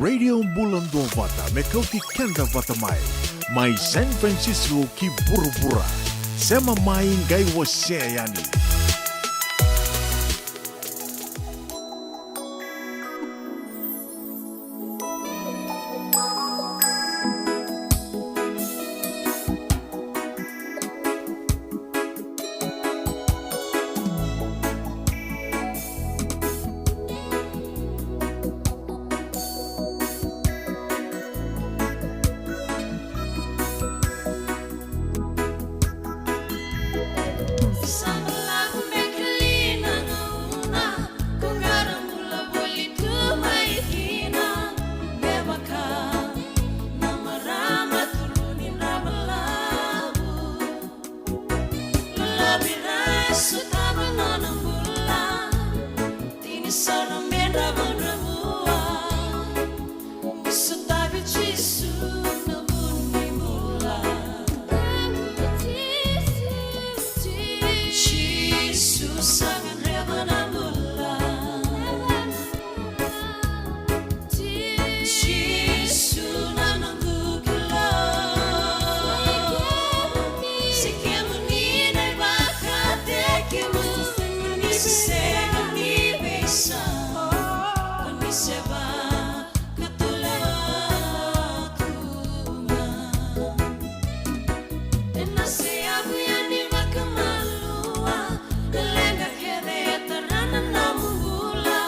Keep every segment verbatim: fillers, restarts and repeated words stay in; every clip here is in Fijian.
Radio Bula Duavata, me kauti keda vata mai. Mai San Francisco ki vuravura. Sema mai, qai wasea yani. Lalavi ra sotava nona bula, tini sara me dravudravua. Sotavi Jisu na vu ni bula. Jisu sa gadreva na bula. Jisu na noqu kila. Se kemuni na ivakatekivu, ni se sega ni veisau, ni se vakatulewa tu ga. Ena seyavu yani vakamalua, na leqa kece e tara na nomu bula,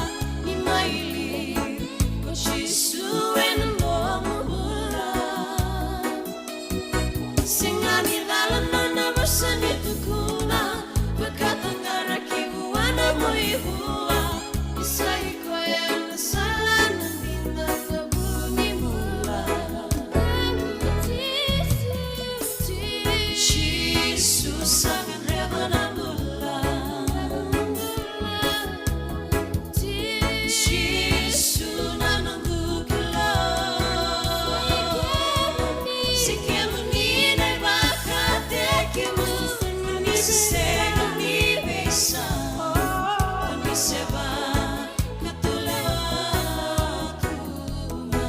ni mai liu ko Jisu ena nomu bula. Sega ni cala nona vosa ni tukuna, vakataqara ki vua na mai vua. Isa i koya na sala, na dina, na vu ni bula. Jisu sa gadreva na bula. Jisu na noqu kila. Se kemuni na ivakatekivu, ni se sega ni veisau, ni se vakatulewa tu ga.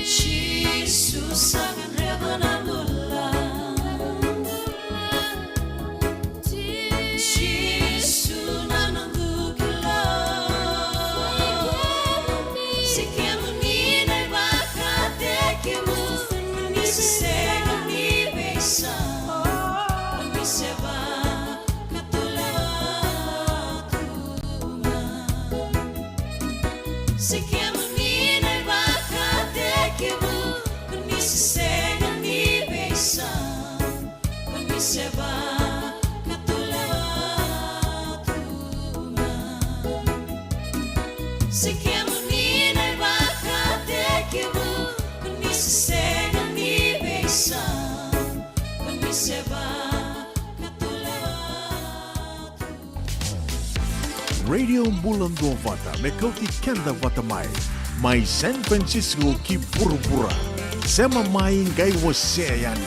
Jisu sa gadreva na bula. Jisu na noqu kila. Se kemuni na ivakatekivu, ni se sega ni veisau, ni se vakatulewa tu ga. Se kemuni na ivakatekivu, ni se sega ni veisau, ni se vakatulewa tu ga. Se kemuni na ivakatekivu, ni se sega ni veisau, ni se vakatulewa tu. Radio Bula Duavata, me kauti keda vata mai. Mai San Francisco ki vuravura. Sema mai, qai wasea yani.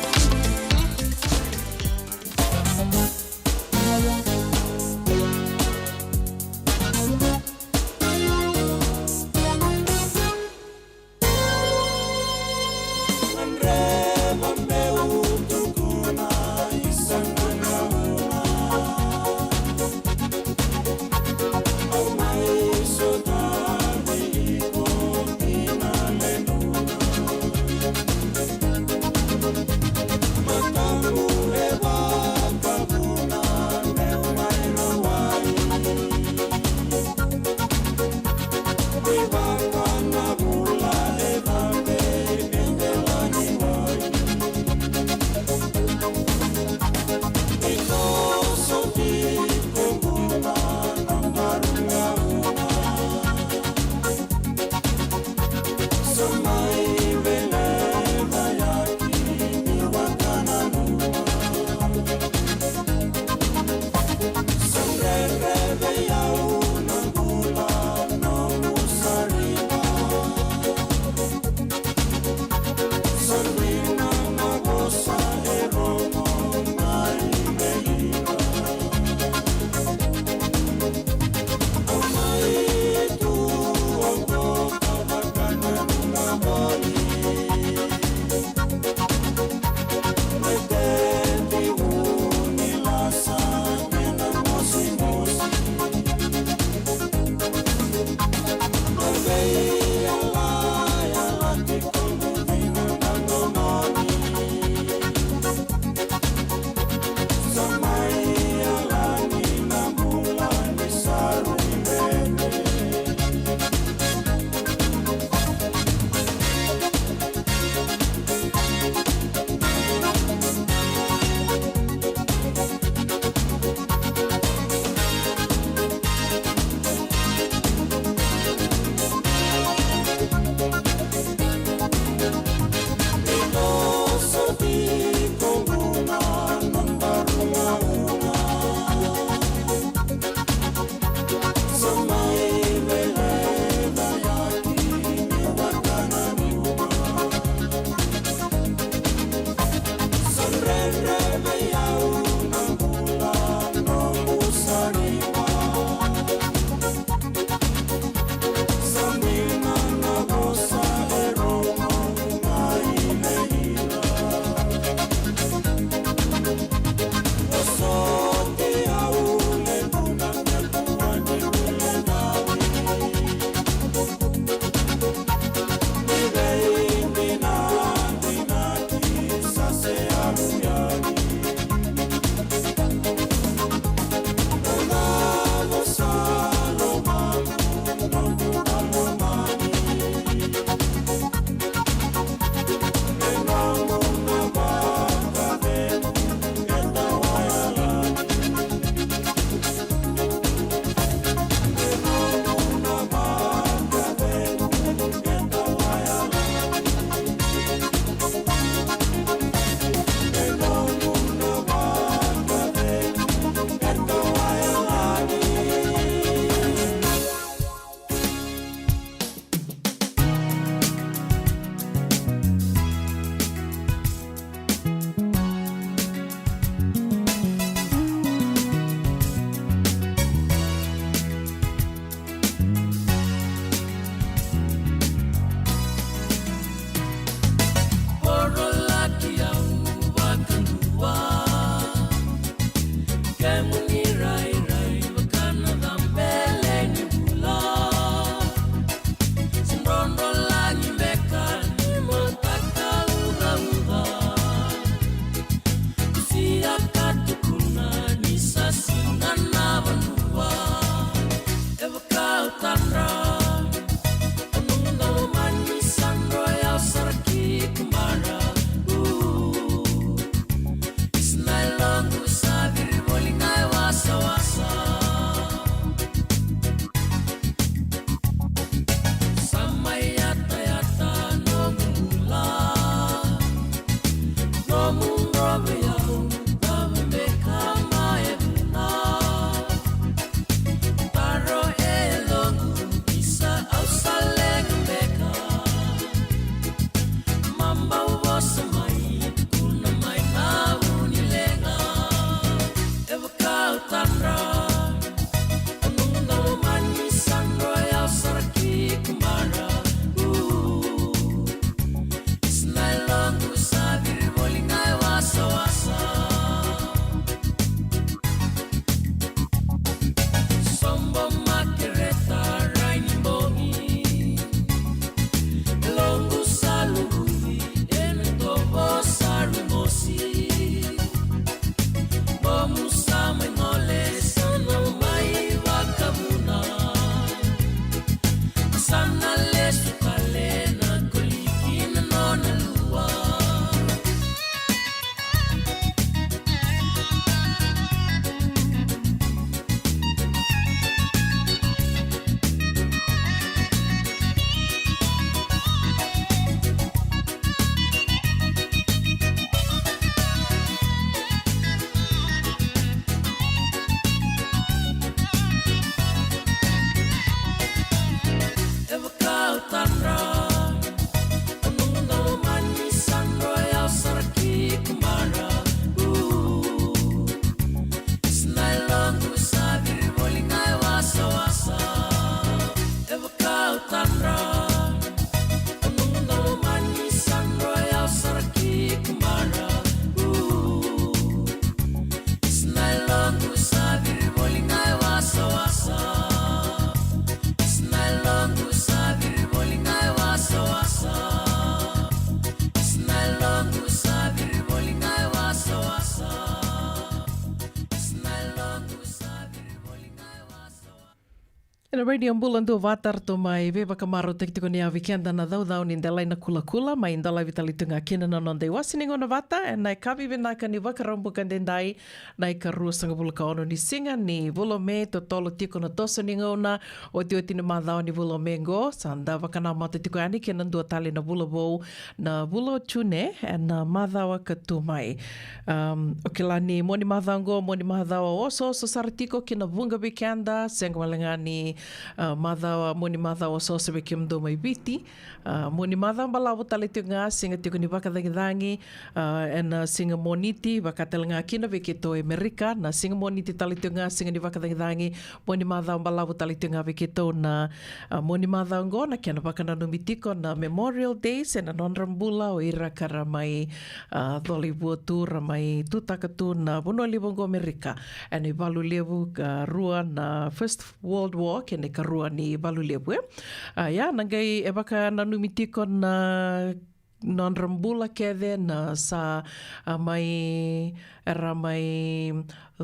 Kemuni rairai vaka na cabele ni vula. Sa drodro lagi beka ni mataka ucauca. Sia ka tukuna ni sa siga na vanua. E vaka au tadra. O noqu daulomani sa droya au sara ki kubara. Uu. Isa na yaloqu sa ciri voli ga e wasawasa. Sa mai yatayata noqu bula. Nomu drovi au, cava beka mai vuna. Taro e yaloqu, isa au sa leqa beka. Mabau vosa mai, tukuna mai na vu ni leqa. E vaka au tadra, o noqu daulomani sa droya au sara ki kubara. Uu. Isa na yaloqu sa ciri voli ga e wasawasa. Sobo makereta rai ni bogi. Yaloqu sa luvuci ena tovo sa rumosi. Bomu sa mai gole sa na mai vakavuna. Sa na lesu tale na koliki na nona lua. E vaka au tadra, o noqu daulomani sa droya au sara ki kubara. Uu. Isa na yaloqu sa ciri voli ga e wasawasa. E vaka au tadra, o noqu daulomani sa droya au sara ki kubara. Uu. Isa na yaloqu sa ciri voli ga e wasawasa. Isa na yaloqu sa ciri voli ga e wasawasa. Isa na yaloqu sa ciri voli ga e wasawasa. Isa na yaloqu sa ciri voli ga e wasawasa. Ena Radio Bula Duavata, ratou mai veivakamarautaki tiko ni yavi keda na caucau ni delai na kulakula, mai dolavi tale tu ga kina na noda iwase ni gauna vata ena yakavi vinaka ni Vakaraubuka edaidai, na ikaruasagavulu ka ono ni siga ni vula o Me, totolo tiko na toso ni gauna, otioti ni macawa ni vula o Me qo. Sa da vakanamata tiko yani kei na dua tale na vula vou, na vula o June, ena macawa ka tu mai. Um, o kila ni Moniti macawa qo, Moniti macawa osooso sara tiko ki na vuqa vei keda, sega wale ga ni, uh, macawa, Moniti macawa osooso vei kemudou mai Viti. Uh, Moniti macawa balavu tale tiko ga, siga tiko ni vakacagicagi, uh, ena siga Moniti, vaka tale ga kina vei keitou e Amerika, na siga Moniti tale tiko ga, siga ni vakacagicagi, Moniti macawa balavu tale tiko ga vei keitou na, uh, Moniti macawa qo, na kena vakananumi tiko na Memorial Day, se na nodra bula o ira ka ra mai, uh, colai vua tu, ra mai tutaka tu na vanua levu qo Amerika. Ena ivalu levu ka rua na First World War, kei na ikarua ni valu levu, e. A, ia, na qai e vakananumi tiko na nodra bula kece na sa, a, mai, era mai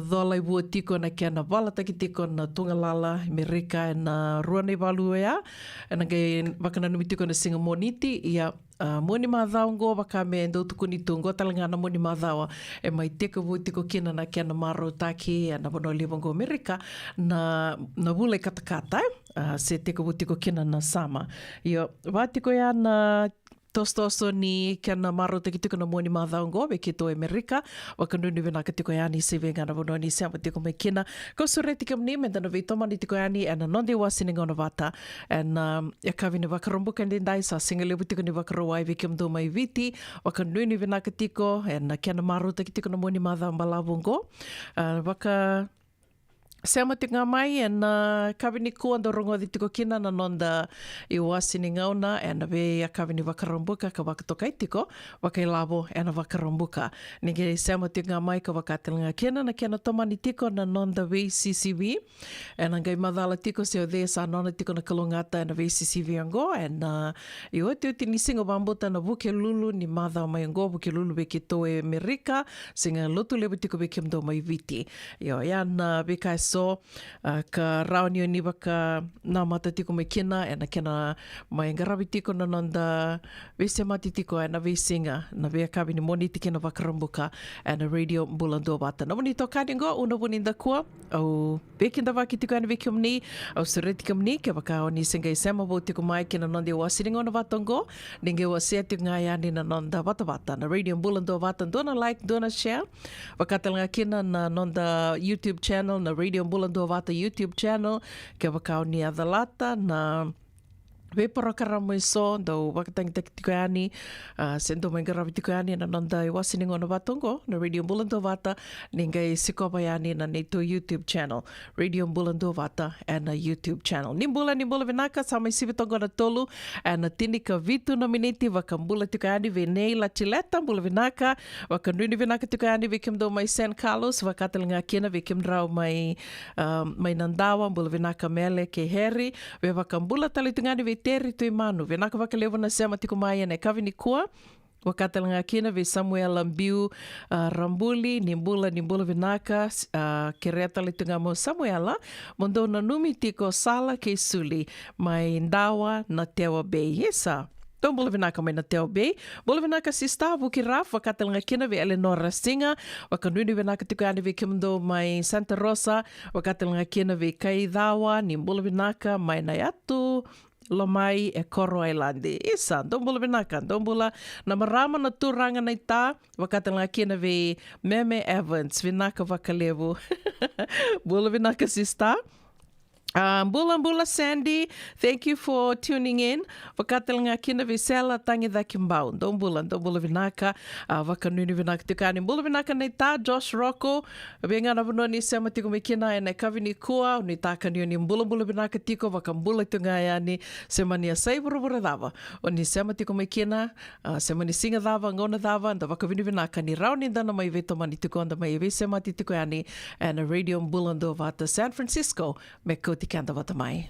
colai vua tiko na kena valataki tiko na tugalala Amerika ena rua na ivalu oya. Ena qai vakananumi tiko na siga Moniti, ia, a, Moniti macawa qo vaka me dau tukuni tu qo tale ga na Moniti macawa e mai tekivu tiko kina na kena marautaki ena vanua levu qo Amerika na, na vula i katakata, e. A, se tekivu tiko kina na sama. Io, va tiko ya na tosotoso ni kena marautaki tiko na Moniti macawa qo vei keitou e Amerika. Vakanuinui vinaka tiko yani se vei ga na vanua ni sema tiko mai kina. Kau sureti kemuni meda na veitomani tiko yani ena noda iwase ni gauna vata ena, um, yakavi ni Vakaraubuka edaidai, sa siga levu tiko ni Vakarauwai vei kemudou mai Viti. Vakanuinui vinaka tiko ena kena marautaki tiko na Moniti macawa balavu qo. A, vaka sema tiko ga mai ena, ah, yakavi nikua, dau rogoci tiko kina na noda iwase ni gauna ena veiyakavi ni Vakaraubuka ka vakatokai tiko vakailavo ena Vakaraubuka. Ni qai sema tiko ga mai ka vaka tale ga kina na kena tomani tiko na noda veisisivi. Ena qai macala tiko se o cei sa nona tiko na kalougata ena veisisivi oqo, ena, ah, iotioti ni siga, vakabauta na Vukelulu ni macawa mai oqo, Vukelulu vei keitou e Amerika, siga Lotulevu tiko vei kemudou mai Viti. Io, ya na veika eso, ah, ka rawa ni o ni vakanamata tiko mai kina ena kena mai qaravi tiko na noda veisemati tiko ena veisiga, na veiyakavi ni Moniti kei na Vakaraubuka ena Radio Bula Duavata. Nomuni itokani oqo, Una Vunidakua, au veikidavaki tiko yani vei kemuni. Au sureti kemuni, kevaka o ni se qai sema vou tiko mai ki na noda iwase ni gauna vata oqo, ni qai wasea tiko ga yani na noda vatavata na Radio Bula Duavata, dua na like, dua na share. Vaka tale ga kina na noda YouTube channel, na Radio Bula Duavata YouTube channel. Kevaka o ni a calata na veiporokaramu eso dau vakatagitaki tiko yani, ah, se dau mai qaravi tiko yani na noda iwase ni gauna vata oqo, na Radio Bula Duavata, ni qai sikova yani na neitou YouTube channel, Radio Bula Duavata ena YouTube channel. Ni bula, ni bula vinaka, sa mai sivi toka na tolu ena tinikavitu na miniti. Vakabula tiko yani vei Nei Latileta, bula vinaka. Vakanuinui vinaka tiko yani vei kemudou mai San Carlos, vaka tale ga kina vei kemudrau mai, ah, mai Nadawa, bula vinaka Mele kei Heri. Vei vakabula tale tu ga yani vei Teri Tuimanu, vinaka vakalevu na sema tiko mai ena yakavi nikua. Vaka tale ga kina vei Samuela Biu, ah, Rabuli, ni bula, ni bula vinaka, s-, ah, kerea tale tu ga mo Samuela mo dou nanumi tiko Sala kei Suli mai Dawa, Natewa Bay. Isa, dou bula vinaka mai Natewa Bay. Bula vinaka sista Vuki Raf, vaka tale ga kina vei Eleanor Rasiga. Vakanuinui vinaka tiko yani vei kemudou mai Santa Rosa, vaka tale ga kina vei Kaicawa, ni bula vinaka mai na yatu lomai e Koro Ailadi. Isa, dou bula vinaka, dou bula na marama, na turaga, na ita, vaka tale ga kina vei Meme Evans, vinaka vakalevu. Bula vinaka sista. Ah, bula, bula Sandy, thank you for tuning in. Vaka tale ga kina vei Sela Tagicaki Bau, dou bula, dou bula vinaka. Ah, vakanuinui vinaka tiko yani, bula vinaka na ita, Josh Rocco. Vei ga na vanua ni sema tiko mai kina ena yakavi nikua, au nuitaka ni o ni bulabula vinaka tiko, vakabula tiko ga yani, se mani a sa i vuravura cava o ni sema tiko mai kina, ah, se mani siga cava, gauna cava, da vakavinavinaka ni rawa ni da na mai veitomani tiko, da mai veisemati tiko yani ena Radio Bula Duavata San Francisco, me kauti keda vata mai.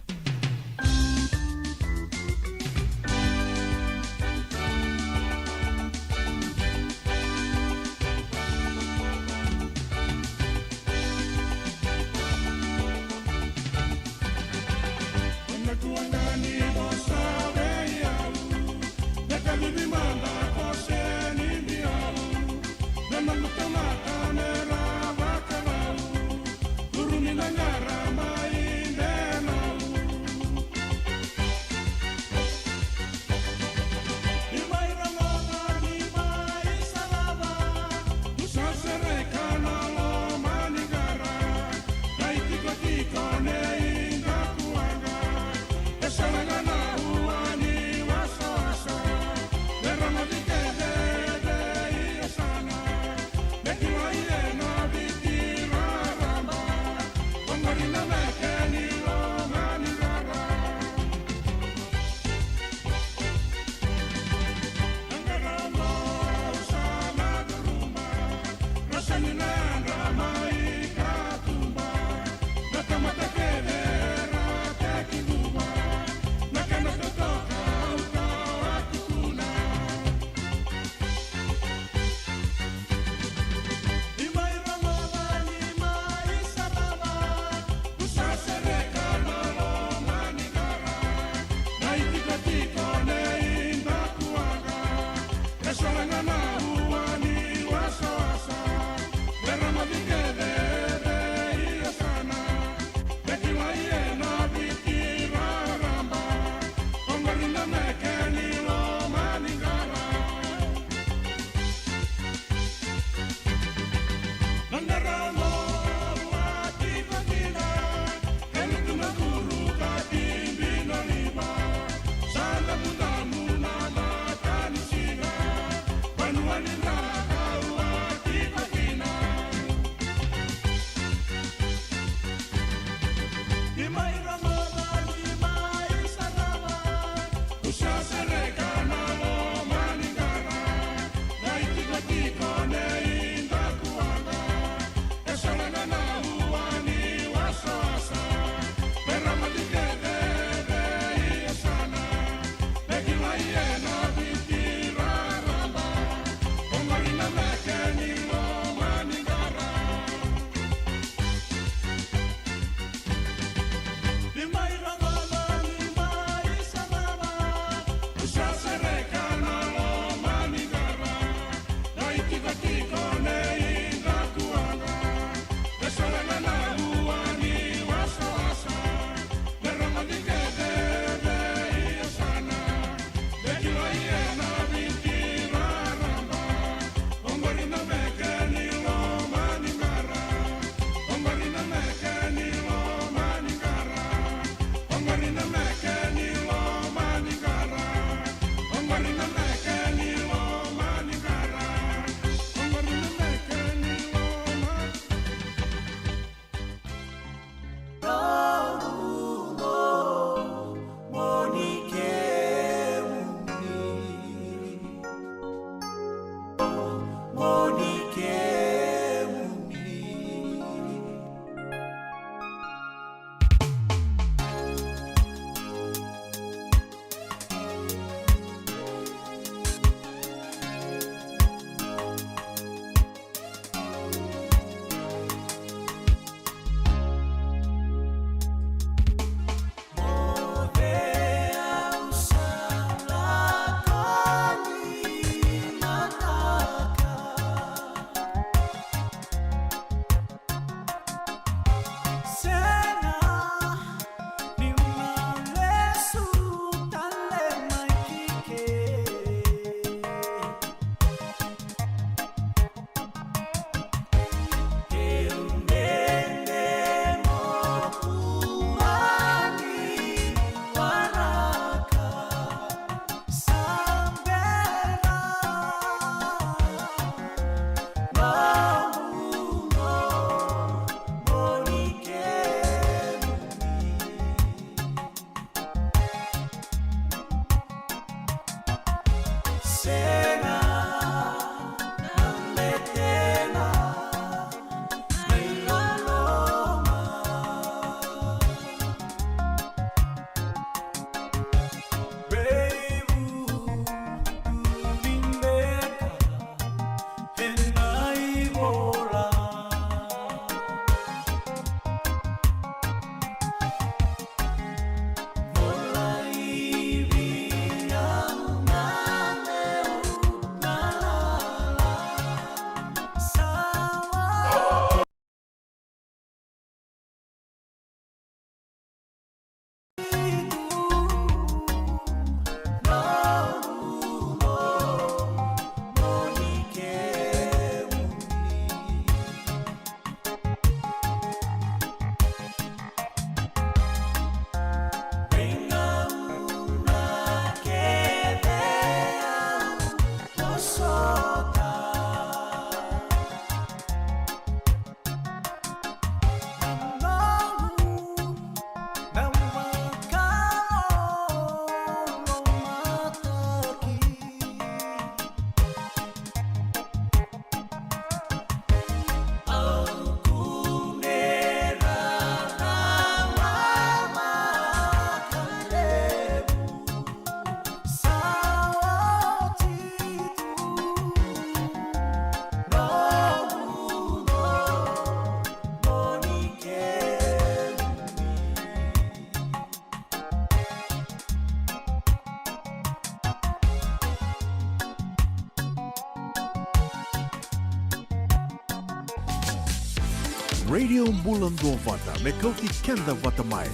Radio Bula Duavata, me kauti keda vata mai.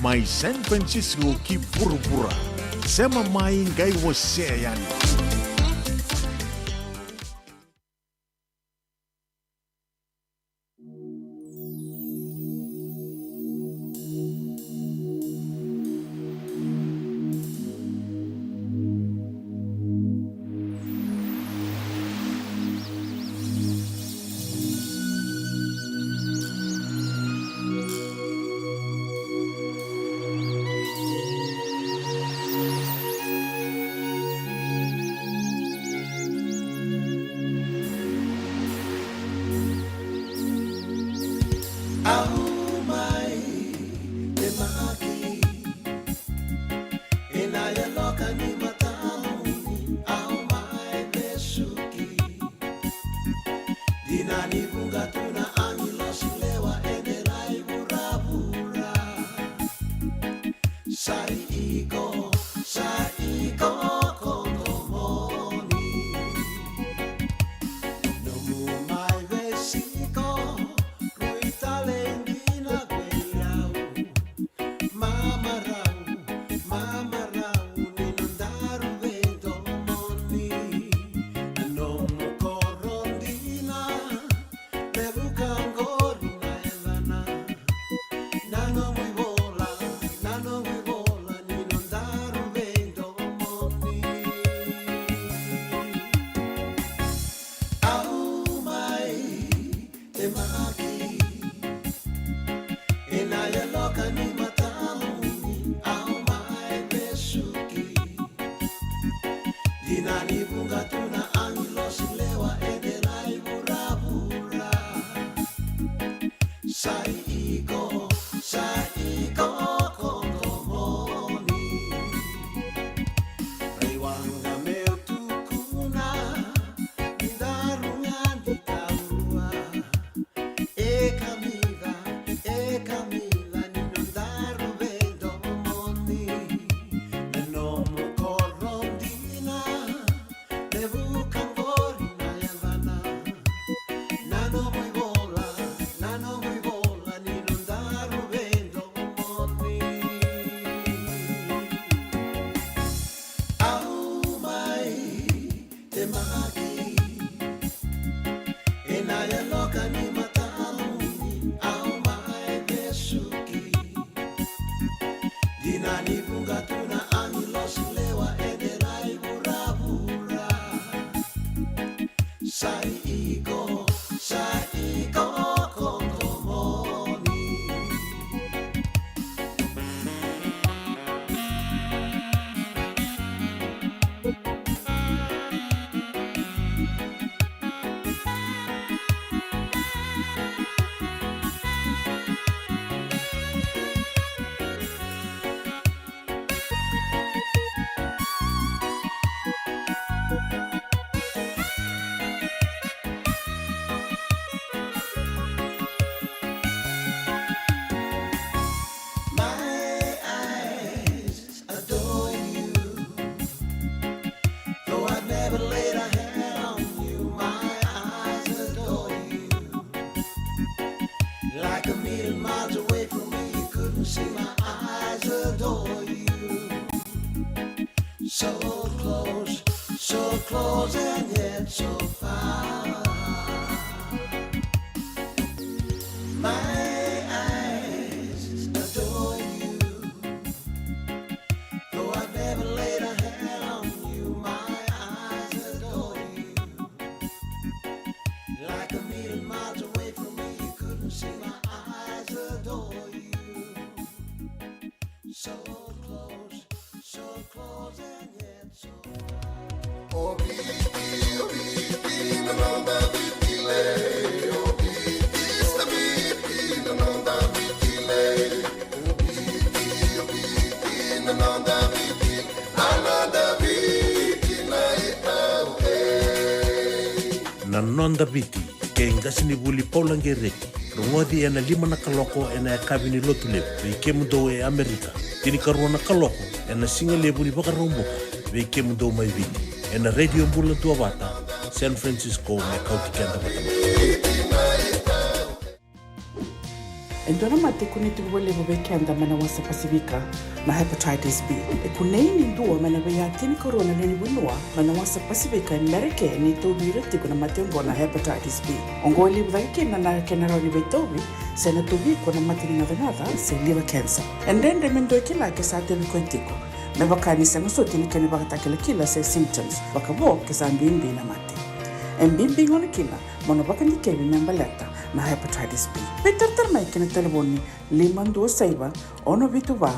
Mai San Francisco ki vuravura. Sema mai, qai wasea yani. Au mai, temaki. Ena yaloka ni matamuni au mai vesuki. Dina ni vuqa tu na agilosi lewa ena rai vuravura. Sa i iko, sa i iko ko domoni. Nomu mai veisiko, rui tale dina vei au. Mamarau, mamarau ni nodaru veidomoni. Na nomu koro dina, levu ka qori na yacana. Na nomu ivola, na nomu ivola ni nodaru veidomoni. Au mai, temaki. Ena yaloka ni matamuni au mai vesuki. Dina ni vuqa tu na agilosi lewa ena rai vuravura. Sa i iko, sa i iko ko domoni. Raiwaqa meu tukuna, ni daru gadi taua. E kamica, e kamica ni nodaru veidomoni. Na nomu koro dina, levu ka qori na yacana. Na nomu ivola, na nomu ivola ni nodaru veidomoni. Au mai, temaki. Ena yaloka ni matamuni au mai vesuki. Dina ni vuqa tu na agilosi lewa ena rai vuravura. Sa i iko, sa i iko ko domoni. My eyes adore you. Though I've never laid a hand on you, my eyes adore you. Like a million miles away from me, you couldn't see my eyes adore you. So close, so close and yet so far. My eyes adore you. Though I've never laid a hand on you, my eyes adore you. Like a million miles away from me, you couldn't see my eyes adore you. So close, so close and yet so far. O Viti, o Viti, na noda Viti lei. O Viti, sa Viti, na noda Viti lei. O Viti, o Viti, na noda Viti, na noda Viti lei, au e. Na noda Viti, kei qasenivuli Paula Gereti. Rogoci ena lima na kaloko ena yakavi ni Lotulevu vei kemudou e Amerika. Tinikarua na kaloko ena sigalevu ni Vakaraubuka vei kemudou mai Viti. Ena Radio Bula Duavata, San Francisco, me kauti keda vata mai. E dua na mate e kunei tiko vakalevu vei keda mai na wasa Pasifika na hepatitis B. E kunei ni dua mai na veiya tinikarua na lewe ni vanua mai na wasa Pasifika e Merika e tauvi ira tiko na mate oqo na hepatitis B. Oqo e levu cake kina na kena rawa ni veitauvi se na tauvi iko na mate ni gacagaca se liver cancer. E dredre me dua e kila ke sa tauvi koya tiko. Me vaka ni sega soti ni kena ivakatakilakila se symptoms, vakavo ke sa bibi na mate. E bibi gona kina mo na vakadikevi me baleta na hepatitis B. Veitaratara mai ki na talevoni lima dua saiva, ono vitu va,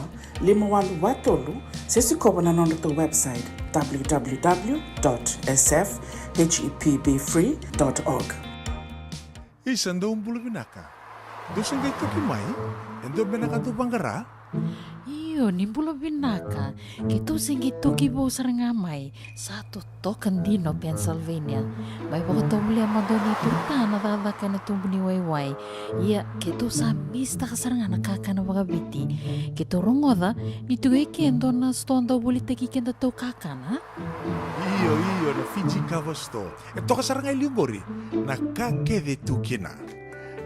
lima walu va tolu, se sikova na nodratou website, w w w dot s f h e p b free dot org. Isa, dou bula vinaka. Dou se qai toki mai? E dua beka na ka dou vaqara? Io, ni bula vinaka. Keitou se qai toki vou sara ga mai. Sa totoka dina o Pennsylvania. Mai vakatovolea mada o Nei Turta na cakacaka ena tubu ni waiwai. Ia, keitou sa misitaka sara ga na kakana vakaviti. Keitou rogoca ni tiko e ke e dua na sitoa dau volitaki kedatou kakana. Io, io, na Fiji Cover Store. E toka sara ga e liu qori na ka kece tu kina.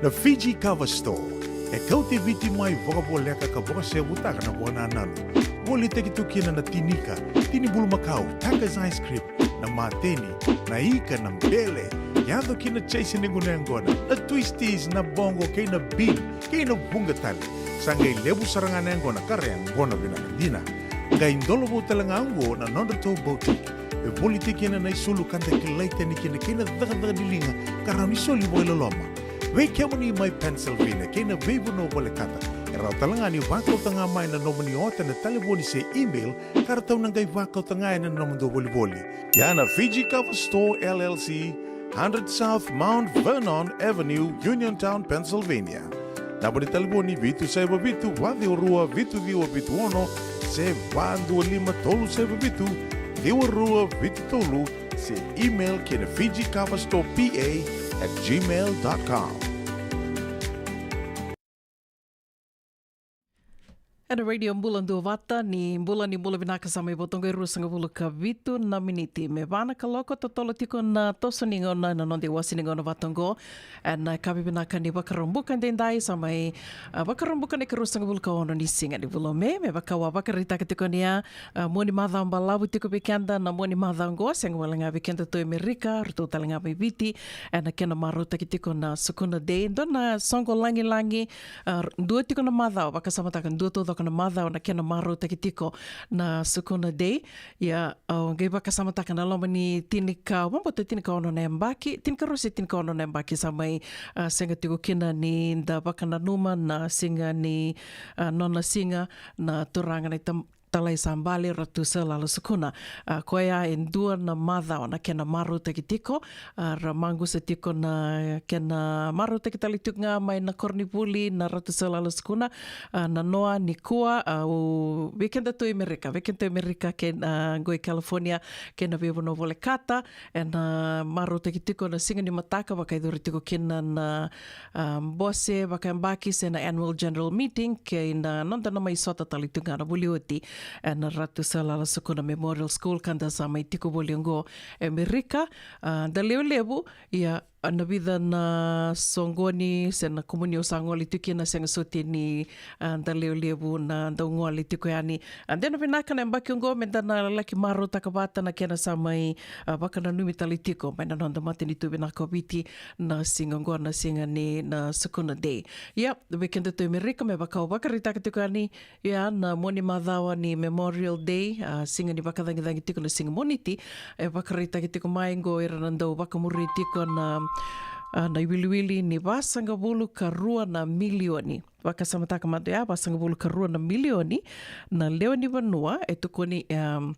Na Fiji Cover Store e kauti Viti mai vakavoleka ka vakasevutaka na vakanananu. Volitaki tu kina na tinika, tini bulumakau, Tucker's ice cream, na mateni, na ika, na bele, yaco kina na chase ni gunu yaqona, na twisties, na bongo, kei na bean, kei na vuqa tale. Sa qai levu sara ga na yaqona ka ra yaqona vinaka dina. Qai dolovou tale ga oqo na nodratou boutique e volitaki kina na isulu ka da kilai tani kina kei na cakacaka ni liga ka rawa ni soli vakailoloma. Vei kemuni mai Pennsylvania kei na veivanua volekata, e rawa tale ga ni vakauta ga mai na nomuni ota ena talevoni se email ka ratou na qai vakauta ga ena nomudou volivoli. Ia na Fiji Cover Store L L C, hundred South Mount Vernon Avenue, Uniontown, Pennsylvania. Naba ni talevoni vitu saiva vitu, va ciwa rua, vitu ciwa vitu ono, se va dua lima tolu saiva vitu, ciwa rua vitu tolu, se email ki na Fiji Cover Store P A at gmail dot com. Ena Radio Bula Duavata, ni bula, ni bula vinaka, sa mai vo toka e ruasagavulu ka vitu na miniti me va na kaloko, totolo tiko na toso ni gauna ena noda iwase ni gauna vata oqo. Ena yakavi vinaka ni Vakaraubuka edaidai, sa mai, a, Vakaraubuka na ikaruasagavulu ka ono ni siga ni vula o Me, me vaka au a vakaraitaka tiko ni a, a, mua ni macawa balavu tiko vei keda na mua ni macawa oqo, sega wale ga vei kedatou e Amerika, ratou tale ga mai Viti, ena kena marautaki tiko na Sukuna Day, dua na soqo lagilagi, a, dua tiko na macawa, vakasamataka dua taucoko na macawa na kena marautaki tiko na Sukuna Day. Ia, au qai vakasamataka na loma ni tinika, vabauta tinikaono na yabaki, tinikarua se tinikaono na yabaki sa mai, a, sega tiko kina ni da vakananuma na siga ni, a, nona siga na turaga na itam-, talai sa bale, Ratu Sir Lala Sukuna. A, koya e dua na macawa na kena marautaki tiko, a, ra maqusa tiko na kena marautaki tale tiko ga mai na koronivuli na Ratu Sir Lala Sukuna, a, na noa nikua, a, o, vei kedatou e Amerika, vei kedatou e Amerika kei, a, qo i California, kei na veivanua volekata, ena marautaki tiko na siga ni mataka, vakayacori tiko kina na, a, bose vakayabaki se na annual general meeting, kei na noda na mai sota tale tu ga na vuli oti, ena Ratu Sir Lala Sukuna Memorial School, ka da sa mai tiko voli oqo e Amerika, a, da lewe levu, ia, a, na vica na soqoni se na kumuni au sa gole tiko kina, sega soti ni, a, da lewe levu na dau gole tiko yani. A, dina vinaka na yabaki oqo me da na laki marautaka vata na kena sa mai, a, vakananumi tale tiko mai na noda matanitu vinaka o Viti na siga oqo, na siga ni na Sukuna Day. Ia, vei kedatou e Amerika, me vaka au vakaraitaka tiko yani, ia, na mua ni macawa ni Memorial Day, a, siga ni vakacagicagi tiko na siga Moniti, e vakaraitaki tiko mai oqo ira na dau vakamuri tiko na, a, na iwiliwili ni vasagavulu ka rua na milioni. Vakasamataka mada ya, vasagavulu ka rua na milioni na lewe ni vanua e tukuni, em,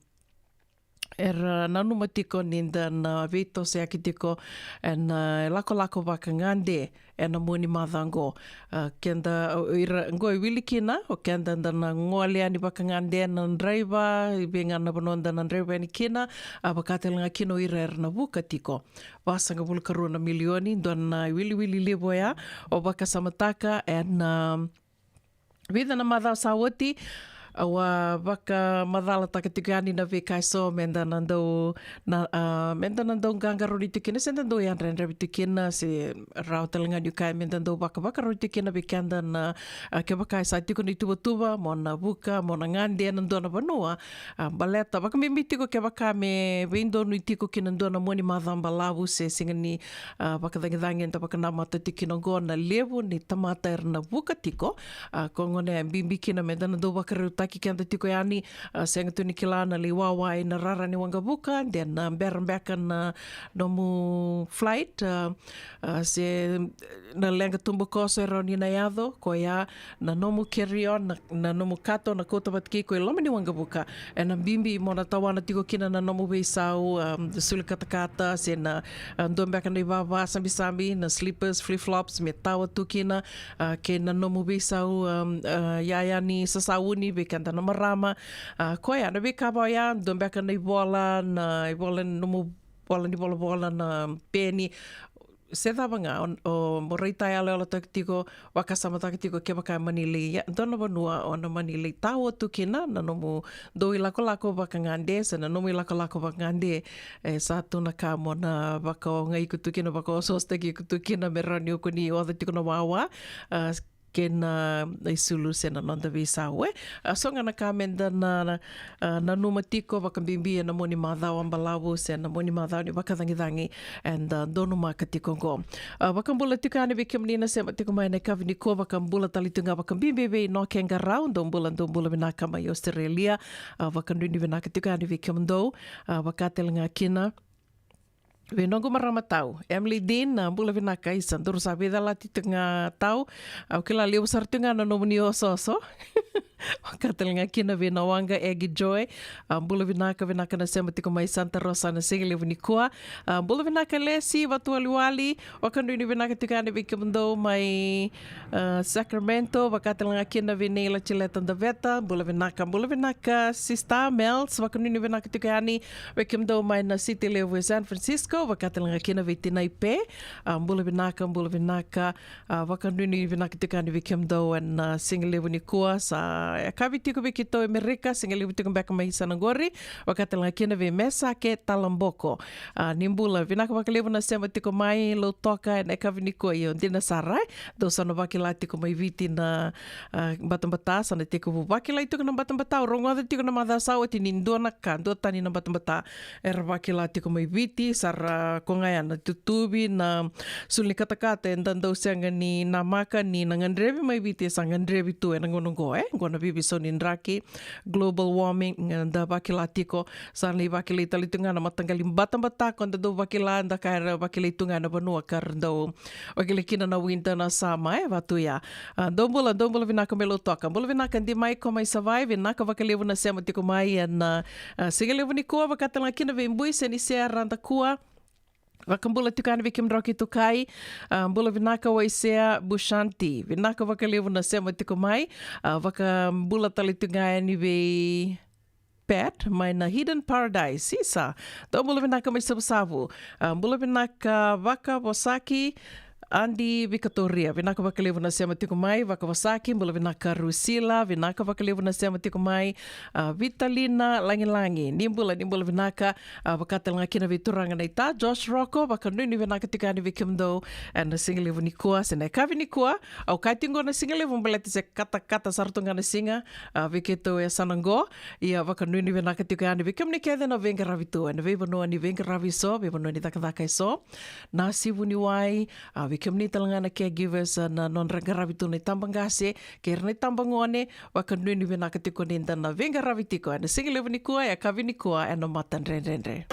era nanuma tiko ni da na veitosoyaki tiko ena, e, lakolako vakagade ena mua ni macawa oqo. A, keda, o ira oqo e wili kina, o keda da na gole yani vakagade na draiva, i vei ga na vanua da na draiva yani kina, a, vaka tale ga kina o ira era na vuka tiko. Vasagavulu ka rua na milioni, dua na iwiliwili levu oya, o vakasamataka ena, a, vica na macawa sa oti, Au a vakamacalataka tiko yani na veika eso meda na dau, na, a, meda na dau qaqarauni tiko kina, se da dau yadrayadravi tiko kina, se rawa tale ga niu kaya meda dau vakavakarau tiko kina vei keda na, a, kevaka e sa tiko na ituvatuva mo na vuka, mo na gade ena dua na vanua. A, baleta vakabibi tiko kevaka me veidonui tiko kina dua na mua ni macawa balavu se siga ni, a, vakacagicagi eda vakanamata tiko kina oqo, na levu ni tamata era na vuka tiko. A, ko gona e bibi kina meda na dau vakarautaki keda tiko yani, a, sega tu ni kila na lai wawa ena rara ni waqavuka, de na bera beka na nomu flight, a, a, se na leqa tubukoso e rawa ni na yaco, koya na nomu carry on, na, na nomu kato na kauta vata kei iko e loma ni waqavuka. Ena bibi mo na tawana tiko kina na nomu veisau, a, suli katakata, se na, a, dua beka na ivava sabisabi, na slippers, flip-flops, me tawa tu kina, a, kei na nomu veisau, a, a, yaya ni sasauni vei keda na marama. A, koya na veika vaya, dua beka na ivola, na ivola, nomu vola ni volavola, na peni, se cava ga, o, o, mo raita yaloyalotaka tiko, vakasamataka tiko kevaka e mani lai, ya, dua na vanua o na mani lai tawa tu kina, na nomu dau ilakolako vakagade, se na nomu ilakolako vakagade, e, sa tu na ka mo na vakaogai iko tu kina, vakaosoosotaki iko tu kina, me rawa ni o koni oca tiko na wawa, a, kei na isulu se na noda veisau, e. A, so ga na ka meda na, na, a, nanuma tiko, vakabibi ena mua ni macawa balavu se na mua ni macawa ni vakacagicagi eda, a, donumaka tiko oqo. A, vakabula tiko yani vei kemuni na sema tiko mai ena yakavi nikua, vakabula tale tu ga vakabibi vei Noke Qarau, dou bula, dou bula vinaka mai Australia. A, vakanuinui vinaka tiko yani vei kemudou, a, vaka tale ga kina vei noqu marama tau, Emily Dean, a, bula vinaka. Isa, daru sa veicalati tiko ga tau. Au kila levu sara tiko ga na nomuni osooso. Vaka tale ga kina vei Nawaqa Egi Joy. A, bula vinaka, vinaka na sema tiko mai Santa Rosa ena siga levu nikua. A, bula vinaka Lesi Vatuwaliwali. Vakanuinui vinaka tiko yani vei kemudou mai, a, Sacramento, vaka tale ga kina vei Neila Jileta Daveta, bula vinaka, bula vinaka, Sister Mels, vakanuinui vinaka tiko yani vei kemudou mai na siti levu e San Francisco, vaka tale ga kina vei Tinai Pe, a, bula vinaka, bula vinaka, a, vakanuinui vinaka tiko yani vei kemudou ena, a, siga levu nikua, sa yakavi tiko vei keitou e Merika, siga levu tiko beka mai sana qori, vaka tale ga kina vei Mesake Talaboko. A, ni bula, vinaka vakalevu na sema tiko mai, Lautoka, ena yakavi nikua, io, dina sara, e? Dou sa na vakila tiko mai Viti na, a, batabata, sa na tekivu vakilai tiko na batabata, au rogoca tiko na macawa sa oti ni dua na ka, dua tani na batabata, era vakila tiko mai Viti, sa ra ko ga ya na tutuvi, na sulu ni katakata, eda dau sega ni namaka ni na gadrevi mai Viti, e sa gadrevi tu ena gauna oqo, e? Oqo na veiveisau ni draki, global warming, e, da vakila tiko, sa na ivakilai tale tu ga na mataqali batabata, ko da dau vakila, da kaya era vakilai tu ga na vanua ka ra dau vakilai kina na winter, na summer, e, vatu ya. A, dou bula, dou bula vinaka mai Lautoka. Bula vinaka Di Maiko mai Savai, vinaka vakalevu na sema tiko mai ena, a, siga levu nikua, vaka tale ga kina vei Bui Senisea Radakua. Vakabula tiko yani vei kemudrau kei Tukai. A, bula vinaka Waisea Bushanti. Vinaka vakalevu na sema tiko mai. A, vakabula tale tiko ga yani vei Pat mai na Hidden Paradise. Isa, dou bula vinaka mai Savusavu. A, bula vinaka Vakavosaki. Adi Vikatoria, vinaka vakalevu na sema tiko mai. Vakavosaki, bula vinaka Rusila, vinaka vakalevu na sema tiko mai. A, Vitalina Lagilagi, ni bula, ni bula vinaka. A, vaka tale ga kina vei turaga na ita Josh Rocco, vakanuinui vinaka tiko yani vei kemudou ena siga levu nikua, se na yakavi nikua. Au kaya tiko qo na siga levu baleta se katakata sara tu ga na siga, a, vei keitou e sana qo. Ia, vakanuinui vinaka tiko yani vei kemuni kece na veiqaravi tu ena veivanua ni veiqaravi eso, veivanua ni cakacaka eso, na sivu ni wai, a, vei kemuni tale ga na caregivers, a, na nodra qaravi tu na itabaqase kei ira na itabagone, vakanuinui vinaka tiko ni da na veiqaravi tiko ena siga levu nikua, yakavi nikua, ena Matadredredre.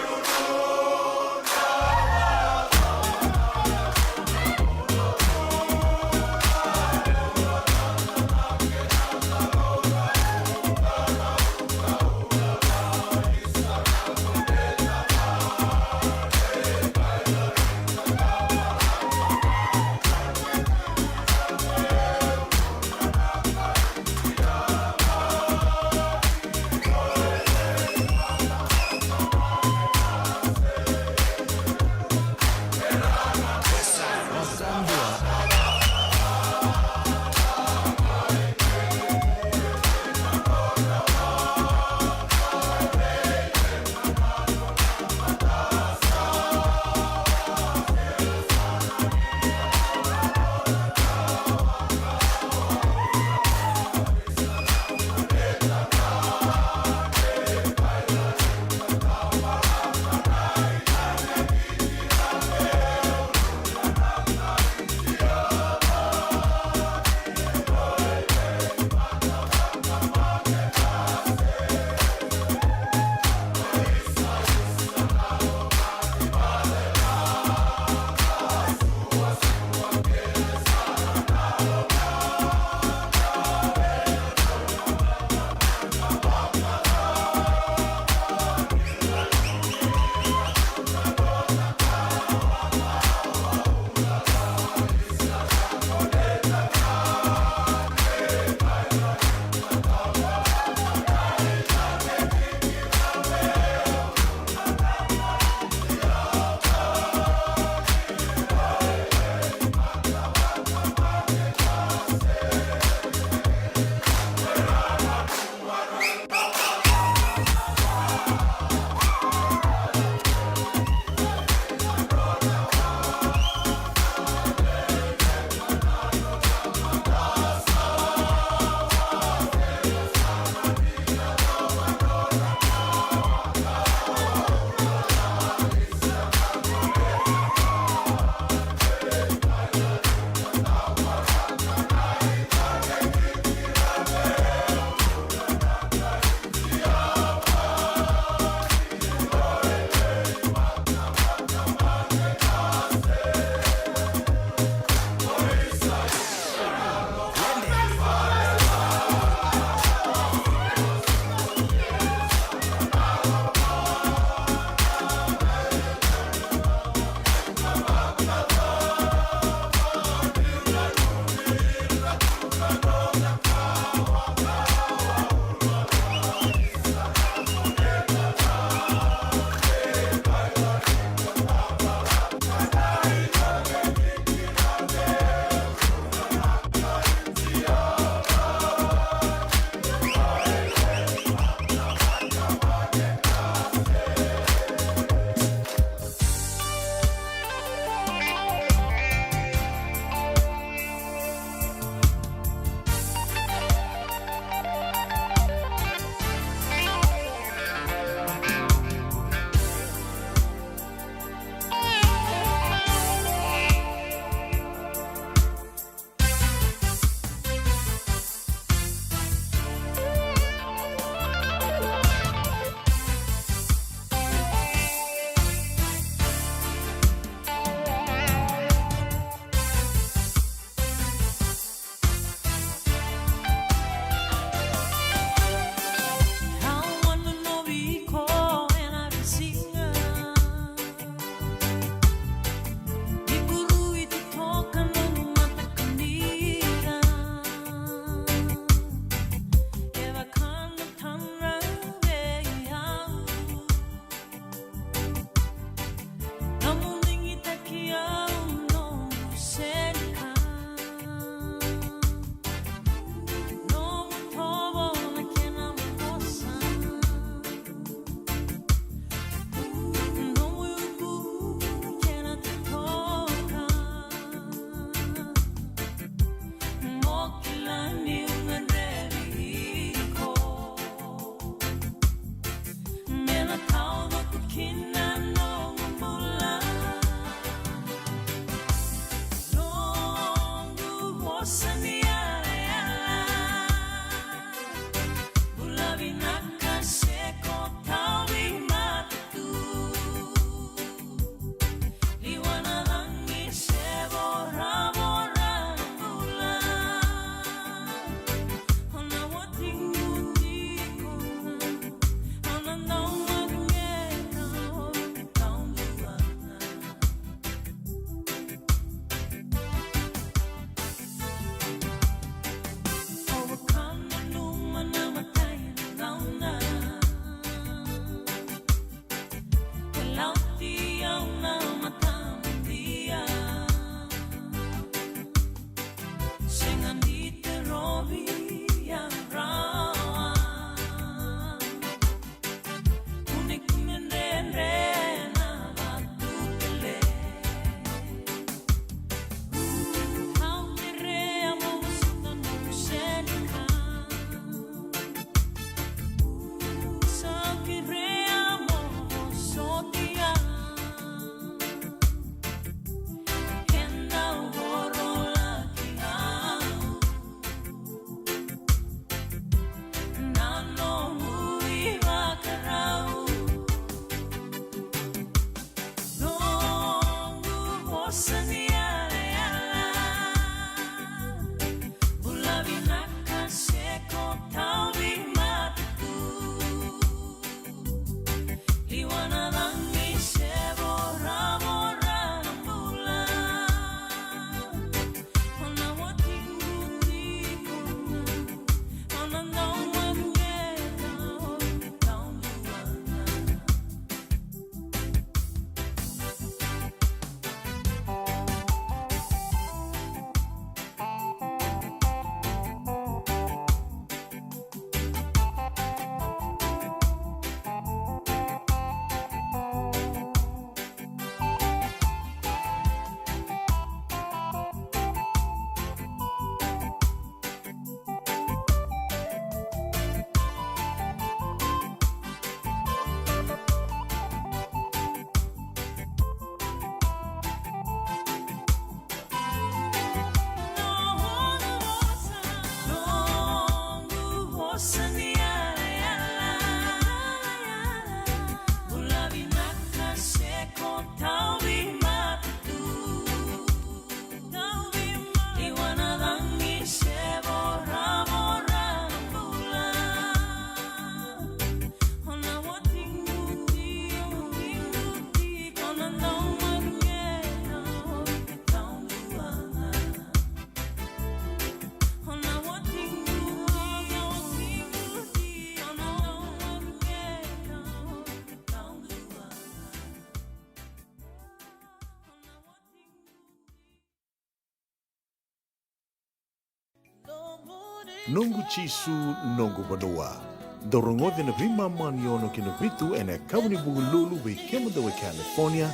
Noqu Jisu, noqu vanua. Dou rogoci na veimama ni ono ki na vitu ena yakavi ni Vukelulu vei kemudou e California,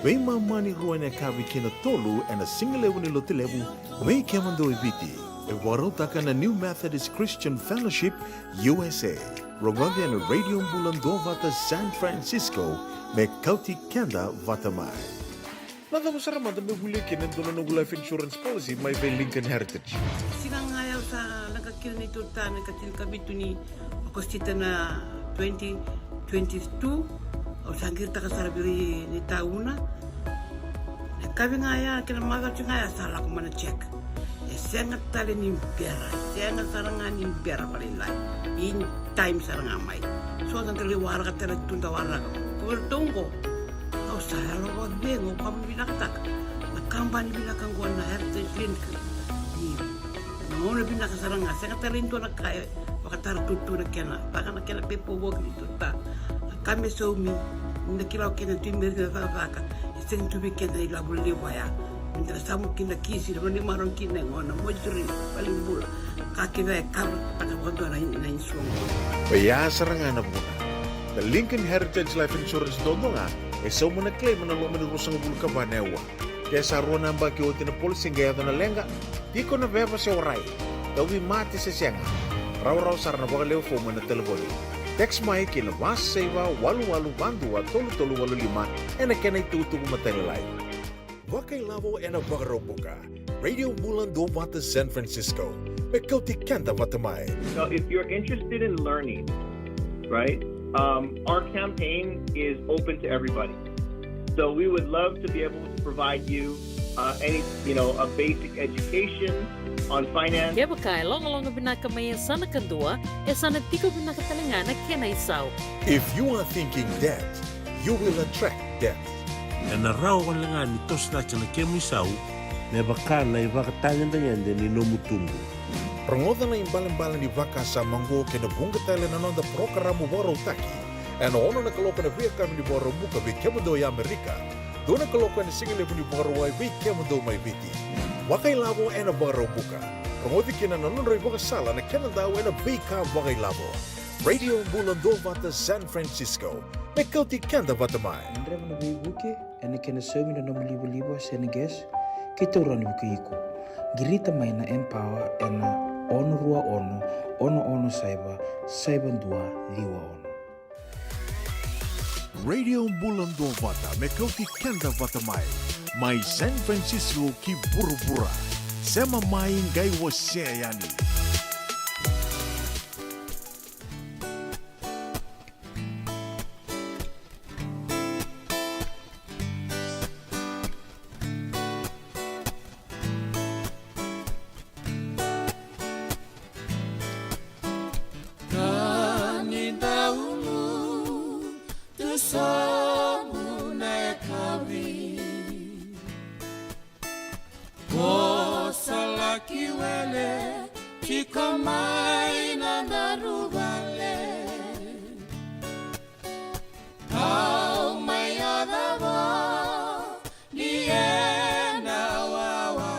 veimama ni rua ena yakavi ki na tolu ena sigalevu ni Lotulevu vei kemudou e Viti. E vakarautaka na New Methodist Christian Fellowship U S A. Rogoci ena Radio Bula Duavata San Francisco, me kauti keda vata mai. Na cava sara mada me volia kina e dua na noqu life insurance policy mai vei Lincoln Heritage? Siga ga ya au sa leqa kina neitou ta na ikatinikavitu ni Okosita na twenty twenty-two. Au sa qiritaka sara vei ira ni tauna. Na yakavi ga ya kei na macawa ga ya sa lako mai na check. E sega tale ni bera, sega sara ga ni bera vakalailai. In time sara ga mai. So sa dau lai waraka tale tu da waraka. Ko vei ratou oqo. Au sa yalo vakacegu, au kama ni vinakataka na kabani vinaka oqo na Heritage Link. Ni na gauna vinaka sara ga, sega tale ni dua na ka e vakatara tutu na kena, vaka na kena pepa voki ni tuta. Na ka me saumi, ni na kila o kena tu i meri na cakacaka, e sega tu vei keda na ilavo lelevu vaya. Meda na samu kina kisi, na vanimaro kina e gona, moituri, valenibula. Ka kece e kara taka vakadua na, na insurance. Oya sara ga na vuna. Na Lincoln Heritage Life Insurance duadua ga e sauma na claim ena loma ni ruasagavulu ka va na aua. Ke sa rua na yabaki oti na policy qai yaco na leqa, tiko na veva se warai, tauvimate se sega, rawarawa sara na vakalewe fomu ena talevoni. Text mai ki na va saiva walu walu va dua tolu tolu walu lima ena kena itukutuku matailalai. Vakailavo ena Vakaraubuka. Radio Bula Duavata San Francisco. Me kauti keda vata mai. So if you're interested in learning, right, um, our campaign is open to everybody. So we would love to be able to provide you, uh, any, you know, a basic education on finance. Kevaka e logaloga vinaka mai e sa na kadua, e sa na tiko vinaka tale ga na kena isau. If you are thinking debt, you will attract debt. Ena rawa wale ga ni toso cake na kemu isau me vaka na ivakatagedegede ni nomu tubu. Rogoca na ibalebale ni vakasama oqo kei na vuqa tale na noda parokaramu vakarautaki ena ono na kaloko ena veiyakavi ni Vakaraubuka vei kemudou e Amerika, dua na kaloko ena sigalevu ni Vakarauwai vei kemudou mai Viti. Vakailavo ena Vakaraubuka. Rogoci kina na nodrau ivakasala na kenadau ena veika vakailavo. Radio Bula Duavata San Francisco. Me kauti keda vata mai. Dreva na veivuke ena kena saumi na nomu livaliva se na gas, keitou rawa ni vukei iko. Qirita mai na Empower ena ono rua ono, ono ono saiva, saiva dua ciwa ono. Radio Bula Duavata me kauti keda vata mai. Mai San Francisco ki vuravura. Sema mai qai wasea yani. Ka ni dau lutu sobu na yakavi. Ko sa laki wele tiko mai na daru vale. Au mai yacova ni ena wawa.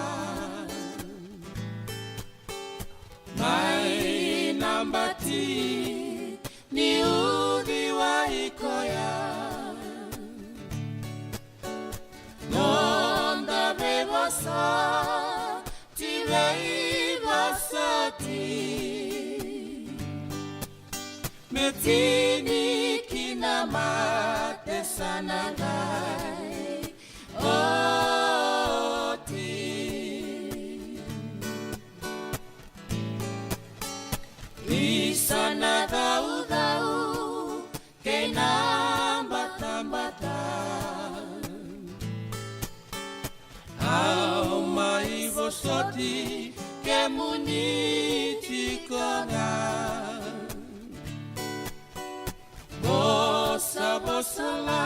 Mai na bati ni uciwa i koya. Noda veivosoti, veivosoti. Me tini kina mate sa na qai oti. Isa na caucau kei na batabata. Au mai vosoti kemuni tiko ga. Vosa, vosa la,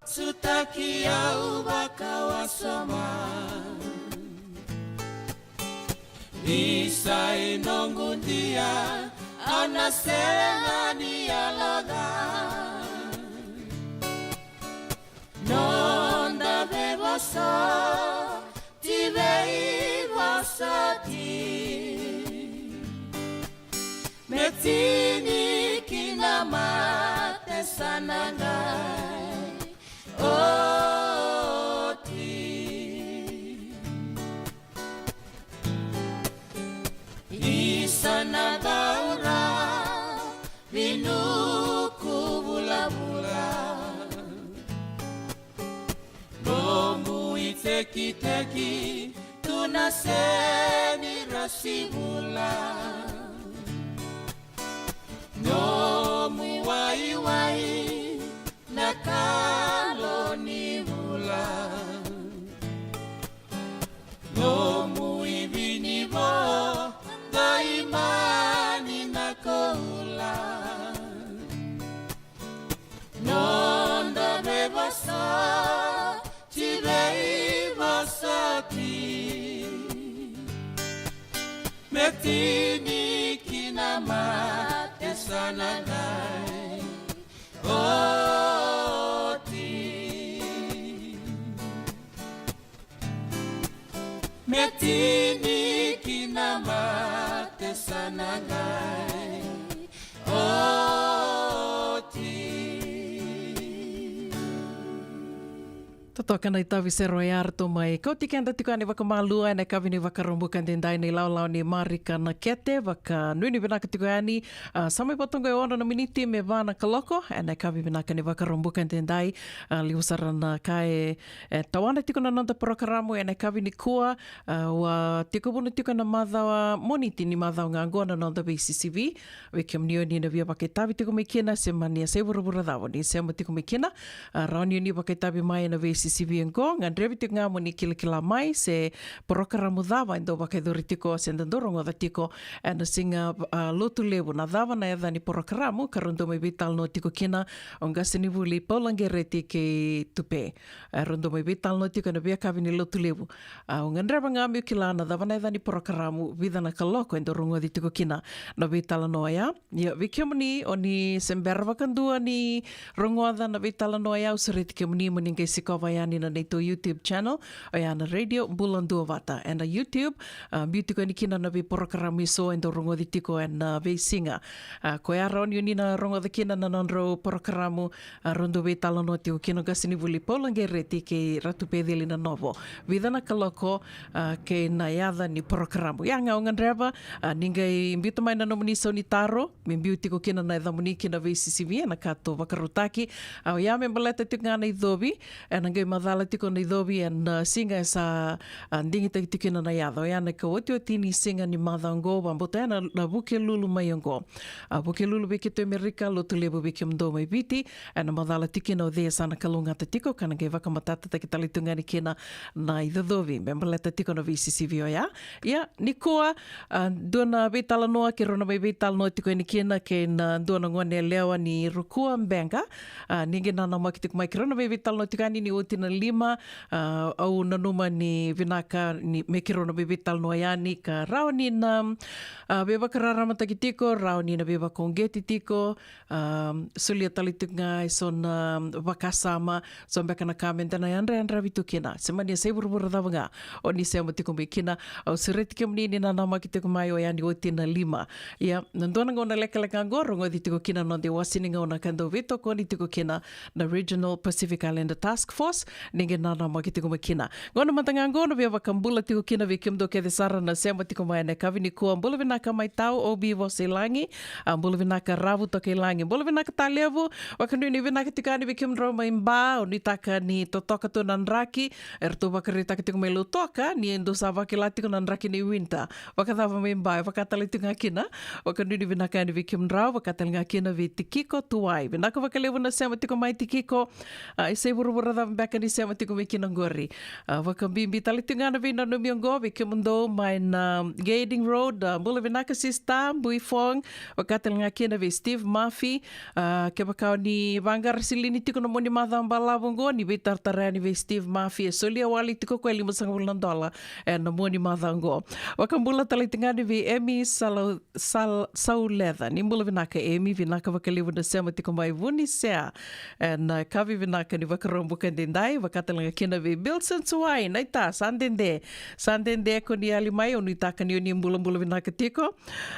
sutaki au vakawasoma. Ni sa i noqu dia, au na sega ni yaloca. Noda veivosoti, veivosoti. Me tini kina mate sa na qai oti. Isa na daura vinuku vulavula. Nomu itekiteki tu na seni rasivula. Nomu waiwai na kalo ni vula. Nomu ivinivo daimani na koula. Noda veivosoti veivosoti. Me tini kina mate sa na qai oti. Me tini kina mate sa na qai oti. Totoka na itavi sere oya eratou mai kauti keda tiko yani vakamalua ena yakavi ni Vakaraubuka edaidai, na ilawalawa ni Marika na kete. Vakanuinui vinaka tiko yani. A, sa mai vata oqo e ono na miniti me va na kaloko ena yakavi vinaka ni Vakaraubuka edaidai. A, levu sara na ka e, e tawana tiko na noda porokaramu ena yakavi nikua. A, au a tekivu tiko na macawa Moniti ni macawa ga oqo na noda veisisivi. Vei kemuni o ni na via vakaitavi tiko mai kina, se mani yasai vuravura cava o ni sema tiko mai kina, a, rawa ni o ni vakaitavi mai ena veisisivi oqo. Gadrevi tiko ga mo ni kilakila mai se porokaramu cava e dau vakayacori tiko se da dau rogoca tiko ena siga, a, Lotulevu. Na cava na yaca ni porokaramu ka rau dau mai veitalanoa tiko kina o qasenivuli Paula Qereti kei Tupe. A, rau dau mai veitalanoa tiko ena veiyakavi ni Lotulevu. A, au gadreva ga meu kila na cava na yaca ni porokaramu, vica na kaloko e dau rogoci tiko kina na veitalanoa oya. Ia, vei kemuni o ni se bera vakadua ni rogoca na veitalanoa oya, au sureti kemuni mo ni qai sikova yani na neitou YouTube channel, oya na Radio Bula Duavata. Ena YouTube, a, biu tiko yani kina na veiporokaramu eso e dau rogoci tiko ena veisiga. A, koya rawa ni o ni na rogoca kina na nodrau porokaramu, a, rau dau veitalanoa tiko kina o qasenivuli Paula Qereti kei Ratu Peceli Nanovo. Vica na kaloko, a, kei na yaca ni porokaramu. Ia ga au gadreva, a, ni qai biuta mai na nomuni sau ni taro, me biu tiko kina na yacamuni ki na veisisivi ena ka tou vakarautaki. A, oya me baleta tiko ga na icovi, ena qai macala tiko na icovi ena, a, siga e sa, a, digitaki tiko kina na yaca. Oya na ikaotioti ni siga ni macawa oqo, vakabauta ya na, na Vukelulu mai oqo. A, Vukelulu vei keitou e Amerika, Lotulevu vei kemudou mai Viti, ena macala tiko kina o cei e sa na kalougata tiko, ka na qai vakamatatataki tale tu ga yani kina na icocovi me baleta tiko na veisisivi oya. Ia, nikua, a, dua na veitalanoa keirau na mai veitalanoa tiko yani kina kei na dua na gone yalewa ni Rukua, Beqa. A, ni qai nanamaki tiko mai, keirau na mai veitalanoa tiko yani ni oti na lima. A, au nanuma ni vinaka ni me keirau na mai veitalanoa yani ka rawa ni na, a, veivakararamataki tiko, rawa ni na veivakauqeti tiko. A, solia tale tiko ga eso na vakasama, so beka na ka me da na yadrayadravi tu kina. Se mani yasai vuravura cava ga o ni sema tiko mai kina, au sureti kemuni ni nanamaki tiko mai, oya ni oti na lima. Ia, na dua na gauna lekaleka oqo rogoci tiko kina na noda iwase ni gauna ka dau veitokoni tiko kina na Regional Pacific Islander Task Force, ni qai nanamaki tiko mai kina. Gauna mada ga oqo na via vakabula tiko kina vei kemudou kece sara na sema tiko mai ena yakavi nikua. Bula vinaka mai Tau, O B Vosailagi. A, bula vinaka Ravu Tokailagi. Bula vinaka Talevu. Vakanuinui vinaka tiko yani vei kemudrau mai Ba, au nuitaka ni totoka tu na draki. Eratou vakaraitaka tiko mai Lautoka ni dou sa vakila tiko na draki ni winter. Vakacava mai Ba, e vaka tale tiko ga kina? Vakanuinui vinaka yani vei kemudrau, vaka tale ga kina vei Tikiko Tuwai. Vinaka vakalevu na sema tiko mai Tikiko. A, e se i vuravura cava beka ni sema tiko mai kina oqori. A, vakabibi tale tiko ga na veinanumi oqo vei kemudou mai na Gayarding Road. A, bula vinaka Sista Buifong. Vaka tale ga kina vei Steve Murphy. A, kevaka o ni vaqara silini tiko na moni macawa balavu oqo, ni veitaratara yani vei Steve Murphy, e solia wale tiko koya e limasagavulu na dola ena moni macawa oqo. Vakabula tale tiko ga yani vei Emi Sala Sal, Sauleca. Ni bula vinaka Emi, vinaka vakalevu na sema tiko mai Vunisea. Ena yakavi vinaka ni Vakaraubuka edaidai. Ai, vakatalega kina vei Bilson Suai, naita, sa dede. Sa dede ko ni yali mai, au nuitaka ni o ni bulabula vinaka tiko.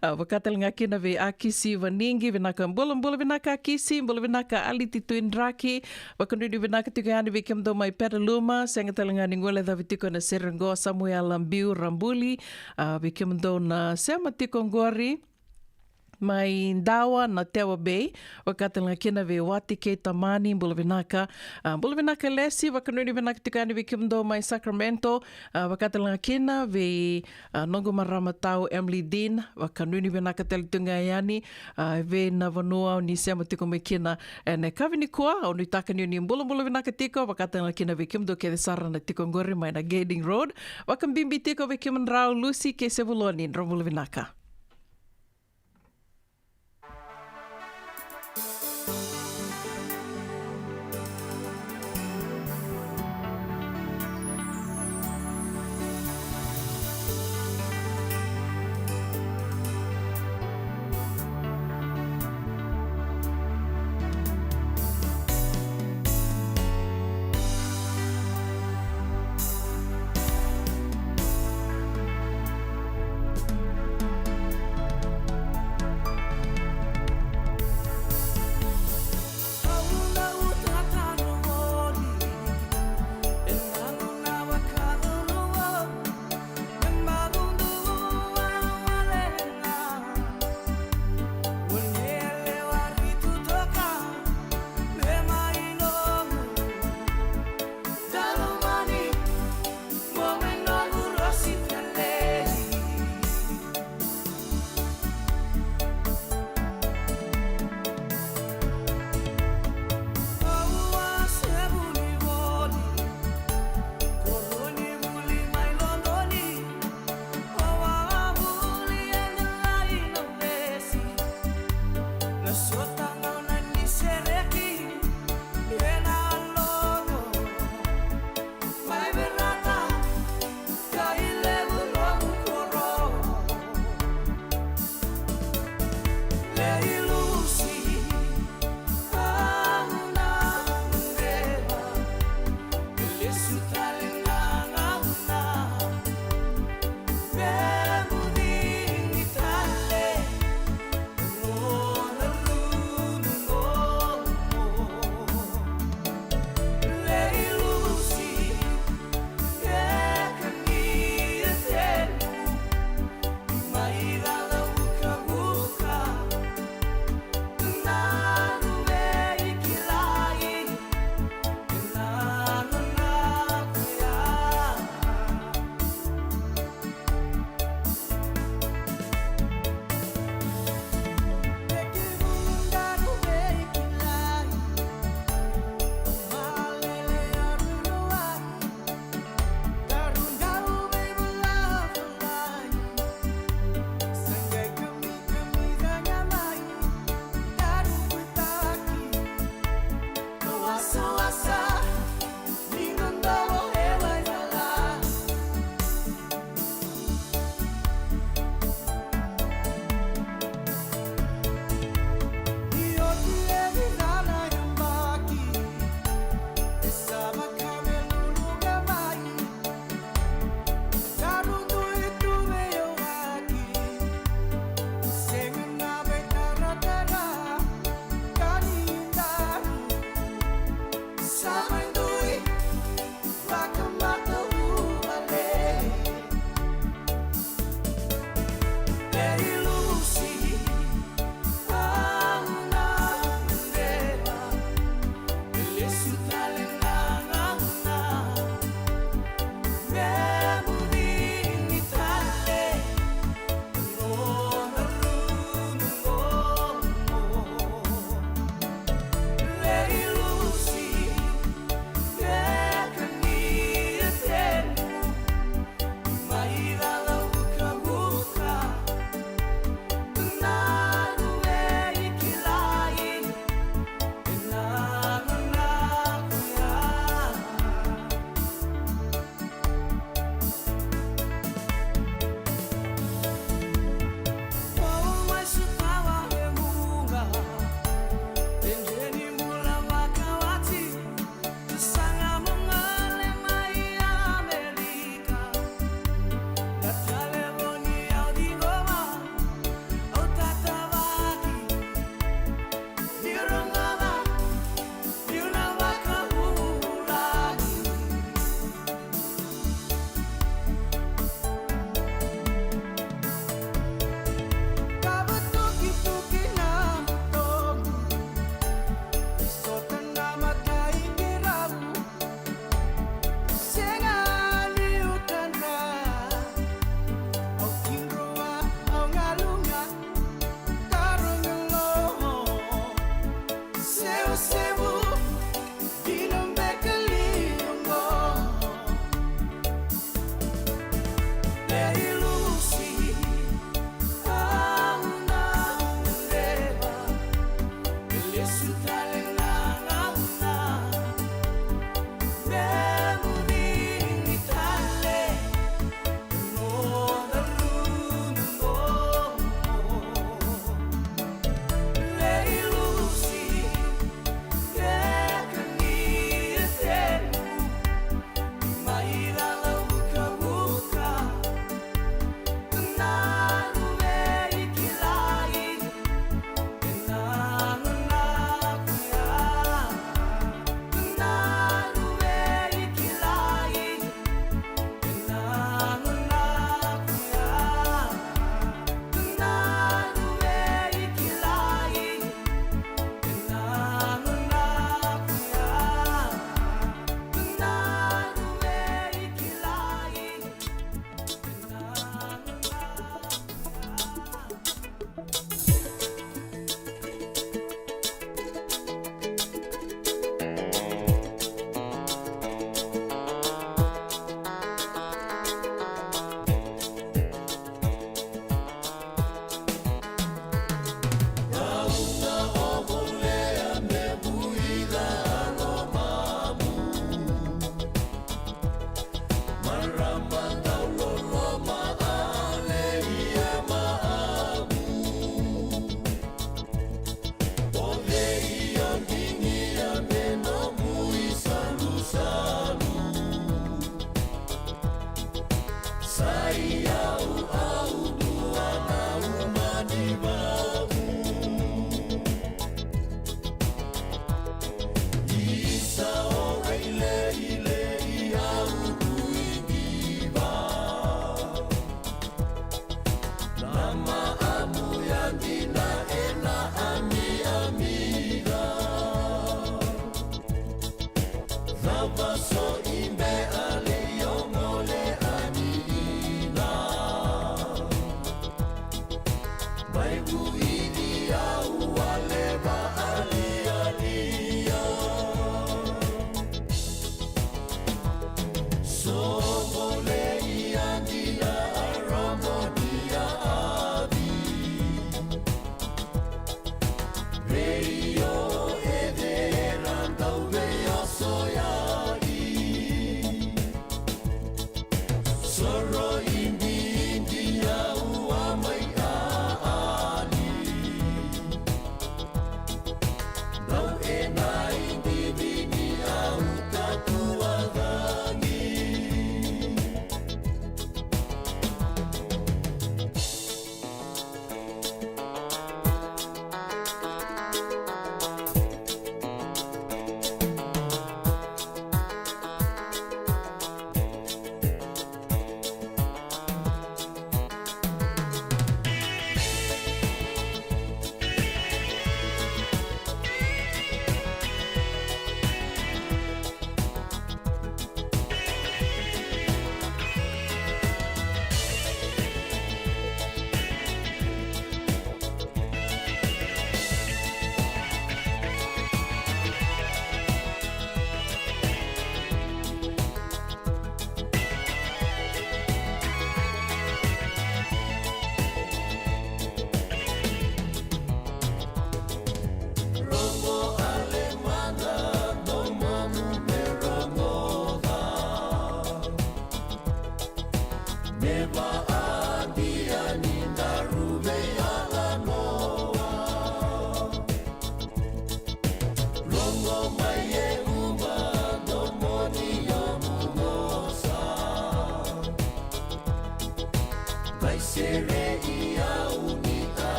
A, vakatalega kina vei Akisi Vanigi, vinaka bulabula vinaka Akisi, bula vinaka Aliti Tuidraki. Vakanuinui vinaka tiko yani vei kemudou mai Petaluma, sega talega ni guilecavi tiko na sere qo, Samuela Biu Rabuli, a, vei kemudou na sema tiko qori. Mai Dawa na Tewa Bay, vakatalega kina vei Wati kei Tamani, bula vinaka. A, bula vinaka Lesi, vakanuinui vinaka tiko yani vei kemudou mai Sacramento, a, vakatalega kina vei, a, noqu marama tau Emily Dean, vakanuinui vinaka tale tu ga yani, a, vei na vanua o ni sema tiko mai kina ena yakavi nikua, au nuitaka ni o ni bulabula vinaka tiko, vakatalega kina vei kemudou kece sara na tiko qori mai na Gairding Road, vakabibi tiko vei kemudrau Lucy kei Sevuloni, drau bula vinaka.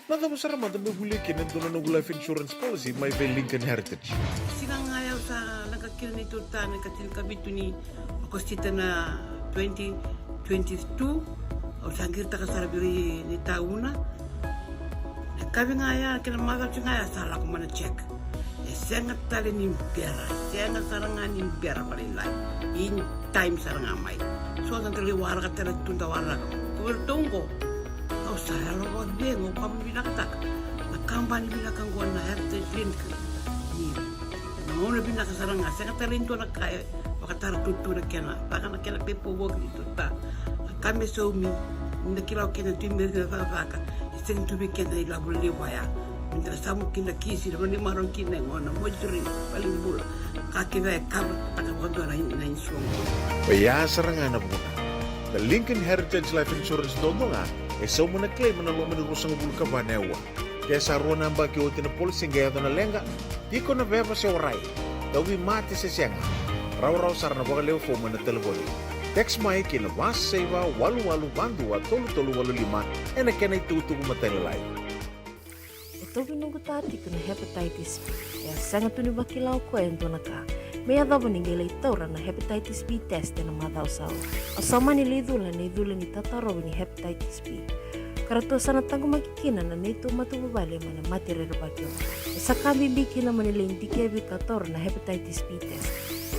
Na cava sara mada me volia kina e dua na noqu life insurance policy mai vei Lincoln Heritage? Siga ga ya au sa leqa kina ni tota na ka tinikavitu ni Okosita na twenty twenty-two, au sa qiritaka sara vei ira ni tauna. Na kavi ga ya kei na macawa ga ya sa lako mai na check. E sega tale ni bera, sega sara ga ni bera vakalailai. In time sara ga mai. So da qai waraka tale tu da waraka. Ko vei ratou oqo, au sa yalo vakacegu, au vakavinavinakataka na kabani vinaka oqo na Heritage Link. Ni na gauna vinaka sara ga, sega tale ni dua na ka e vakatara tutu na kena, vaka na kena pepa voki ni tuta. Na ka me saumi, ni na kila o kena tu i meri na cakacaka, e sega tu vei keda na ilavo levu ya. Me da samu kina kisi, na vanimaro kina e gona, moituri, valenibula. Ka kece e kava, taka vakadua na in-, na insurance. Oya sara ga na vuna. Na Lincoln Heritage Life Insurance duadua ga, e sauma na claim ena loma ni ruasagavulu ka va na aua. Ke sa rua na yabaki oti na policy qai yaco na leqa, tiko na veva se warai, tauvimate se sega, rawarawa sara na vakalewe fomu ena talevoni. Text mai ki na va saiva walu walu va dua tolu tolu walu lima ena kena itukutuku matailalai. E tauvi noqu ta tiko na hepatitis B. E a sega tu ni vakila o koya e dua na ka me yacova ni qai lai taura na hepatitis B test ena macawa sa oti. Au sa mani lai cula ena icula ni tatarovi ni hepatitis B. Ka ratou sa na taqomaki kina na neitou matavuvale mai na mate rerevaki oqo. E sa ka bibi kina mo ni lai dikevi ka taura na hepatitis B test.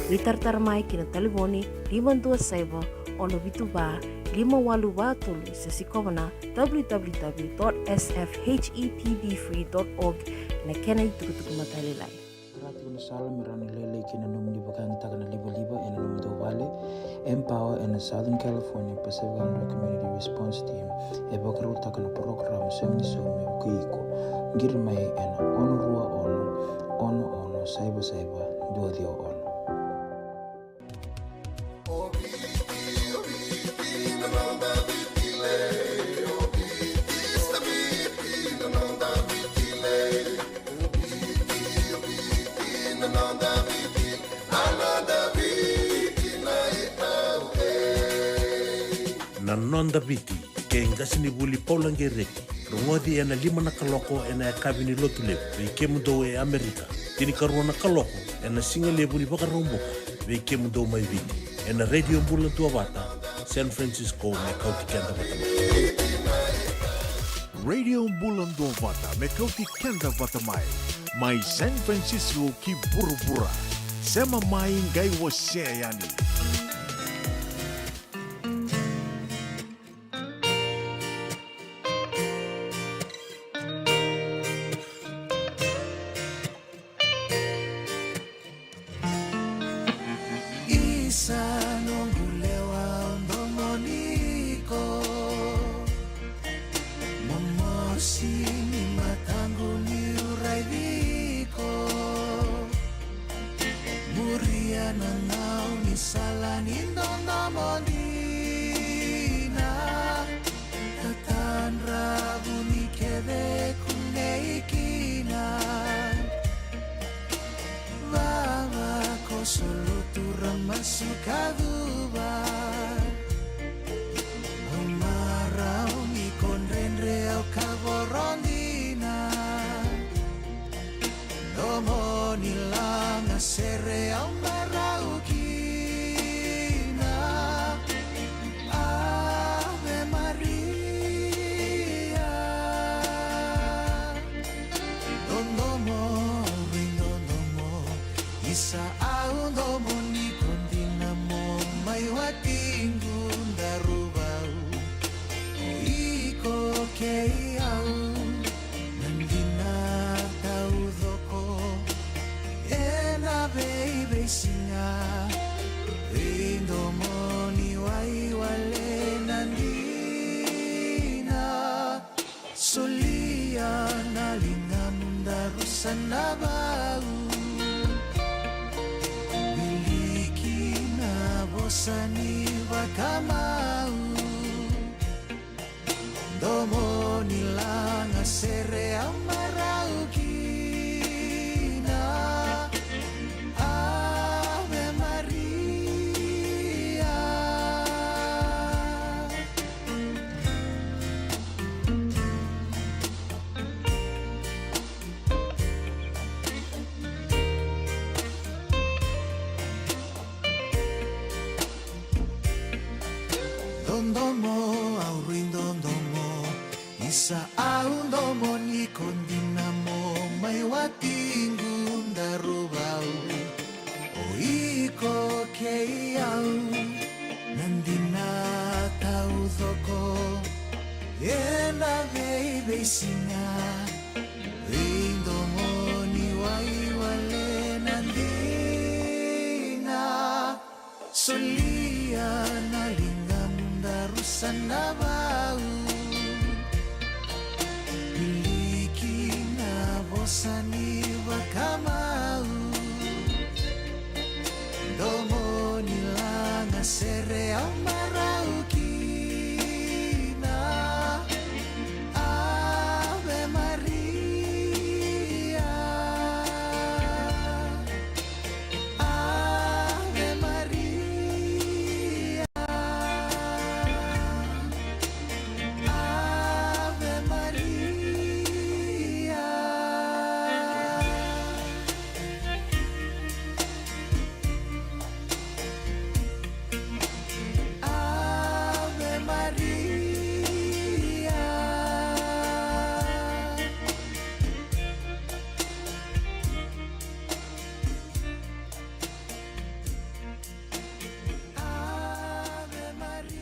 Veitaratara mai ki na talevoni lima dua saiva, ono vitu va, lima walu va tolu, se sikova na w w w dot s f h e p b free dot org ena kena itukutuku matailalai. Rati na sala me rawa ni lailai kina nomuni vakayagataka na livaliva ena nomudou vale. Empower ena Southern California Pacific Islander Community Response Team e vakarautaka na porokaramu Sega ni Saumi me vukei iko. Qiri mai ena ono rua ono, ono ono saiva saiva, dua ciwa ono. Na noda Daviti kei qasenivuli Paula Qereti. Rogoci ena lima na kaloko ena yakavi ni Lotulevu vei kemudou e Amerika. Tinikarua na kaloko ena sigalevu ni Vakaraubuka vei kemudou mai Viti. Ena Radio Bula Duavata, San Francisco, me kauti keda vata mai. Radio Bula Duavata, me kauti keda vata mai. Mai San Francisco ki vuravura. Sema mai qai wasea yani. Isa noqu lewa, au domoni iko. Momosi ni mataqu niu raici iko. Muria na gaunisala ni dodomo dina. Tatadra vuni kece kunei kina. Vavakoso, lutu, ra masu ka cuva. Au marau ni ko dredre, au kavoro dina. Domo ni lagasere au marau kina. Ave Maria. Dodomo, au rui dodomo. Isa, au domoni iko dina, mo mai watiqu Daruvau. O iko kei au, na dina taucoko. Ena veiveisiga, veidomoni waiwale na dina. Solia na ligamu daru sa na vau. Wiliki na vosa ni vakamau. Domo ni lagasere au marau kina. Ave Maria. Dodomo, au rui dodomo. Isa, au domoni iko dina, mo mai watiqu Daruvau. O iko kei au, na dina taucoko. Ena veiveisiga, veidomoni waiwale na dina. Solia na ligamu daru sa na vau. Wiliki na vosa ni vakamau. Domo ni lagasere au marau kina. Ave Maria. Ave Maria. Ave Maria. Ave Maria. Ave Maria.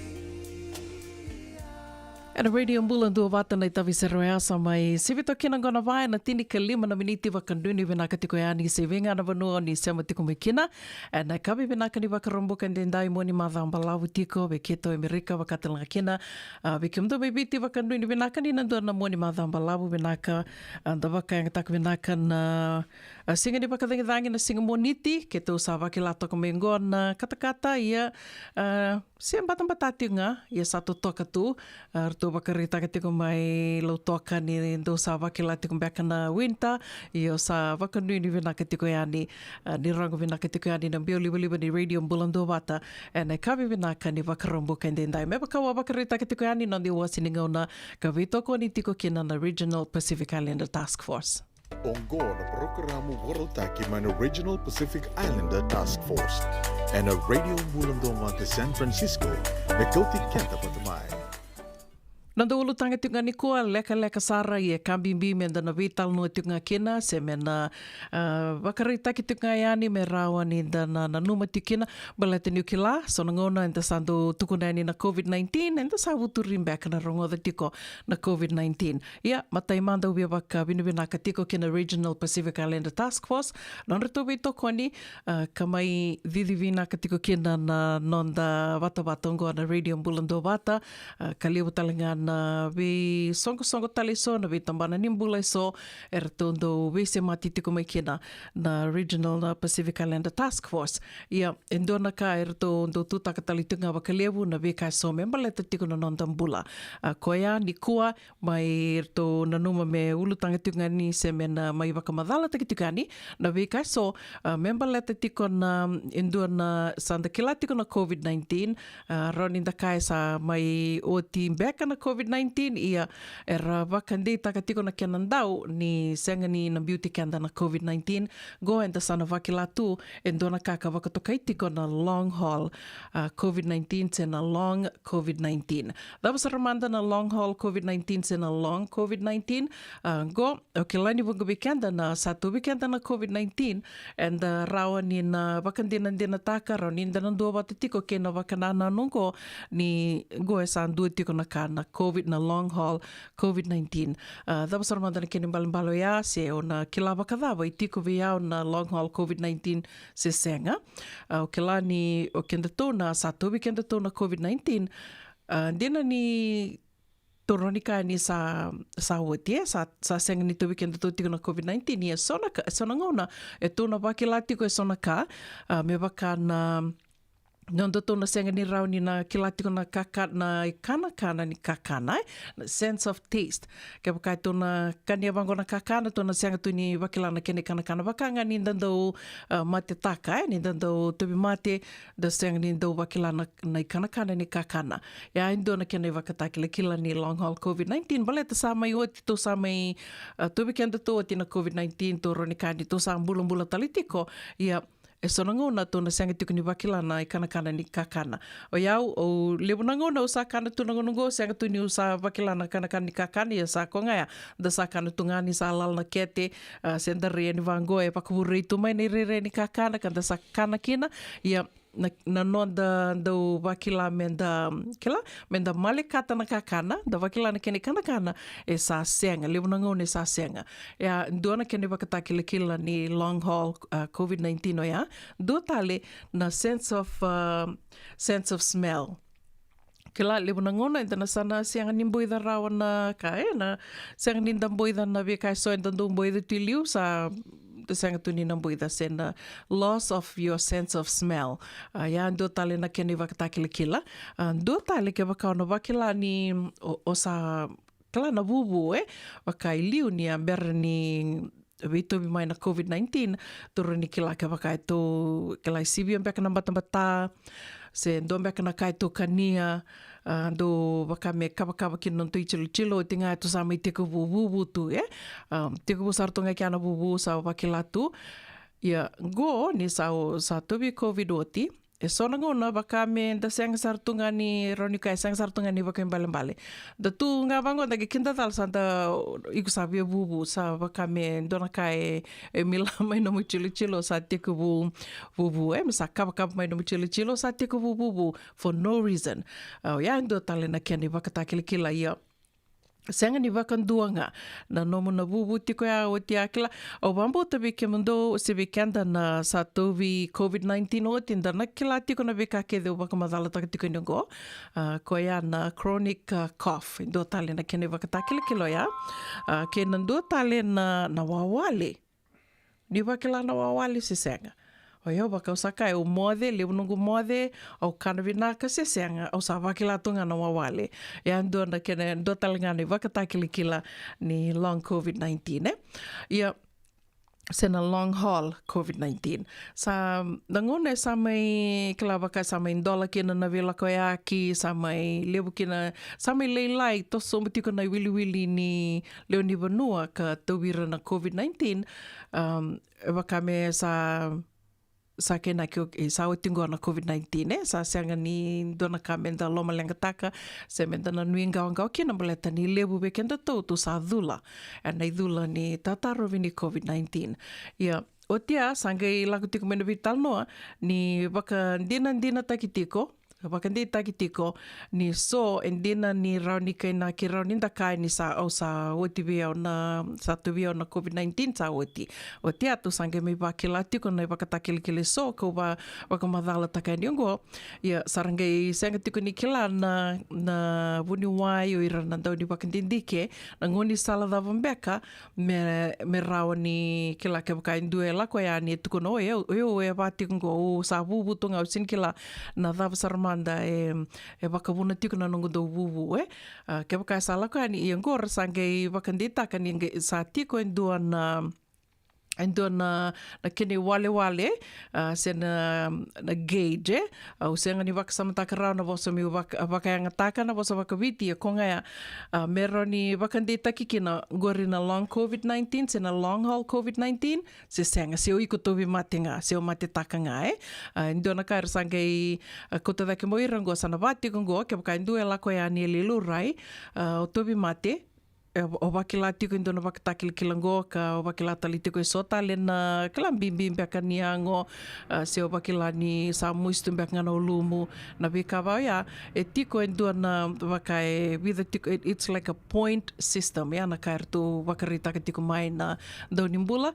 Ena Radio Bula Duavata na itavi sere oya sa mai sivi toka kina qo na va ena tinikalima na miniti. Vakadua ni vinaka tiko yani se vei ga na vanua ni sema tiko mai kina. Ena yakavi vinaka ni Vakaraubuka edaidai, mua ni macawa balavu tiko vei keitou e Amerika, vakatalega kina, a, vei kemudou mai Viti, vakadua ni vinaka ni na dua na mua ni macawa balavu vinaka. A, da vakayagataka vinaka na A, siga ni vakacagicagi na siga Moniti, keitou sa vakila toka mai oqo na katakata, ia, a, se batabata tiko ga, ia sa totoka tu. A, ratou vakaraitaka tiko mai Lautoka ni dou sa vakila tiko beka na winter, ia sa vakanuinui vinaka tiko yani, a, ni rogo vinaka tiko yani na biau livaliva ni Radio Bula Duavata ena yakavi vinaka ni Vakaraubuka edaidai. Me vaka au a vakaraitaka tiko yani, noda iwasi ni gauna ka veitokoni tiko kina na Regional Pacific Islander Task Force. Oqo na parokaramu vakarautaki mai na Regional Pacific Islander Task Force ena Radio Bula Duavata San Francisco, me kauti keda vata mai. Noda ulutaga tiko ga nikua, lekaleka sara, ia ka bibi meda na veitalanoa tiko ga kina, se me na, a, vakaraitaki tiko ga yani me rawa ni da na nanuma tiko kina, baleta niu kila, so na gauna eda sa dau tukuna yani na COVID nineteen, eda sa vuturi beka na rogoca tiko na COVID nineteen. Ia, matai mada au via vakavinavinaka tiko kina Regional Pacific Islander Task Force, nodratou veitokoni, a, ka mai cici vinaka tiko kina na noda vatavata oqo na Radio Bula Duavata, a, ka levu tale ga na veisoqosoqo tale eso, na veitabana ni bula eso, eratou dau veisemati tiko mai kina na Regional, na Pacific Islander Task Force. Ia, e dua na ka eratou dau tutaka tale tiko ga vakalevu na veika eso me baleta tiko na noda bula. A, koya nikua, mai ratou nanuma me ulutaga tiko ga ni se me na mai vakamacalataki tiko yani na veika eso, a, me baleta tiko na, e dua na, sa da kila tiko na COVID nineteen, a, rawa ni da kaya sa mai oti beka na COVID nineteen, ia era vakadeitaka tiko na kena dau ni sega ni na biuti keda na COVID nineteen, qo eda sa na vakila tu e dua na ka ka vakatokai tiko na long haul, a, COVID nineteen se na long COVID nineteen. Cava sara mada na long haul COVID nineteen se na long COVID nineteen? A, qo, o kila ni vuqa vei keda na sa tauvi keda na COVID nineteen, eda rawa ni na vakadinadinataka, rawa ni da na duavata tiko kei na vakanananu qo, ni qo e sa dua tiko na ka na COVID, na long haul COVID nineteen. A, cava sara mada na kena ibalebale oya, se o na kila vakacava, e tiko vei au na long haul COVID nineteen se sega? A, o kila ni o kedatou na sa tauvi kedatou na COVID nineteen, a, dina ni tou rawa ni kaya ni sa, sa oti, e, sa, sa sega ni tauvi kedatou tiko na COVID nineteen, ia so na ka, so na gauna e tou na vakila tiko e so na ka, a, me vaka na nodatou na sega ni rawa ni na kila tiko na kaka, na ikanakana ni kakana, e, na sense of taste. Kevaka e tou na kania vaqo na kakana, tou na sega tu ni vakila na kena ikanakana, vaka ga ni da dau, a, matetaka, e, ni da dau tauvi mate, da sega ni dau vakila na, na ikanakana ni kakana. Ia e dua na kena ivakatakilakila ni long haul COVID nineteen, baleta sa mai oti, tou sa mai, a, tauvi kedatou oti na COVID nineteen, tou rawa ni kaya ni tou sa bulabula tale tiko. Ia e so na gauna tou na sega tiko ni vakila na ikanakana ni kakana. O yau, au levu na gauna au sa kana tu na gauna qo, sega tu niu sa vakila na kanakana ni kakana, ia sa koya ga ya, da sa kana tu ga ni sa lala na kete, a, se da rai yani vaqo, e vakavurei tu mai na irairai ni kakana ka da sa kana kina. Ia na, na noda dau vakila me da, kila, me da malekata na kakana, da vakila na kena ikanakana, e sa sega, levu na gauna e sa sega. Ia dua na kena ivakatakilakila ni long haul, a, COVID nineteen oya. Dua tale na sense of, a, sense of smell. Kila, levu na gauna eda na sa na sega ni boica rawa na ka, e, na sega ni da boica na veika eso eda dau boica tu i liu, sa da sega tu ni na boica, se na loss of your sense of smell. A, ia dua tale na kena ivakatakilakila. A, dua tale kevaka o na vakila ni o, o sa kila na vuvu, e, vaka i liu ni a bera ni veitauvi mai na COVID nineteen, tou rawa ni kila kevaka e tou kila e sivia beka na batabata, se dua beka na ka e tou kania, a, dau vaka me kavakava kina na nodatou itilotilo, oti ga e tou sa mai tekivu vuvu tu, e. A, tekivu sara tu ga kea na vuvu, sa vakila tu. Ia qo ni sa, sa tauvi COVID oti, e so na gauna vaka me da sega sara tu ga ni, rawa ni kaya, sega sara tu ga ni vakaibalebale. Da tu ga vaqo, da qai kidacala sa da, iko sa via vuvu, sa vaka me dua na ka e, e mila mai nomu itilotilo, sa tekivu vuvu, e, me sa kavakava mai nomu itilotilo, sa tekivu vuvu for no reason. A, oya e dua tale na kena ivakatakilakila. Ia sega ni vakadua ga na nomu na vuvu tiko ya oti, a, kila. Au vakabauta vei kemudou se vei keda na sa tauvi COVID nineteen oti, da na kila tiko na veika kece au vakamacalataka tiko ni oqo. A, koya na chronic, a, cough, e dua tale na kena ivakatakilakila oya. A, kei na dua tale na, na wawale. Ni vakila na wawale se sega. O yau vaka au sa kaya, au moce, levu noqu moce, au kana vinaka se sega, au sa vakila tu ga na wawale. Ia dua na kena, dua tale ga na ivakatakilakila ni long COVID nineteen, e? Ia, se na long haul COVID nineteen. Sa, na gauna e sa mai, kila vaka sa mai dola kina na veilakoyaki, sa mai levu kina, sa mai lailai, toso sobu tiko na iwiliwili ni lewe ni vanua ka tauvi ira na COVID nineteen. Um, e vaka me sa, sa kena ke, e sa oti qo na COVID nineteen, e sa sega ni dua na ka me da lomaleqataka, se me da na nuiqawaqawa kina baleta ni levu vei kedatou tu sa cula ena icula ni tatarovi ni COVID nineteen. Ia, oti ya, sa qai lako tiko mai na veitalanoa ni vakadinadinataki tiko, vakadeitaki tiko ni so e dina ni rawa ni kainaki, rawa ni da kaya ni sa, au sa oti vei au na, sa tu vei au na COVID nineteen sa oti. Oti ya tu sa qai mai vakila tiko na ivakatakilakila e so kau va, vakamacalataka yani oqo. Ia, sa ra qai sega tiko ni kila na, na vuniwai o ira na dau ni vakadidike, na gaunisala cava beka me, me rawa ni kila kevaka e dua e lako yani e tukuna, o yau, o yau e va tiko qo, au sa vuvu tu ga, au sega ni kila na cava sara mada e, e vakavuna tiko na noqu dau vuvu, e. A, kevaka e sa lako yani, ia qo ra sa qai vakadeitaka ni qai sa tiko e dua na, e dua na, na kena iwalewale, a, se na, na gauge, e. Au sega ni vakasamataka rawa na vosa meu vaka, vakayagataka na vosa vakaviti, ia ko ga ya, a, me rawa ni vakadeitaki kina qori na long COVID nineteen, se na long haul COVID nineteen, se sega, se o iko tauvimate ga, se o matetaka ga, e. A, e dua na ka era sa qai, a, kauta cake mai o ira qo, sa na va tiko qo, kevaka e dua e lako yani e lai laurai, a, o tauvimate, e, o vakila tiko e dua na vakatakilakila qo, ka o vakila tale tiko e so tale na kila bibi beka ni yago, a, se o vakila ni sa musu tu beka ga na ulumu, na veika va oya, e tiko e dua na vaka e vica tiko, it, it's like a point system, ya na ka eratou vakaraitaka tiko mai na dau ni bula,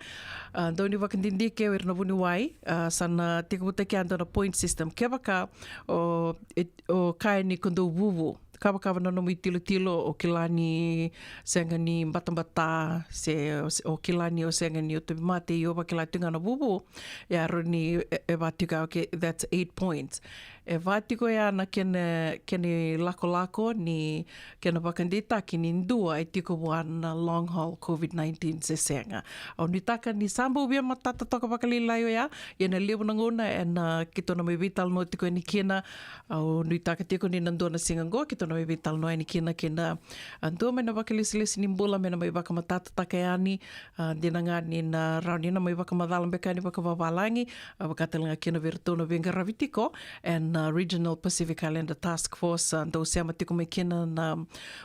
a, dau ni vakadidike, o ira na vuniwai, a, sa na tekivutaki ya dua na point system. Kevaka o, e, o kaya ni ko dau vuvu, kavakava na nomu itilotilo, o kila ni sega ni batabata, se, se o kila ni o sega ni o tauvimate, ia o vakila tiko ga na vuvu, ya rawa ni e, e va tiko, okay, that's eight points. E va tiko ya na kena, kena ilakolako ni kena vakadeitaki ni dua e tiko vua na long haul COVID nineteen se sega. Au nuitaka ni sa bau via matata toka vakalailai oya, ia na levu na gauna ena keitou na mai veitalanoa tiko yani kina. Au nuitaka tiko ni na dua na siga qo keitou na mai veitalanoa yani kina kei na, a, dua mai na vakalesilesi ni bula me na mai vakamatatataka yani, a, dina ga ni na rawa ni na mai vakamacala beka yani vakavavalagi, a, vaka tale ga kina vei iratou na veiqaravi tiko ena, a, Regional Pacific Islander Task Force, a, dau sema tiko mai kina na,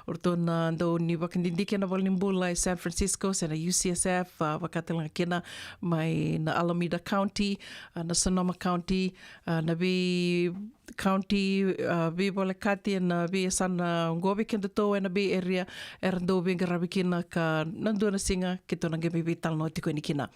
o iratou na dau ni vakadidike ena valenibula e San Francisco, se na U C S F, a, vaka tale ga kina mai na Alameda County, a, na Sonoma County, a, na vei county, a, veivolekati ena veiyasana oqo vei kedatou ena Bay Area, era dau veiqaravi kina ka na dua na siga keitou na qai mai veitalanoa tiko yani kina.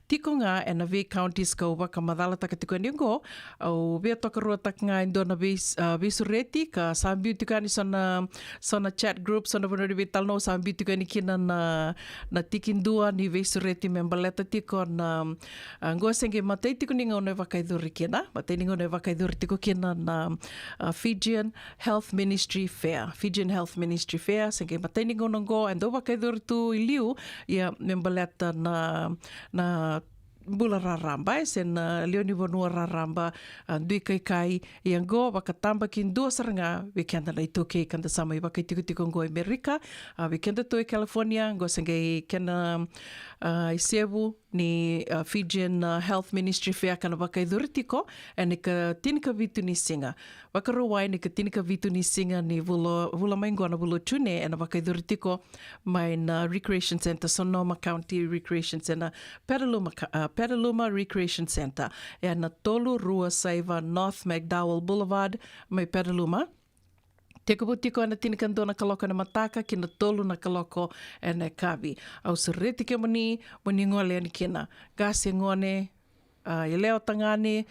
Tiko ga ena vei counties kau vakamacalataka tiko yani oqo, au via tokaruataka ga e dua na vei, a, veisureti ka sa biu tiko yani so na, so na chat group, so na vanua ni veitalanoa sa biu tiko yani kina na, na tikidua ni veisureti me baleta tiko na, a, qo se qai matai tiko ni gauna e vakayacori kina, matai ni gauna e vakayacori tiko kina na, a, Fijian Health Ministry Fair. Fijian Health Ministry Fair, se qai matai ni gauna qo e dau vakayacori tu i liu, ia me baleta na, na bula raraba, e, se na lewe ni vanua raraba, a, dui kaikai, ia qo vakatabakidua sara ga vei keda na iTaukei ka da sa mai vakaitikotiko qo e Merika, a, vei kedatou e California, qo se qai kena, a, isevu ni, a, Fijian, a, Health Ministry Fair ka na vakayacori tiko ena ika tinikavitu ni siga. Vakarauwai na ika tinikavitu ni siga ni vula, vula mai qo na vula o June, ena vakayacori tiko mai na Recreation Centre, Sonoma County Recreation Centre, Petaluma, ka, a, Petaluma Recreation Centre, ena tolu rua saiva North McDowell Boulevard, mai Petaluma. Tekivu tiko ena tinikadua na kaloko ena mataka ki na tolu na kaloko ena yakavi. Au sureti kemuni mo ni gole yani kina. Qase, gone, a, yalewa, tagane,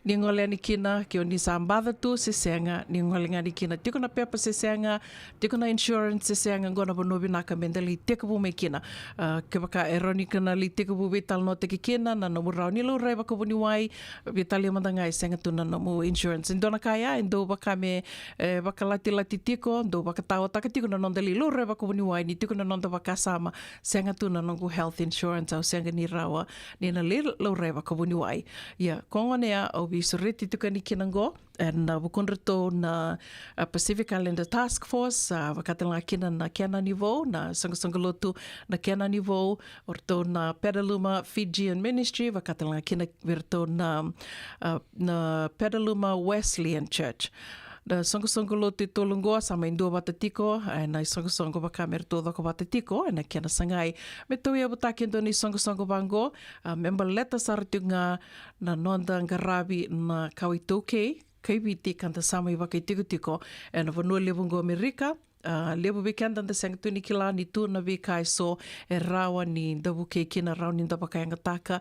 ni gole yani kina, ke o ni sa baca tu se sega, ni gole ga yani kina. Tiko na pepa se sega, tiko na insurance se sega, qo na vanua vinaka me da lai tekivu mai kina. Ah, kevaka e rawa ni kena lai tekivu veitalanoataki kina na nomu rawa ni laurai vakavuniwai, veitalia mada ga e sega tu na nomu insurance. E dua na ka ya e dau vaka me, e, vakalatilati tiko, dau vakataotaka tiko na noda lai laurai vakavuniwai ni tiko na noda vakasama, sega tu na noqu health insurance, au sega ni rawa ni na lai laurai vakavuniwai. Ia, ko gona ya au veisureti tiko yani kina qo, ena vukudratou na, a, Pacific Islander Task Force, a, vakatalega kina na kena ni vou, na soqosoqo lotu na kena ni vou, o ratou na Petaluma Fijian Ministry, vakatalega kina vei ratou na, a, na Petaluma Wesleyan Church. Na soqosoqo lotu e tolu qo sa mai duavata tiko, ena isoqosoqo vaka me ratou cokovata tiko ena kena sagai me tauyavutaki e dua na isoqosoqo vaqo, a, me baleta sara tiko ga na noda qaravi na kawa iTaukei kei Viti ka da sa mai vakaitikotiko ena vanua levu qo Amerika. A, levu vei keda da sega tu ni kila ni tu na veika eso e rawa ni da vukei kina, rawa ni da vakayagataka.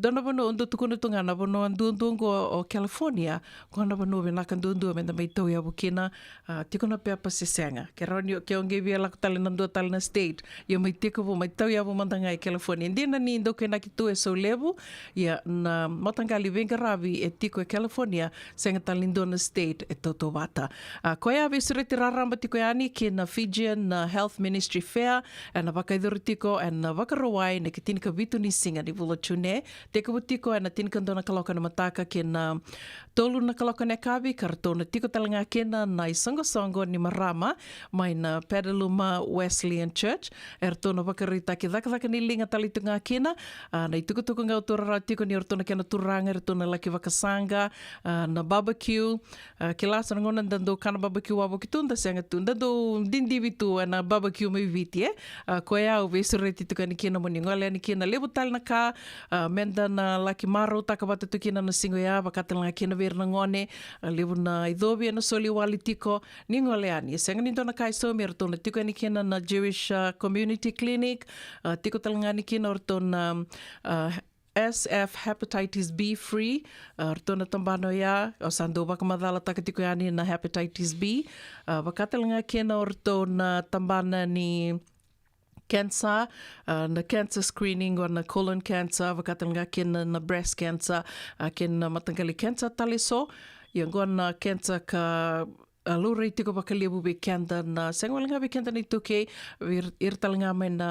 Dua na vanua au dau tukuna tu ga na vanua duadua qo o California, qo na vanua vinaka duadua me da mai tauyavu kina. A, tiko na pepa se sega, ke rawa ni, ke o qai via lako tale na dua tale na state, ia mai tekivu, mai tauyavu mada ga e California. Dina ni dau kainaki tu e Saulevu, ia na mataqali veiqaravi e tiko e California, sega tale ni dua na state e tautauvata. A, koya veisureti raraba tiko yani ki na Fijian, a, Health Ministry Fair, ena vakayacori tiko ena Vakarauwai na ikatinikavitu ni siga ni vula o June, tekivu tiko ena tinikadua na kaloko ena mataka ki na tolu na kaloko ena yakavi, ka ratou na tiko talega kina na isoqosoqo ni marama mai na Petaluma Wesleyan Church. Eratou na vakaraitaki cakacaka ni liga tale tu ga kina, a, na itukutuku ga au taura rawa tiko ni o ratou na kena turaga, eratou na laki vakasaqa, a, na barbecue, a, kila sa na gauna da dau kana barbecue wavoki tu, da sega tu, da dau didivi tu ena barbecue mai Viti, e. A, koya au veisureti tiko yani kina mo ni gole yani kina. Levu tale na ka, a, me da na laki marautaka vata tu kina na siga oya, vakatalega kina vei ira na gone, a, levu na icovi ena soli wale tiko, ni gole yani. E sega ni dua na ka e saumi, eratou na tiko yani kina na Jewish, a, Community Clinic, a, tiko talega yani kina o ratou na, a, S F hepatitis B free, a, ratou na tabana oya, au sa dau vakamacalataka tiko yani na hepatitis B, a, vakatalega kina o ratou na tabana ni cancer, a, na cancer screening, o na colon cancer, vakatalega kina na breast cancer, a, kei na mataqali cancer tale eso. Ia qo na cancer ka, a, laurai tiko vakalevu vei keda na, sega wale ga vei keda na iTaukei, vei ira, ira talega mai na,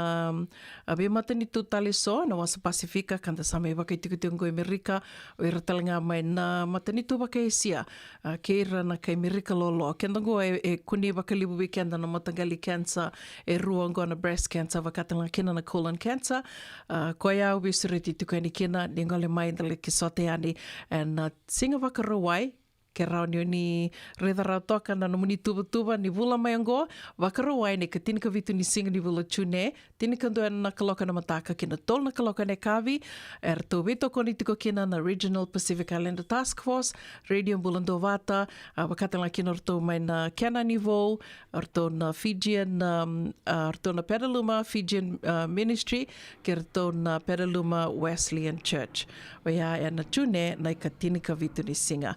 a, veimatanitu tale eso, na wasa Pasifika, ka da sa mai vakaitikotiko qo i Amerika, vei ira talega mai na matanitu vakaEsia, a, kei ira na kai Amerika lolo. Keda qo e, e kune vakalevu vei keda na mataqali cancer e rua qo, na breast cancer, vakatalega kina na colon cancer. A, koya au veisureti tiko yani kina, ni gole mai da laki sota yani ena, a, siga Vakarauwai, ke rawa ni o ni raica rawa toka na nomuni tuvatuva ni vula mai oqo, Vakarauwai na ikatinikavitu ni siga ni vula o June, tinikadua na kaloko ena mataka ki na tolu na kaloko ena yakavi. Eratou veitokoni tiko kina na Regional Pacific Islander Task Force, Radio Bula Duavata, a, vakatalega kina o ratou mai na kena ni vou, o ratou na Fijian, um, a, o ratou na Petaluma Fijian, a, Ministry, kei ratou na Petaluma Wesleyan Church. Oya ena June na ikatinikavitu ni siga.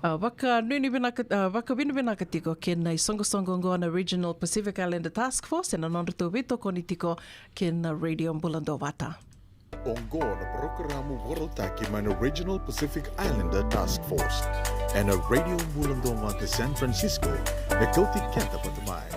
A, vakanuinui vinaka, a, vakavinavinaka tiko kei na isoqosoqo oqo na Regional Pacific Islander Task Force ena nodratou veitokoni tiko kei na Radio Bula Duavata. Oqo na parokaramu vakarautaki mai na Regional Pacific Islander Task Force ena Radio Bula Duavata San Francisco, me kauti keda vata mai.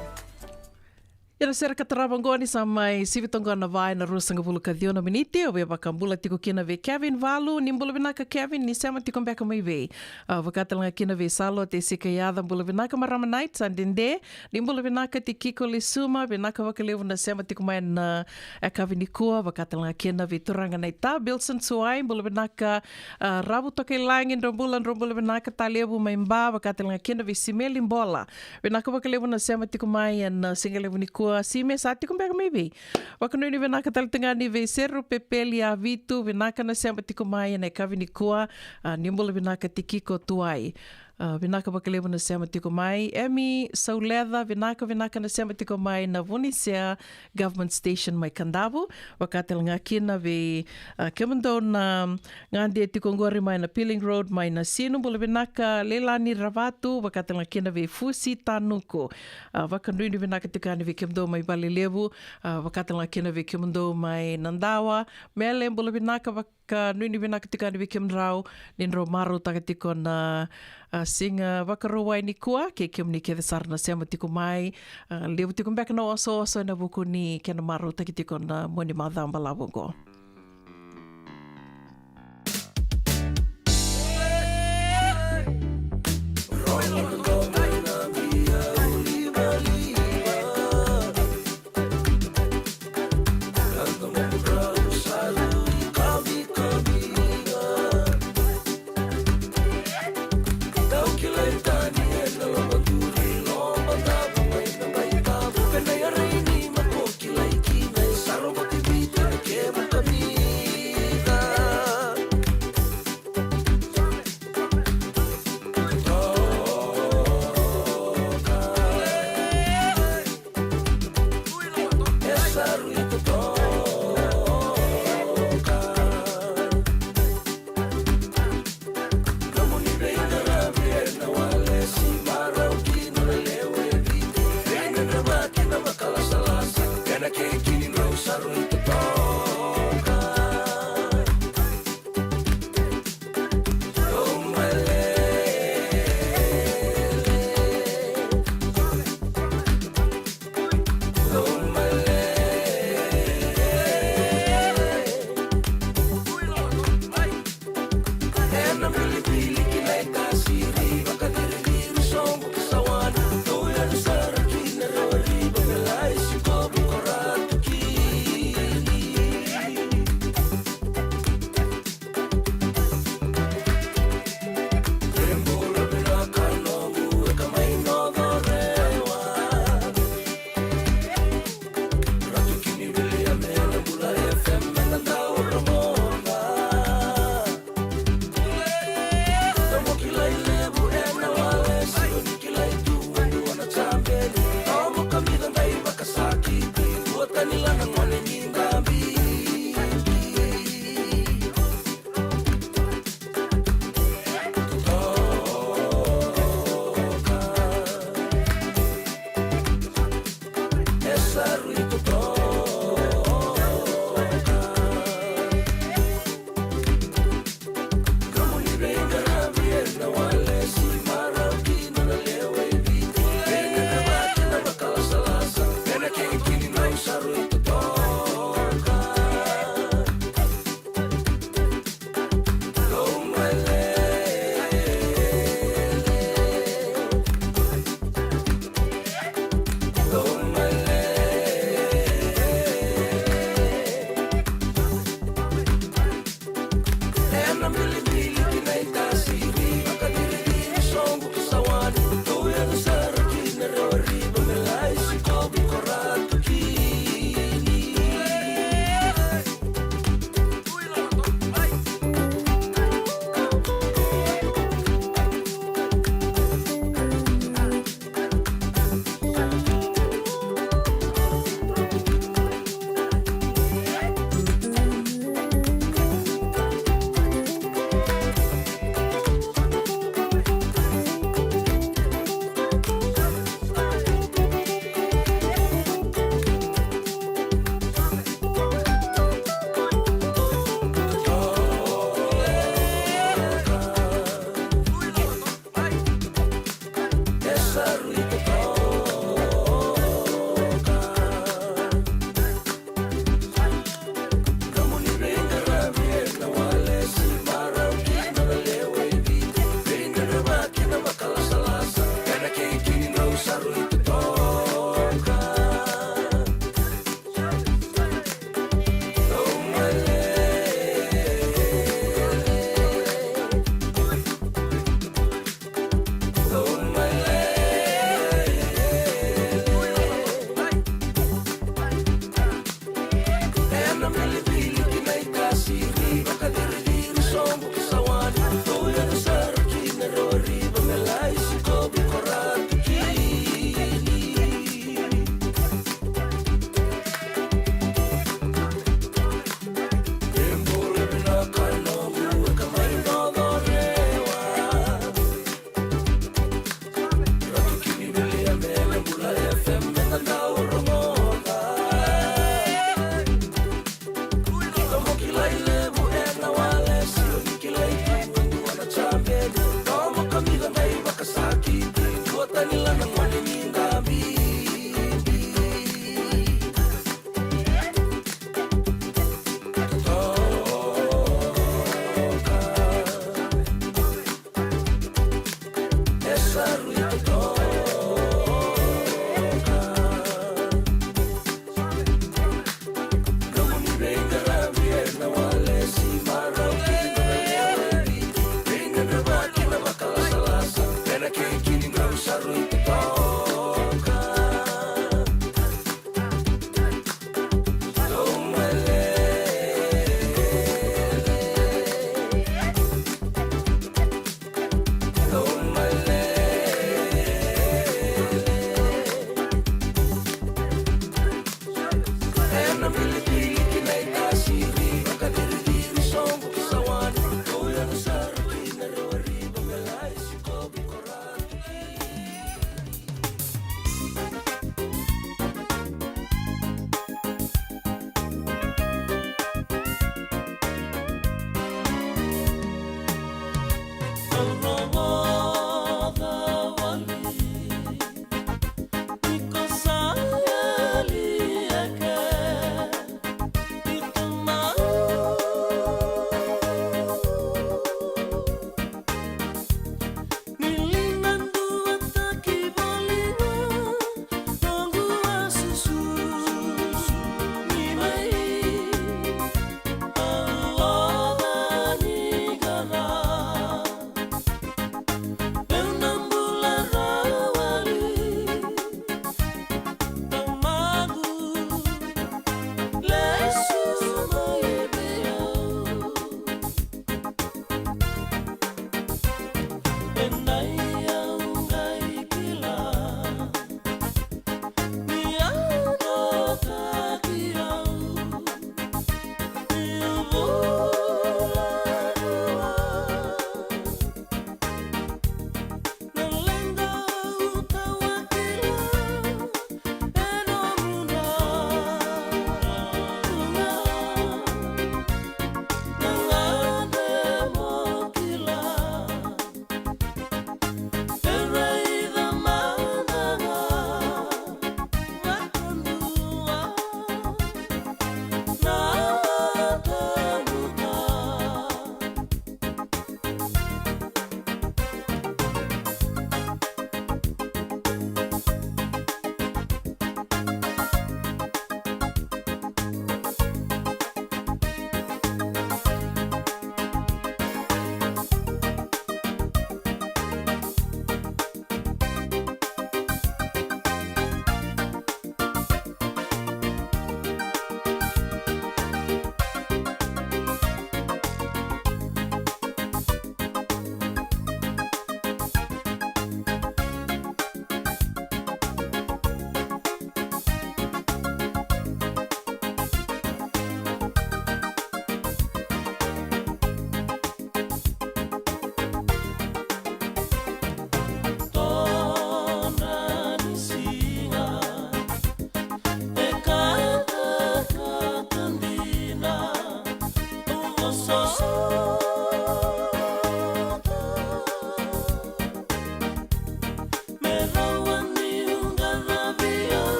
Ia na sere ka tarava oqo ni sa mai sivi toka na va ena ruasagavulu ka ciwa na miniti. Au via vakabula tiko kina vei Kevin Valu. Ni bula vinaka Kevin, ni sema tiko beka mai vei? A, vakatalega kina vei Salote Sikayaca, bula vinaka marama Knight, sa dede. Ni bula vinaka Tikiko Lisuma, vinaka vakalevu na sema tiko mai na, e, yakavi nikua. Vakatalega kina vei turaga Naita, Bilson Suai, bula vinaka, a, Ravu Tokailagi, drau bula, drau bula vinaka Talevu mai Ba, vakatalega kina vei Simeli Bola. Vinaka vakalevu na sema tiko mai ena, a, siga levu nikua. Sime, sa tiko beka mai vei? Vakanuinui vinaka tale tu ga ni vei Seru Pepeli Avitu, vinaka na sema tiko mai ena yakavi nikua, a, ni bula vinaka Tikiko Tuai. A, vinaka vakalevu na sema tiko mai. Emi Sauleca, vinaka, vinaka na sema tiko mai na Vunisea Government Station mai Kadavu. Vakatale ga kina vei, a, kemudou na gade tiko qori mai na Pilling Road mai Nasinu, bula vinaka. Leilani Ravatu, vakatale ga kina vei Fusi Tanuku. A, vakanuinui vinaka tiko yani vei kemudou mai Valelevu. A, vakatale ga kina vei kemudou mai Nadawa. Mele, bula vinaka, vakanuinui vinaka tiko yani vei kemudrau, ni drau marautaka tiko na, a, siga Vakarauwai nikua, kei kemuni kece sara na sema tiko mai. A, levu tiko beka na osooso ena vuku ni kena marautaki tiko na moni macawa balavu oqo.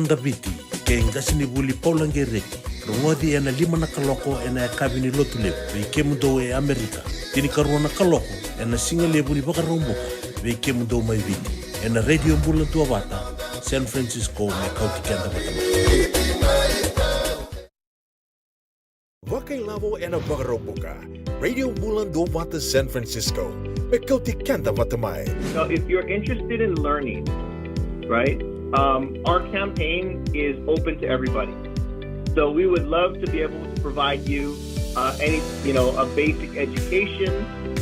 Daviti kei qasenivuli Paula Qereti. Rogoci ena lima na kaloko ena yakavi ni Lotulevu vei kemudou e Amerika. Tinikarua na kaloko ena sigalevu ni Vakaraubuka vei kemudou mai Viti, ena Radio Bula Duavata San Francisco, me kauti keda vata mai. Vakailavo ena Vakaraubuka, Radio Bula Duavata San Francisco, me kauti keda vata mai. Now, if you're interested in learning, right, um, our campaign is open to everybody. So we would love to be able to provide you, uh, any, you know, a basic education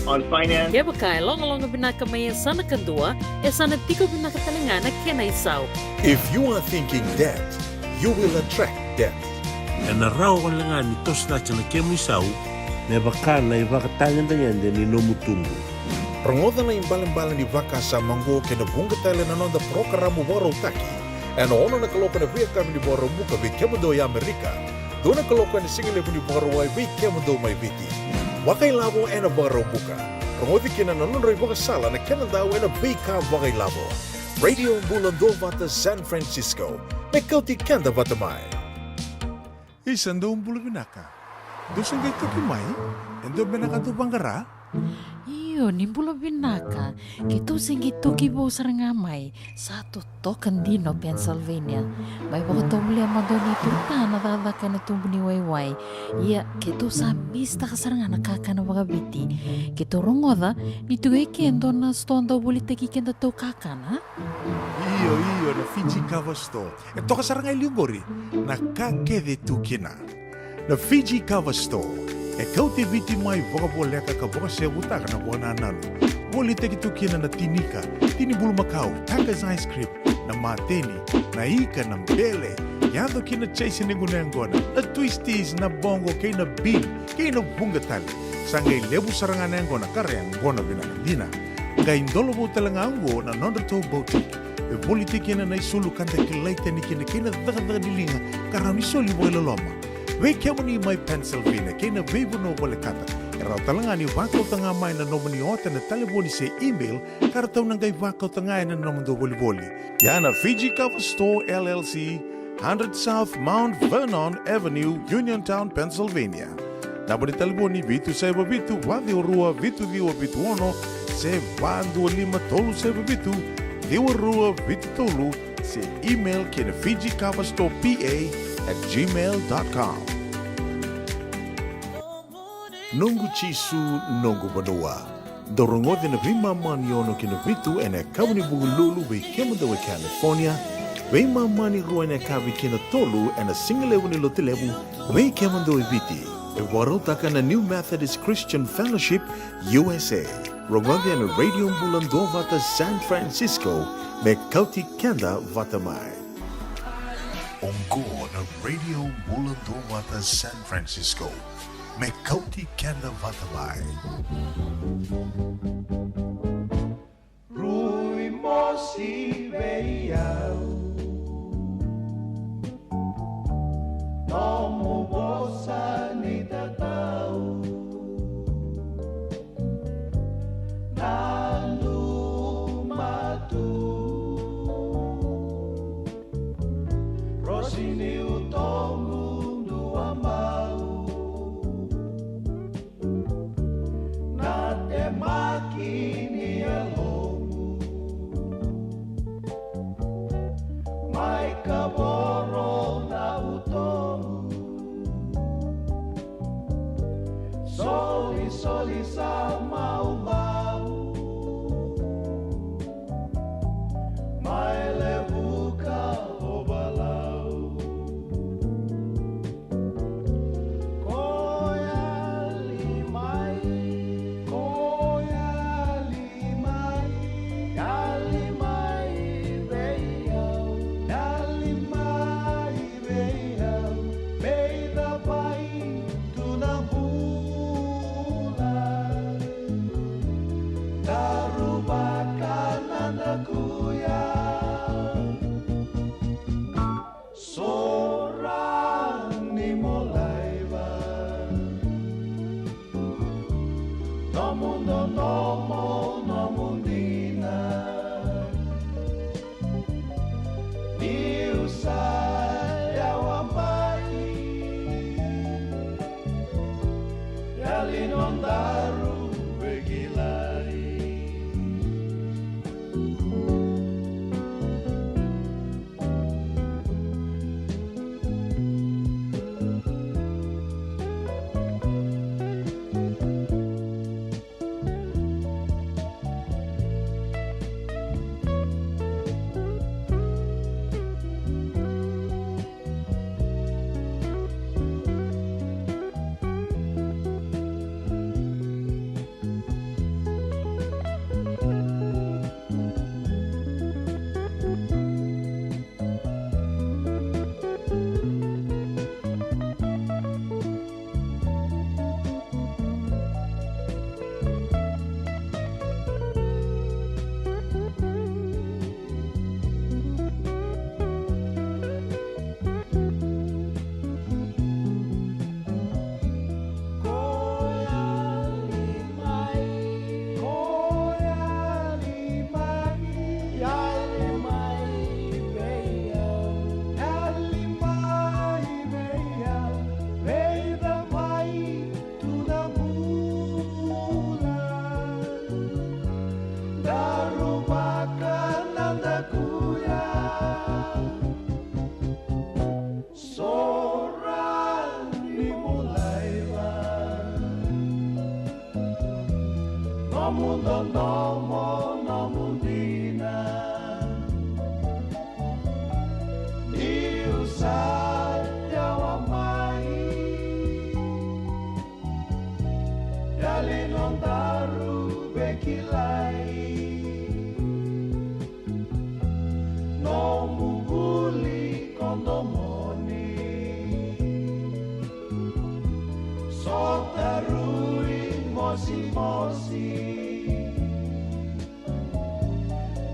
on finance. Kevaka e logaloga vinaka mai e sa na kadua, e sa na tiko vinaka tale ga na kena isau. If you are thinking debt, you will attract debt. Ena rawa wale ga ni toso cake na kemu isau me vaka na ivakatagedegede ni nomu tubu. Rogoca na ibalebale ni vakasama oqo kei na vuqa tale na noda parokaramu vakarautaki ena ono na kaloko ena veiyakavi ni Vakaraubuka vei kemudou e Amerika, dua na kaloko ena sigalevu ni Vakarauwai vei kemudou mai Viti. Vakailavo ena Vakaraubuka. Rogoci kina na nodra ivakasala na kenadau ena veika vakailavo. Radio Bula Duavata San Francisco, me kauti keda vata mai. Isa, dou bula vinaka. Dou se qai toki mai? E dua beka na ka dou vaqara? Io, ni bula vinaka. Keitou se qai toki vou sara ga mai. Sa totoka dina o Pennsylvania. Mai vakatovolea mada o neitou ta na cakacaka ena tubu ni waiwai. Ia, keitou sa misitaka sara ga na kakana vakaviti. Keitou rogoca ni tiko e ke e dua na sitoa dau volitaki kedatou kakana. Io, io, na Fiji Kava Store. E toka sara ga e liu qori na ka kece e tu kina. Na Fiji Kava Store e kauti Viti mai vakavoleka ka vakasevutaka na vakanananu. Volitaki tu kina na tinika, tini bulumakau, Tucker's ice cream, na mateni, na ika, na bele, yaco ki na chase ni gunu yaqona, na twisties, na boqo kei na bean, kei na vuqa tale. Sa qai levu sara ga na yaqona ka ra yaqona vinaka dina. Qai dolovou tale ga oqo na nodratou boutique e volitaki kina na isulu ka da kilai tani kina kei na cakacaka ni liga ka rawa ni soli vakailoloma. Vei kemuni mai Pennsylvania kei na veivanua volekata, e rawa tale ga ni vakauta ga mai na nomuni ota ena talevoni se email ka ratou na qai vakauta ga ena nomudou volivoli. Ia na Fiji Kava Store L L C, hundred South Mount Vernon Avenue, Uniontown, Pennsylvania. Naba ni talevoni vitu saiva vitu, va ciwa rua, vitu ciwa vitu ono, se va dua lima tolu saiva vitu, ciwa rua vitu tolu, se email ki na Fiji Kava Store P A at gmail dot com. Noqu Jisu, noqu vanua. Dou rogoci na veimama ni ono ki na vitu ena yakavi ni Vukelulu vei kemudou e California, veimama ni rua ena yakavi ki na tolu ena sigalevu ni Lotulevu vei kemudou e Viti. E vakarautaka na New Methodist Christian Fellowship U S A. Rogoci ena Radio Bula Duavata San Francisco, me kauti keda vata mai. Oqo na Radio Bula Duavata San Francisco, me kauti keda vata mai. Rui mosi vei au, nomu vosa ni tatau. Nanuma tu, rosi ni utomu duabau. Na temaki ni yalomu, mai kavoro na utomu. Solisoli sa maumau, mai levuka o valau. Sora ni mulaiva, nomu dodomo, nomu dina, niu sa yawa mai, yali nodaru vekilai. Nomu vuli ko domoni, sotaru i mosimosi,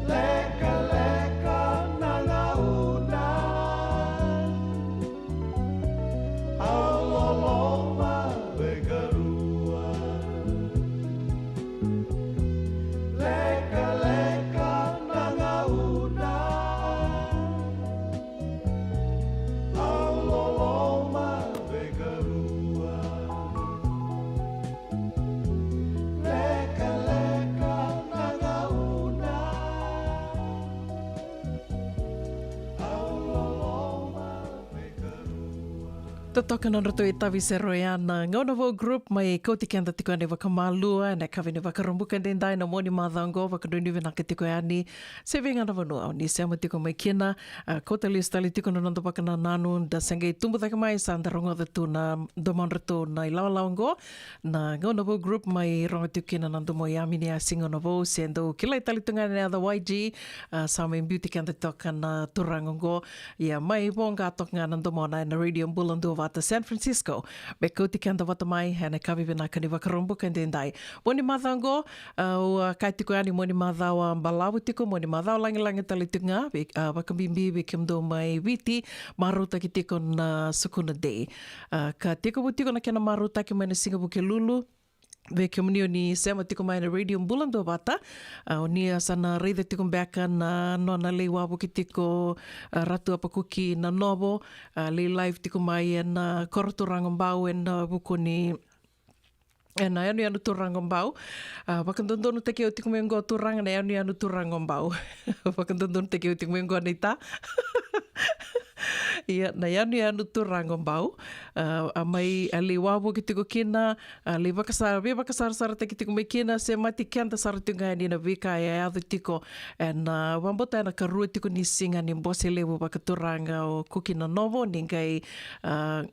lekaleka na gauna, au loloma veikarua. Lekaleka na gauna, au loloma veikarua. Lekaleka na gauna, au loloma veikarua. Totoka na nodratou itavi sere oya na Gauna Vou Group mai kauti keda tiko yani vakamalua ena yakavi ni Vakaraubuka edaidai, na mua ni macawa oqo. Vakanuinui vinaka tiko yani se vei ga na vanua o ni sema tiko mai kina. A, kauta lesu tale tiko na noda vakanananu, da se qai tubu cake mai, sa da rogoca tu na domodratou na ilawalawa oqo. Na Gauna Vou Group mai rogo tiko kina na domo i Amini, a, Siga Gauna Vou, se dou kilai tale tu ga na yaca Y G, a, sa mai biuti keda toka na turaga oqo. Ia, mai voqa toka ga na domona ena Radio Bula Duavata San Francisco, me kauti keda vata mai ena yakavi vinaka ni Vakaraubuka edaidai. Mua ni macawa oqo, a, au, a, kaya tiko yani, mua ni macawa balavu tiko, mua ni macawa lagilagi tale tiko ga, vei, a, vakabibi vei kemudou mai Viti, marautaki tiko na Sukuna Day. A, ka tekivu tiko na kena marautaki mai na siga Vukelulu, vei kemuni o ni sema tiko mai na Radio Bula Duavata, a, o ni a sa na raica tiko beka na nona lai wavoki tiko, a, Ratu Apakuki Nanovo, a, lai live tiko mai ena, a, koro Turaga Bau ena, a, vuku ni, ena, a, yanuyanu Turaga Bau. A, vakadodonutaki au tiko mai oqo, turaga, na yanuyanu Turaga Bau. Vakadodonutaki au tiko mai oqo, naita. Ia, na yanuyanu Turaga Bau, a, a mai, a lai wavoki tiko kina, a lai vakasa-, veivakasarasarataki tiko mai kina, semati keda sara tiko ga yani na veika e yaco tiko. Ena, a, vakabauta ena ikarua tiko ni siga ni bose levu vakaturaga o Kuki Nanovo, ni qai, a,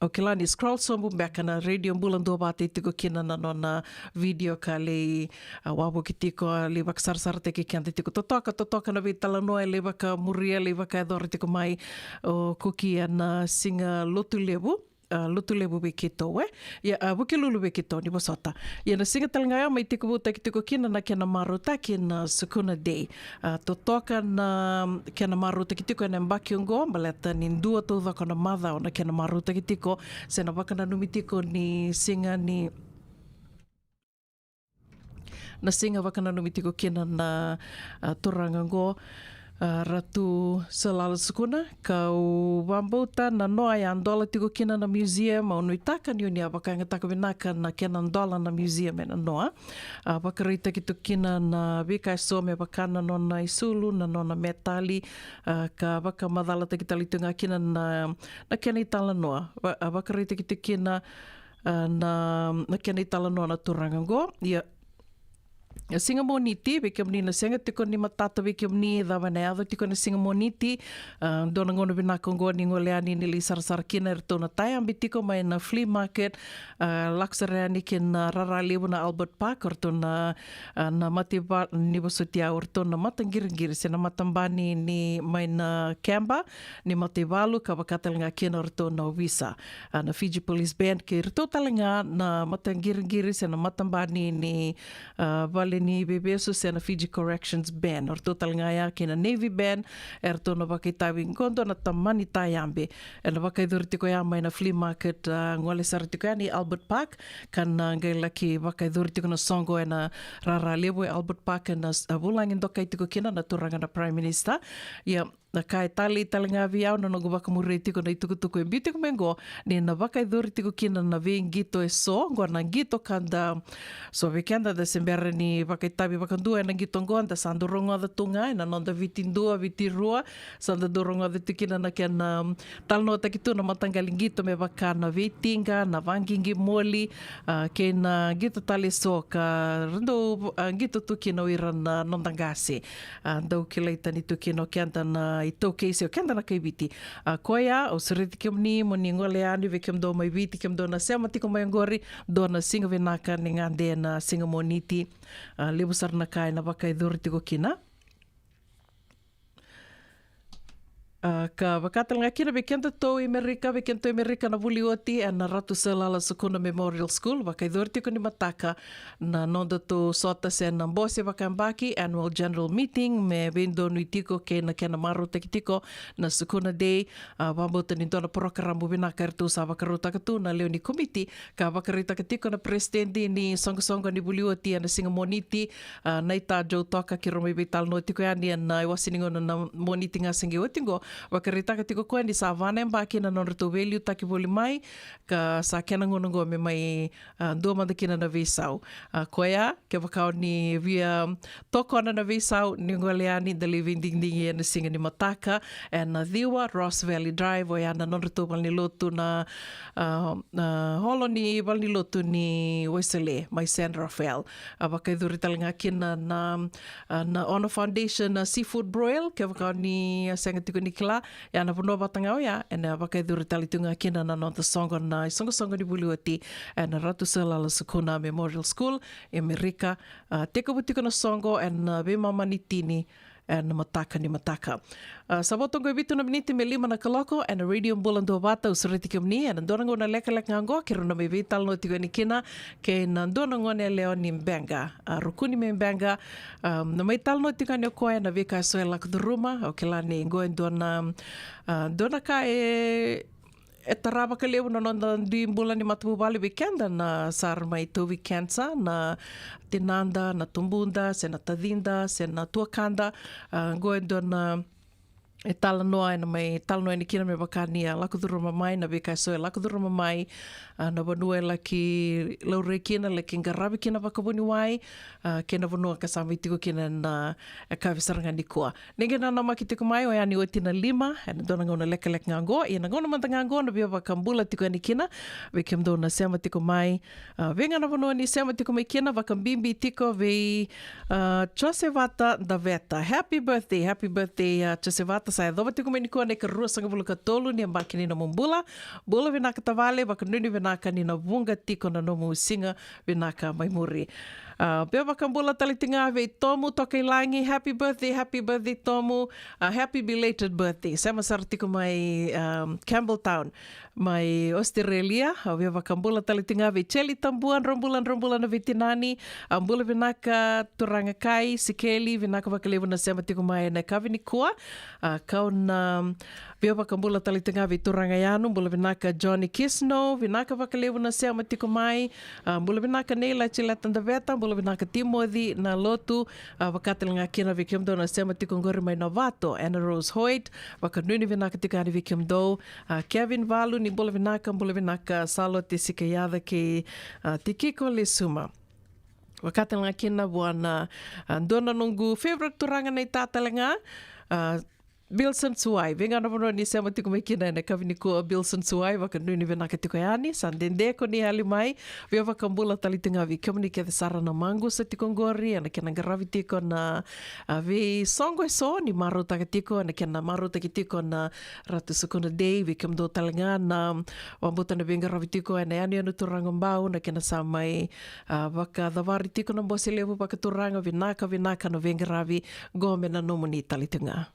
au kila ni scroll sobu beka na Radio Bula Duavata e tiko kina na nona video ka lai, a, wavoki tiko, a lai vakasarasarataki keda tiko. Totoka, totoka na veitalanoa e lai vakamuria, lai vakayacora tiko mai o Kuki ena, a, siga Lotulevu, a, Lotulevu vei keitou, e? Ia, a, Vukelulu vei keitou, ni vosota. Ia na siga tale ga ya mai tekivutaki tiko kina na kena marautaki na Sukuna Day. A, totoka na kena marautaki tiko ena yabaki oqo, baleta ni dua taucoko na macawa na kena marautaki tiko, se na vakananumi tiko ni siga ni, na siga vakananumi tiko kina na, a, turaga oqo, a, Ratu Salala Sukuna, kau vakabauta na noa e a dola tiko kina na museum, au nuitaka ni o ni a vakayagataka vinaka na kena dola na museum ena noa. A, vakaraitaki tu kina na veika eso me vaka na nona isulu, na nona metali, a, ka vakamacalataki tale tu ga kina na, na kena italanoa. Va-, a, vakaraitaki tu kina, a, na, na kena italanoa na turaga oqo. Ia, a, siga Moniti, vei kemuni na sega tiko ni matata vei kemuni cava na yaco tiko na siga Moniti, a, dua na gauna vinaka oqo ni gole yani ni lai sarasara kina e ratou na tayabe tiko mai na flea market, a, lako sara yani ki na rara levu na Albert Park, o ratou na, a, na mataivalu, ni vosoti au, o ratou na mataqiriqiri se na matabani ni mai na keba ni mataivalu, ka vaka tale ga kina o ratou na ovisa, a, na Fiji Police Band, kei ratou tale ga na mataqiriqiri se na matabani ni, a, vale ni veivesu se na Fiji Corrections Band, o ratou tale ga ya kei na Navy Band, e ratou na vakaitavi qo dua na tamani tayabe. Ena vakayacori tiko ya mai na flea market, a, gole sara tiko yani Albert Park, ka na qai laki vakayacori tiko na soqo ena rara levu e Albert Park ena s-, a, vulagi dokai tiko kina na turaga na Prime Minister. Ia, Na ka e talei tale ga vei au na noqu vakamuria tiko na itukutuku e biu tiko mai oqo, ni na vakayacori tiko kina na veiqito eso, oqo na qito ka da, so vei keda da se bera ni vakaitavi vakadua ena qito oqo, da sa dau rogoca tu ga ena noda Viti dua, Viti rua, sa da dau rogoca tu kina na kena, um, talanoataki tu na mataqali qito me vaka na veitiqa, na vaqiqi moli, a, kei na qito tale eso ka ra dau, a, qito tu kina o ira na noda qase. A, dau kilai tani tu kina o keda na itaukei se o keda na kaiviti. A, koya, au sureti kemuni mo ni gole yani vei kemudou mai Viti, kemudou na sema tiko mai oqori, dua na siga vinaka ni gade na siga Moniti. A, levu sara na ka ena vakayacori tiko kina. A, ka vaka tale ga kina vei kedatou i Merika, vei kedatou i Merika na vuli oti ena Ratu Salala Sukuna Memorial School, vakayacori tiko ni mataka na nodatou sota se na bose vakayabaki, annual general meeting, me veidonui tiko kei na kena marautaki tiko na Sukuna Day. A, vakabauta ni dua na porokaramu vinaka eratou sa vakarautaka tu na lewe ni komiti, ka vakaraitaka tiko na peresitedi ni soqosoqo ni vuli oti ena siga Moniti, a, Naita Joe Toka, keirau mai veitalanoa tiko yani ena iwase ni gauna na Moniti ga se qai oti oqo, vakaraitaka tiko koya ni sa va na yabaki na nodratou veiliutaki voli mai, ka sa kena gauna oqo me mai, a, dua mada kina na veisau. A, koya, kevaka o ni via tokona na veisau, ni gole yani, da lai veidigidigi ena siga ni mataka, ena ciwa, Ross Valley Drive, oya na nodratou valenilotu na, a, a, holo ni valenilotu ni Wesele, mai San Rafael. A, vakayacori tale ga kina na, a, na Honor Foundation, a, Seafood Broil, kevaka o ni a sega tiko ni kila, ia na vanua vata ga oya, ena vakayacori tale tu ga kina na noda soqo, na isoqosoqo ni vuli oti, ena Ratu Salala Sukuna Memorial School, e Merika, a, tekivu tiko na soqo, ena, a, veimama ni tini, ena mataka ni mataka. A, sa vo toqo e vitu na miniti me lima na kaloko, ena Radio Bula Duavata, au sureti kemuni, ena dua na gauna lekaleka ga oqo, keirau na mai veitalanoa tiko yani kina, kei na dua na gone yalewa ni Beqa, a, Rukuni mai Beqa, a, na mai talanoa tiko yani o koya na veika eso e lako curuma, au kila ni oqo e dua na, a, dua na ka e, e tara vakalevu na noda dui bula ni matavuvale vei keda na sa ra mai tauvi cancer, na tinada, na tubuda, se na tacida, se na tuakada. A, oqo e dua na e talanoa, ena mai talanoa yani kina me vaka ni a lako curuma mai, na veika eso e lako curuma mai, a, na vanua e laki laurai kina, laki qaravi kina vakavuniwai, a, kei na vanua ka sa mai tiko kina na, e, yakavi sara ga nikua. Ni qai nanamaki tiko mai, oya ni oti na lima, ena dua na gauna lekaleka ga oqo, ia na gauna mada ga oqo, na via vakabula tiko yani kina, vei kemudou na sema tiko mai, a, vei ga na vanua ni sema tiko mai kina, vakabibi tiko vei, a, Josevata Daveta. Happy birthday, happy birthday, a, Josevata, sa yacova tiko mai nikua na ikaruasagavulu ka tolu ni yabaki ni nomu bula. Bula vinaka tavale, vakanuinui vinaka ni na vuqa tiko na nomu siga vinaka mai muri. A, via vakabula tale tiko ga vei Tomu Tokailagi, happy birthday, happy birthday Tomu, a, happy belated birthday. Sema sara tiko mai, um, Campbelltown, mai Australia. A, via vakabula tale tiko ga vei Cheli Tabua, dro bula, dro bula na veitinani. A, bula vinaka turaga Kai, Sikeli, vinaka vakalevu na sema tiko mai ena yakavi nikua. A, kau na via vakabula tale tiko ga vei turaga Yanu, bula vinaka Johnny Kisno, vinaka vakalevu na sema tiko mai. A, bula vinaka Neila Chileta Daveta, bula vinaka Timothy Nalotu, a, vaka tale ga kina vei kemudou na sema tiko oqori mai Navato, Anna Rose Hoyt, vakanuinui vinaka tiko yani vei kemudou. A, Kevin Valu, ni bula vinaka, bula vinaka Salote Sikayaca kei, a, Tikiko Lesuma. Vaka tale ga kina vua na, a, dua na noqu favorite turaga na ita tale ga, a, Bilson Suai, vei ga na vanua ni sema tiko mai kina ena yakavi nikua, Bilson Suai, vakanuinui vinaka tiko yani, sa dede ko ni yali mai, via vakabula tale tiko ga vei kemuni kece sara na maqusa tiko oqori, ena kena qaravi tiko na, a, veisoqo eso, ni marautaka tiko, ena kena marautaki tiko na Ratu Sukuna Day, vei kemudou tale ga na, vakabauta na veiqaravi tiko, ena yanuyanu Turaga Bau, na kena sa mai, a, vakacavari tiko na bose levu vakaturaga, vinaka, vinaka na veiqaravi, qo me na nomuni tale tiko ga.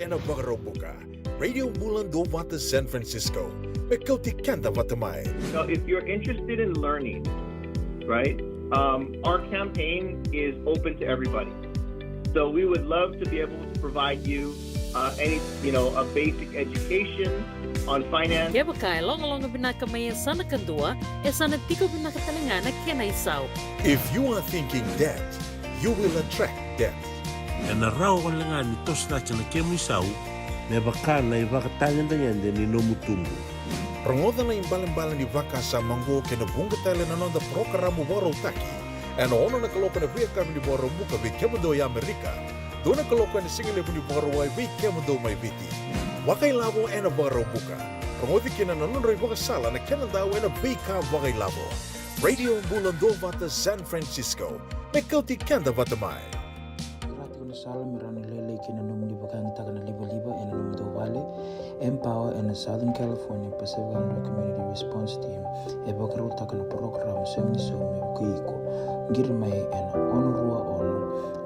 Ena Vakaraubuka, Radio Bula Duavata San Francisco, me kauti keda vata mai. So if you're interested in learning, right, um, our campaign is open to everybody. So we would love to be able to provide you uh, any, you know, a basic education on finance. Kevaka e logaloga vinaka mai e sa na kadua, e sa na tiko vinaka tale ga na kena isau. If you are thinking debt, you will attract debt. Ena rawa wale ga ni toso cake na kemu isau me vaka na ivakatagedegede ni nomu tubu. Rogoca na ibalebale ni vakasama oqo kei na vuqa tale na noda parokaramu vakarautaki ena ono na kaloko ena veiyakavi ni Vakaraubuka vei kemudou e Amerika, dua na kaloko ena sigalevu ni Vakarauwai vei kemudou mai Viti. Vakailavo ena Vakaraubuka. Rogoci kina na nodra ivakasala na kena dau ena veika vakailavo. Radio Bula Duavata San Francisco, me kauti keda vata mai. Ira tiko na sala me rawa ni lailai kina na nomuni vakayagataka na livaliva ena nomudou vale. Empower ena Southern California Pacific Islander Community Response Team e vakarautaka na parokaramu Sega ni Sau me vukei iko. Qiri mai ena ono rua ono,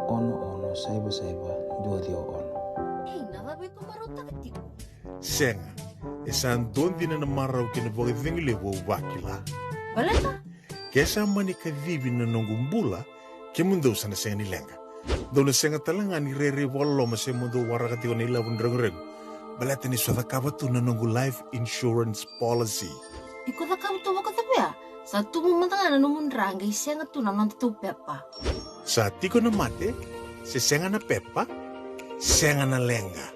ono ono saiva saiva dua ciwa ono. Ei, na cava iko marautaka tiko? Sega, e sa dua dina na marau kei na vakacegu levu au vakila. Baleta? Ke sa mani kacivi na noqu bula, kemudou sa na sega ni leqa. Dou na sega tale ga ni rairai vakaloloma se mo dou waraka tiko na ilavo ni reguregu. Baleta ni so cakava tu na noqu life insurance policy. Iko cakava tu vakacavia? Sa tubu mada ga na nomu dra qai sega tu na nodatou pepa. Sa tiko na mate, se sega na pepa, sega na leqa.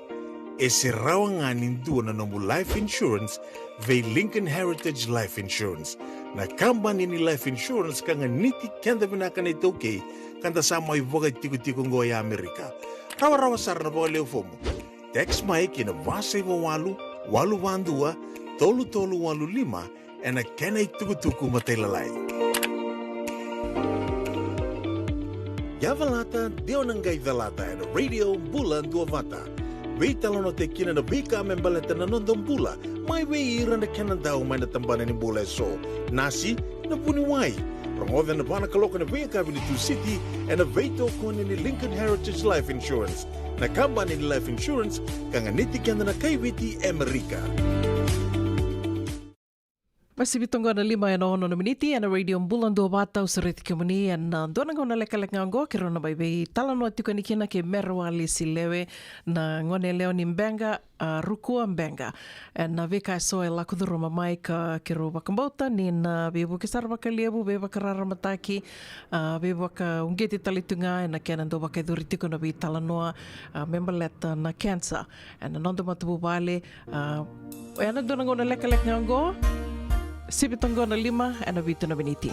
E se rawa ga ni dua na nomu life insurance vei Lincoln Heritage Life Insurance, na kabani ni life insurance ka ganiti keda vinaka na iTaukei ka da sa mai vakaitikotiko oqo e Amerika. Rawarawa sara na vakaleo fomu. Text mai ki na va saiva walu, walu va dua, tolu tolu walu lima, ena kena itukutuku matailalai. Ia calata, de o na qai calata ena Radio Bula Duavata. Veitalanoataki kina na veika me baleta na noda bula, mai vei ira na kena dau mai na tabana ni bula eso. Nasi, na vuniwai. Rogoca na va na kaloko ena veiyakavi ni Tusiti, ena veitokoni ni Lincoln Heritage Life Insurance, na kabani ni life insurance ka ganiti keda na kai Viti e Amerika. Masivi toqo na lima ena ono na miniti ena Radio Bula Duavata, au sureti kemuni ena dua na gauna lekaleka ga oqo, keirau na mai veitalanoa tiko yani kina kei Mere Walesi Lewe, na gone yalewa ni Beqa, a, Rukua Beqa. Ena veika eso e lako curuma mai ka keirau vakabauta ni na veivuke sara vakalevu, veivakararamataki, a, veivakauqeti tale tu ga ena kena dau vakayacori tiko na veitalanoa, a, me baleta na cancer ena noda matavuvale. A, ena dua na gauna lekaleka ga oqo, sivi toqo na lima ena vitu na miniti.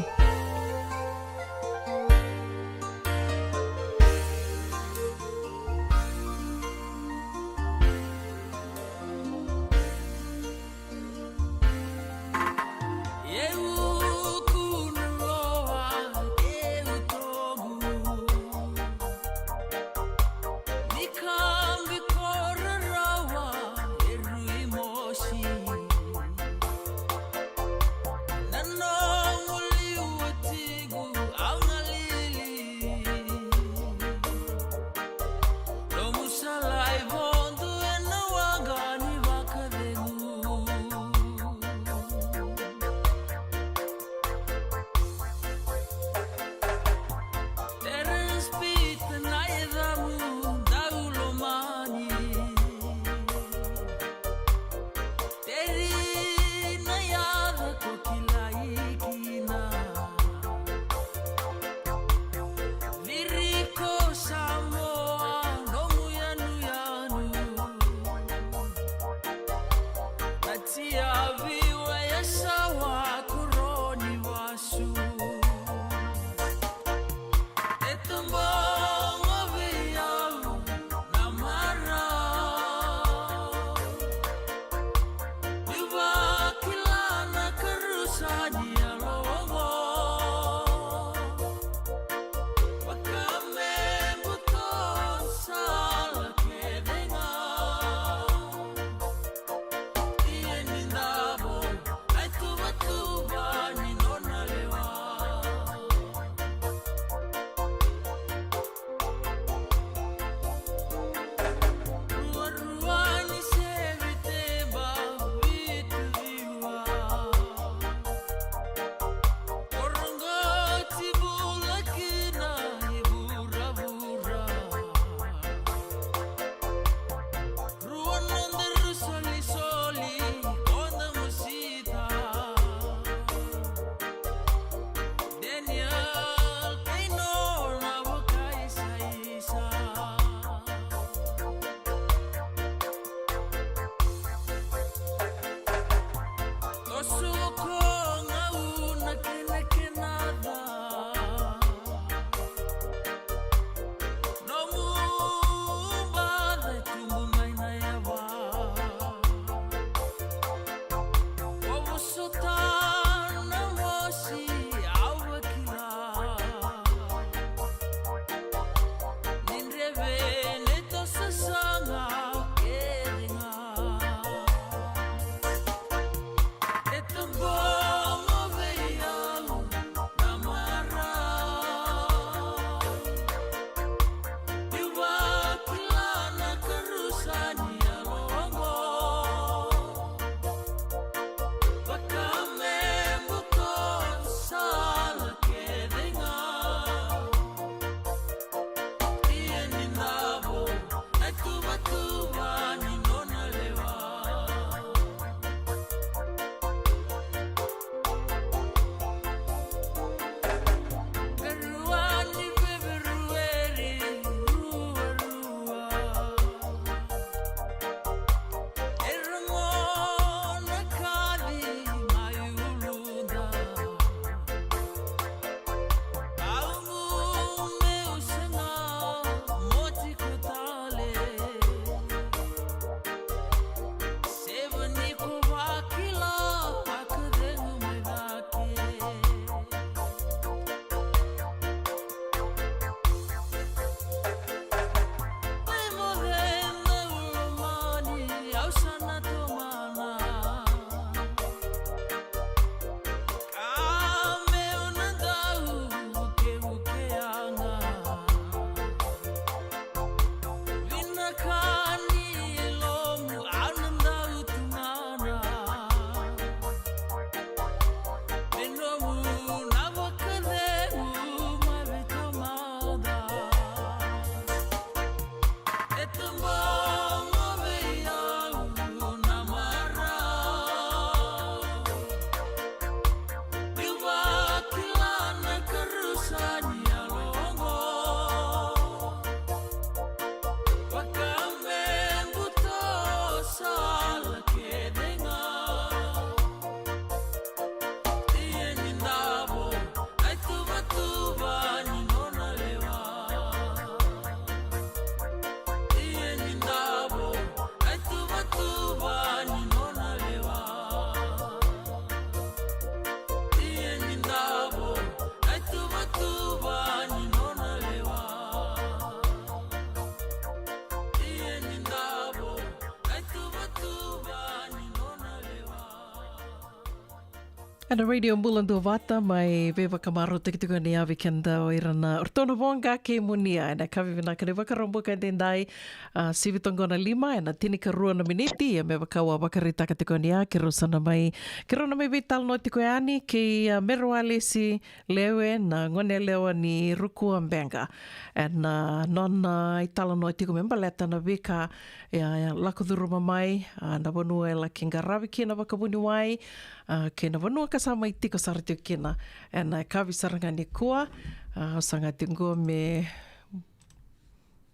Ena Radio Bula Duavata, mai veivakamarautaki tiko ni yavi keda o ira na, o ratou na voqa kei Munia. Ena kavi vinaka ni Vakaraubuka edaidai, a, sivi toqo na lima, ena tinikarua na miniti, ia me vaka au a vakaraitaka tiko ni a, keirau sa na mai, keirau na mai veitalanoa tiko yani kei, a, Mere Walesi Lewe, na gone yalewa ni Rukua Beqa. Ena, a, nona, a, italanoa tiko me baleta na veika, ia, ia, lako curuma mai, a, na vanua e laki qaravi kina vakavuniwai, a, kei na vanua ka sa mai tiko sara tiko kina. Ena, a, kavi sara ga nikua, a, au sa ga tiko me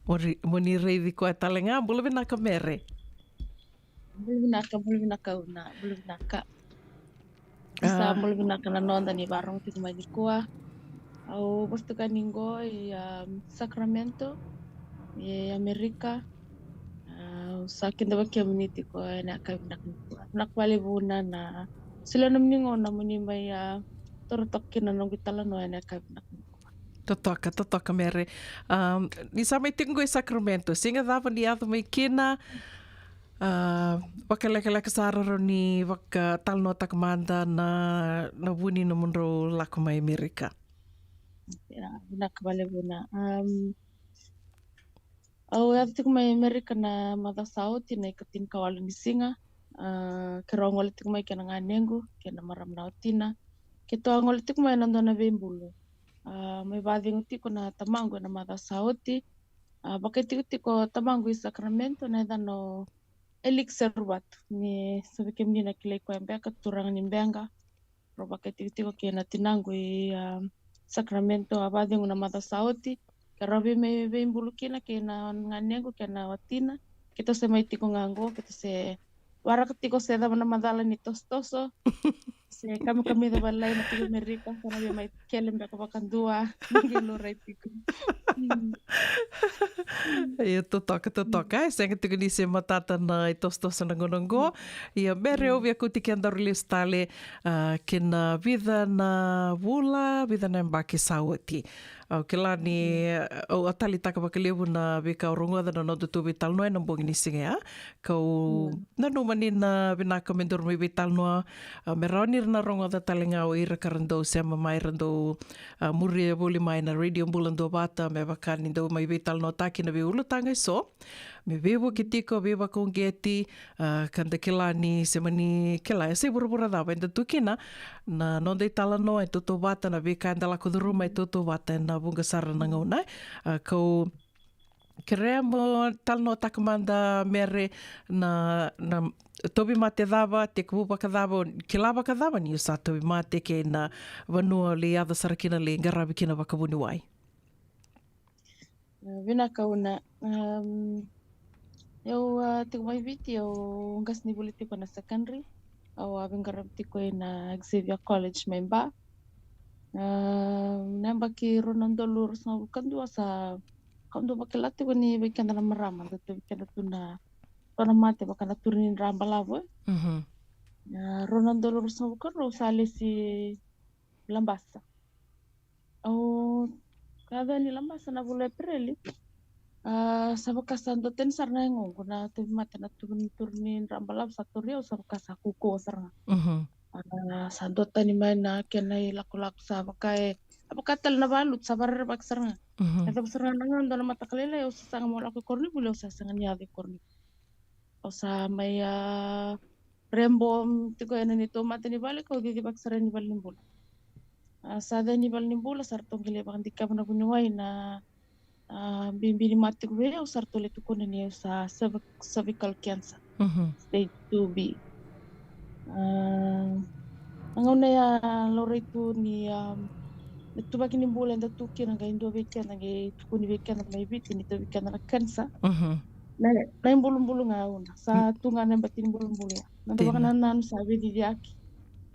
mo ri-, mo ni raici koya tale ga. Bula vinaka Mere. Bula vinaka, bula vinaka Una, bula vinaka. Sa, a, bula vinaka na noda ni vakarorogo tiko mai nikua. Au vakatokani qo i, um, Sacramento, i Amerika. A, au sa kidavaki kemuni tiko ena yakavi vinaka nikua. Vinaka vakalevu Una na solia nomuni gauna mo ni mai, a, toro toka kina na noqu italanoa ena yakavi vinaka nikua. Totoka, totoka Mere. Um, ni sa mai tiko qo i Sacramento, siga cava ni yaco mai kina, a, vakalekaleka sara rawa ni vakatalanoataka mada na, na vu ni nomudrau lako mai Amerika. Ia, vinaka vakalevu Una. Um, au yaco tiko mai Amerika na macawa sa oti, na ika tinikawalu ni siga. A, keirau a gole tiko mai kei na ganequ kei na marama na watina. Keitou a gole tiko mai ena dua na veibulu. A, mai vakacegu tiko na tamaqu ena macawa sa oti. A, vakaitikotiko tamaqu i Sacramento, na yacana o Elix Seruvatu, ni sa vei kemuni na kilai koya beka, turaga ni Beqa. Rau vakaitikotiko kei na tinaqu i, a, Sacramento, a vakacegu na macawa sa oti. Keirau vei mai veibulu kina kei na ganequ kei na watina. Keitou se mai tiko ga qo, keitou se waraka tiko se cava na macala ni tosotoso. Se kamikamica vakalailai na tiko Amerika, sa na via mai kele beka vakadua, ni qai laurai tiko. Mm. Io, totoka, totoka. E sega tiko ni se matata na itosotoso na gauna qo. Ia, Mere, au via kauti kedaru lesu tale, a, kei na vica na vula, vica na yabaki sa oti. Au kila ni, a, au a taleitaka vakalevu na veika au rogoca na nodatou veitalanoa ena bogi ni siga ya. Kau nanuma ni na vinaka me daru mai veitalanoa, a, me rawa ni ra na rogoca tale ga o ira ka ra dau sema mai, ra dau, a, muria voli mai na Radio Bula Duavata, me vaka ni dau mai veitalanoataki na veiulutaga eso. Me veivuke tiko, veivakauqeti, a, ka da kila ni se mani kila e se vuravura cava eda tu kina, na noda italanoa e tautauvata, na veika eda lako curuma e tautauvata ena vuqa sara na gauna. A, kau kerea mo talanoataka mada Mere na, na tauvimate cava, tekivu vakacava, kila vakacava ni o sa tauvimate kei na vanua lai yaco sara kina lai qaravi kina vakavuniwai. A, vinaka Una. Um, au, a, tiko mai Viti, au qasenivuli tiko na secondary. Au a veiqaravi tiko ena Xavier College mai Ba. A, na yabaki rua na udolu ruasagavulu ka dua sa, kau dau vakila tiko ni vei keda na marama, da tauvi keda tu na, tu na mate vaka na turi ni dra balavu, e. Mhm. A, rua na udolu ruasagavulu ka rua au sa lesi Labasa. Au ka yaco yani Labasa na vula o Epereli. A, sa vaka sa duatani sara na yagoqu na tauvimate na turi ni, turi ni dra balavu sa tauri au, sa vaka sa kaukauwa sara ga. Mhm. A, sa duatani mai na kena ilakolako, sa vaka e, a vaka tale na valuti sa varerevaki sara ga. Mhm. E cava sara ga na gauna, dua na mataka lailai au sa saga meu lako i koronivuli, au sa sega ni yaco i koronivuli. Au sa mai, a, rebo, mm, tiko ena neitou matanivale, kau cicivaki sara yani valenibula. A, sa yaco yani valenibula, sa ratou qai lai vakadikeva na vuniwai na, a, bibi ni mate tiko vei au, sa ratou lai tukuna ni au sa cervi-, cervical cancer. Mhm. Stage two B. A, na gauna ya laurai tu ni, a, na ituvaki ni bula eda tu kina, qai dua vei keda, qai tukuni vei keda mai Viti ni tauvi keda na cancer. Mhm. Na, na ibulubulu ga Una. Sa tu ga na yabaki ni bulubulu ya. Na da vakanananu sa veiciciyaki.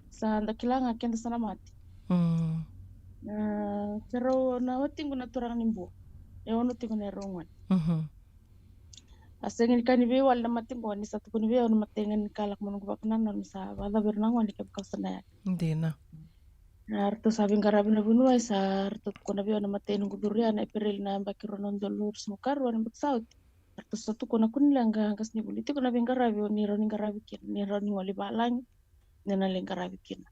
Sa da kila ga keda sa na mate. Mm. A, keirau na watiqu na turaga ni Bua. E ono tiko na erau gone. Mhm. A sega ni ka ni veiwali na mate qo, ni sa tukuni vei au na mataiga ni ka lako mai noqu vakanananu ni sa vakacava ira na gone kevaka au sa na yali. Dina. A, ratou sa veiqaravi na vuniwai, sa ratou tukuna vei au na matai noqu curu ya na Epereli na yabaki rua na udolu ruasagavulu ka rua na yabaki sa oti. Ratou sa tukuna, kua ni leqa, qasenivuli, tiko na veiqaravi o ni rawa ni qaravi kina, ni rawa ni gole i valagi, ni na lai qaravi kina.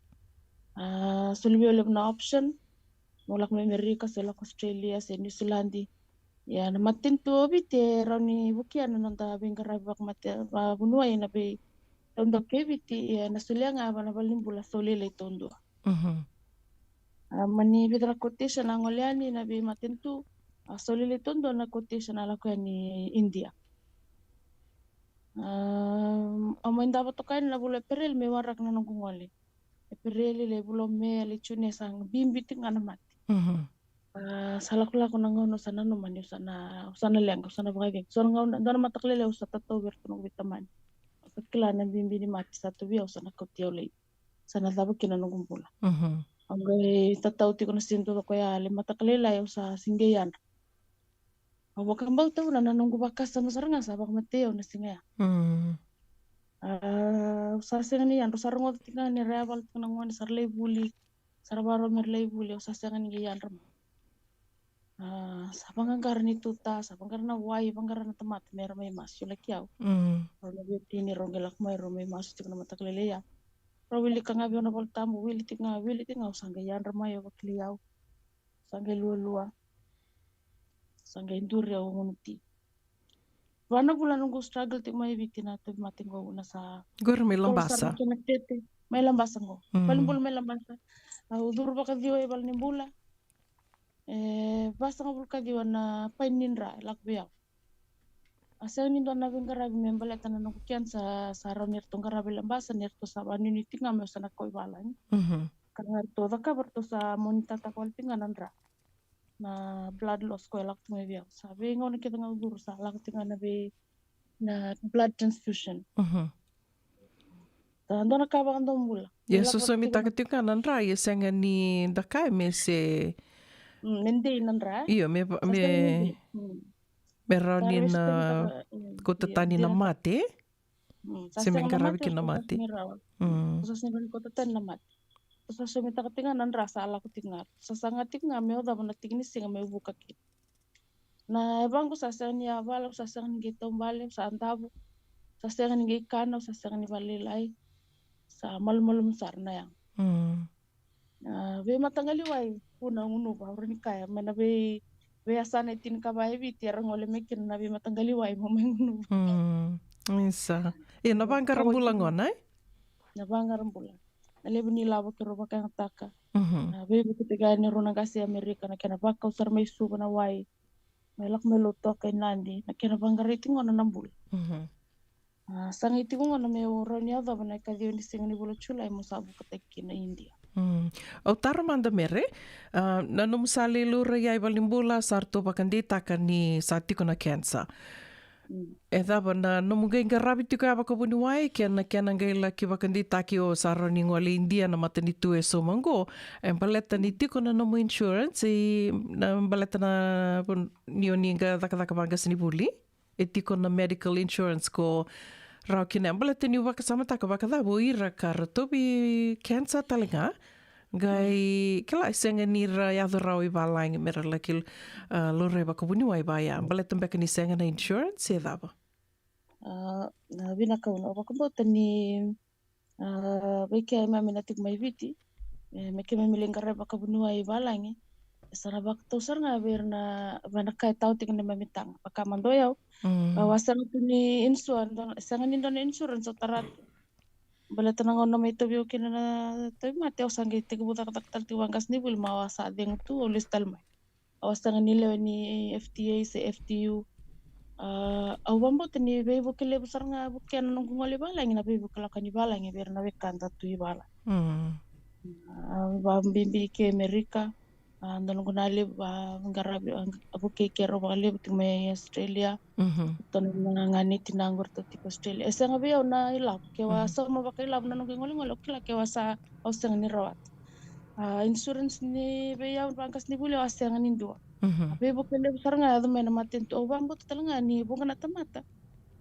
A soli vei au levu na option, mo lako mai Amerika se lako Australia se New Zealand. Ia na matanitu o Viti e rawa ni vukea na noda veiqaravi vakamate vavuniwai na vei taudaku kei Viti, ia na solia ga va na valenibula sa lailai taudua. Mhm. A mani vica na quotation a gole yani na vei matanitu, a sa lailai taudua na quotation a lako yani India. A, au mai davo toka yani na vula o Epereli me waraka na noqu gole. Epereli, lai vula o Me, lai June, sa bibi tiko ga na mate. Mhm. A sa lakolako na gauna au sa nanuma ni au sa na, au sa na leqa, au sa na vakacegu. So na gauna, dua na mataka lailai au sa tatau vei iratou noqu veitamani. Au sa kila na bibi ni mate sa tu vei au, sa na kauti au lai, sa na cava kina noqu bula. Mhm. Au qai tatau tiko na siga taucoko ya, lai mataka lailai au sa sega ni yadra. Au vakabauta vuna na noqu vakasama sara ga sa vakamatei au na siga ya. Mm. A, au sa sega ni yadra, au sa rogoca tiko ga ni ra yavala tiko na gone, sa ra lai vuli, sa ra vakarau me ra lai vuli, au sa sega ni qai yadra mai. A, sa vaqaqara ni tuta, sa vaqara na wai, vaqara na tamata me ra mai masu, laki au. Mm. Rau na veiwatini rau qai lako mai, rau mai masu tiko na mataka lailai ya. Rau wilika ga vei au na Volatabu, wili tiko ga, wili tiko ga, au sa qai yadra mai, au vakilai au. Sa qai lualua. Sa qai duri au gunu ti. Va na vula noqu struggle tiko mai Viti na tauvimate qo, na sa Qori mai tolo sara Labasa. Na kena tete. Mai Labasa qo. Mm. Valenibula mai Labasa. Au curu vakaciwa i valenibula. E vasagavulu ka ciwa na paini ni dra e lako vei au. A sega ni dua na veiqaravi me baleta na noqu cancer sa rawa ni ratou qarava i Labasa, ni ratou sa vakanuinui tiko ga meu sa na kau i valagi. Mhm. Ka ga ratou cakava, ratou sa monitataka wale tiko ga na dra, na blood loss ko e lako tiko mai vei au. Sa veigauna kece ga au curu sa lako tiko ga na vei, na blood transfusion. Mhm. Sa dua na ka vakadomobula. Ia, e lako sosomitaka tiko ga na dra, ia sega ni da kaya me se, mm, me dei na dra. Io, me va-, sa me sega ni dei. Mm. Me rawa ni na, mm, kauta tani na mate, e? Mm, sa sega ni qaravi kina na mate. Mm. Sa sega ni rawa ni kauta tani na mate. Sa sosomitaka tiko ga na dra sa lako tiko ga. Sa saga tiko ga meu cava na tiki ni siga meu vuka kina. Na yavaqu sa sega ni yavala, sa sega ni qai taubale, sa davo. Sa sega ni qai kana, sa sega ni vakalailai. Sa malumalumu sara na yago. Mm. A, veimataqali wai, vuna gunuva, au rawa ni kaya, mai na vei, veiyasana e tinikava e Viti, era gole mai kina na veimataqali wai, mo mai gunuva. Mm, isa. E, na vaqara bula gona, e? Na vaqara bula. Na levu ni lavo keirau vakayagataka. Mhm. A, veivuke tiko yani rau na qase i Amerika, na kena vakau sara mai Suva na wai. Mai lako mai Lautoka i Nadi, na kena vaqarai tiko gona na bula. Mhm. A, sa qai tiko gona meu rawa ni yacova na ikaciwa ni siga ni vula o Julai mo sa vukataki kina i Idia. Mm. Au taro mada, Mere, a, na nomu sa lai laurai i valenibula, sa ratou vakadeitaka ni sa tiko na cancer. Mm. E cava na nomu qai qaravi tiko ya vakavuniwai, kei na kena qai laki vakadeitaki o sa rawa ni gole i Idia na matanitu e sauma qo, e baleta ni tiko na nomu insurance, e, na baleta na, ni o ni qai cakacaka vaqasenivuli? E tiko na medical insurance ko rawa kina ya, baleta niu vakasamataka vakacava o ira ka ra tauvi cancer tale ga, qai kila e sega ni ra yaco rawa i valagi me ra laki, a, laurai vakavuniwai vaya, baleta beka ni sega na insurance, e cava? A, na vinaka, au vakabauta ni, a, vei keimami na tiko mai Viti, e, me keimami lai qaravi vakavuniwai i valagi, e sa na vakatau sara ga vei ira na, vei na ka e tau tiko na neimami taga. Vaka mada o yau, mm, au a sega tu ni insure, dua na, sega ni dua na insurance au tara tu. Baleta na gauna mai tauvi au kina na tauvimate, au sa qai tekivu cakacaka tale tiko vaqasenivuli, ma au a sa cegu tu, au lesu tale mai. Au a sega ni lewe ni F T A se F T U. A, au vakabauta ni veivuke levu sara ga vukea na noqu gole i valagi, na veivuke lako yani i valagi vei ira na wekada tu i valagi. Mm. A, vakabibi ke Amerika, a, dua noqu na levu, a, qaravi, a, vukei keirau vakalevu tiko mai Australia. Mhm. Ratou na ganei tinaqu ratou tiko Australia. E sega vei au na ilavo, ke au a, mhm, sauma vakailavo na noqu igolegole, au kila ke au a sa, au sega ni rawata. A, insurance ni vei au vaqasenivuli au a sega ni dua. Mhm. A, veivuke levu sara ga e yaco mai na matanitu. Au vakabauta tale ga ni vuqa na tamata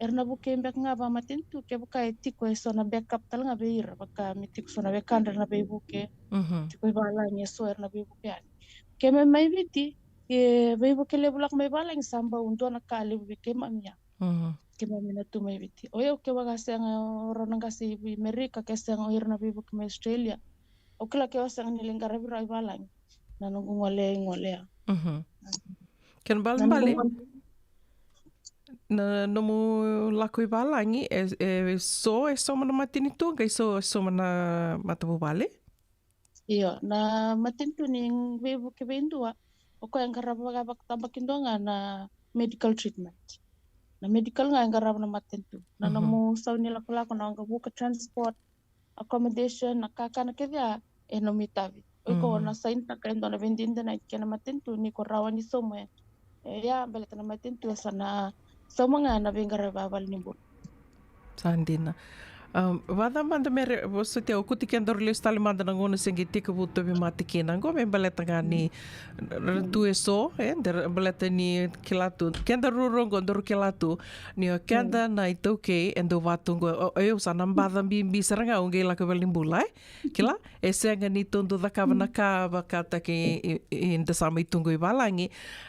era na vukei beka ga vakamatanitu kevaka e tiko eso na backup tale ga vei ira, vaka me tiko so na wekadra era na veivuke. Mhm. Tiko i valagi eso era na veivuke yani. Keimami mai Viti, e veivuke levu lako mai valagi sa bau dua na ka levu vei keimami ya. Mhm. Keimami na tu mai Viti. O yau, kevaka sega o rau na qase i Amerika, ke sega o ira na veivuke mai Australia, Au kila ke o sega ni lai qaravi rawa i valagi, na noqu gole, gole ya. Mhm. Kena Na balebale, noqu gole- na nomu lako i valagi, e, e so, e sauma na matanitu, qai so, e sauma na matavuvale? Io, na matanitu ni veivuke vei dua, o koya e qarava vaka, vakatabakidua ga na medical treatment. Na medical ga e qarava na matanitu. Na Mhm. nomu sau ni lakolako, na waqavuka, transport, accommodation, na kakana kece ya, e nomu itavi. O iko Mhm. na sainitaka e dua na veidinadinati kei na matanitu ni ko rawa ni sauma e, e ya, baleta na matanitu e sa na sauma ga na veiqaravi vakavalenivolavola. Sa dina. Um, vacava mada me re, vosoti au, kuti kedaru lesu tale mada na gauna se qai tekivu tauvimate kina. Qo me baleta ga ni ra tu e so, e, da ra baleta ni kila tu. Kedaru rua qo daru kila tu ni o keda na iTaukei, e dau vatu qo, o, o, au sa na baca bibi sara ga au qai lako i valenibula, e. Kila, e sega ni tou dau cakava na ka vakataki i, i, i da sa mai tu qo i valagi.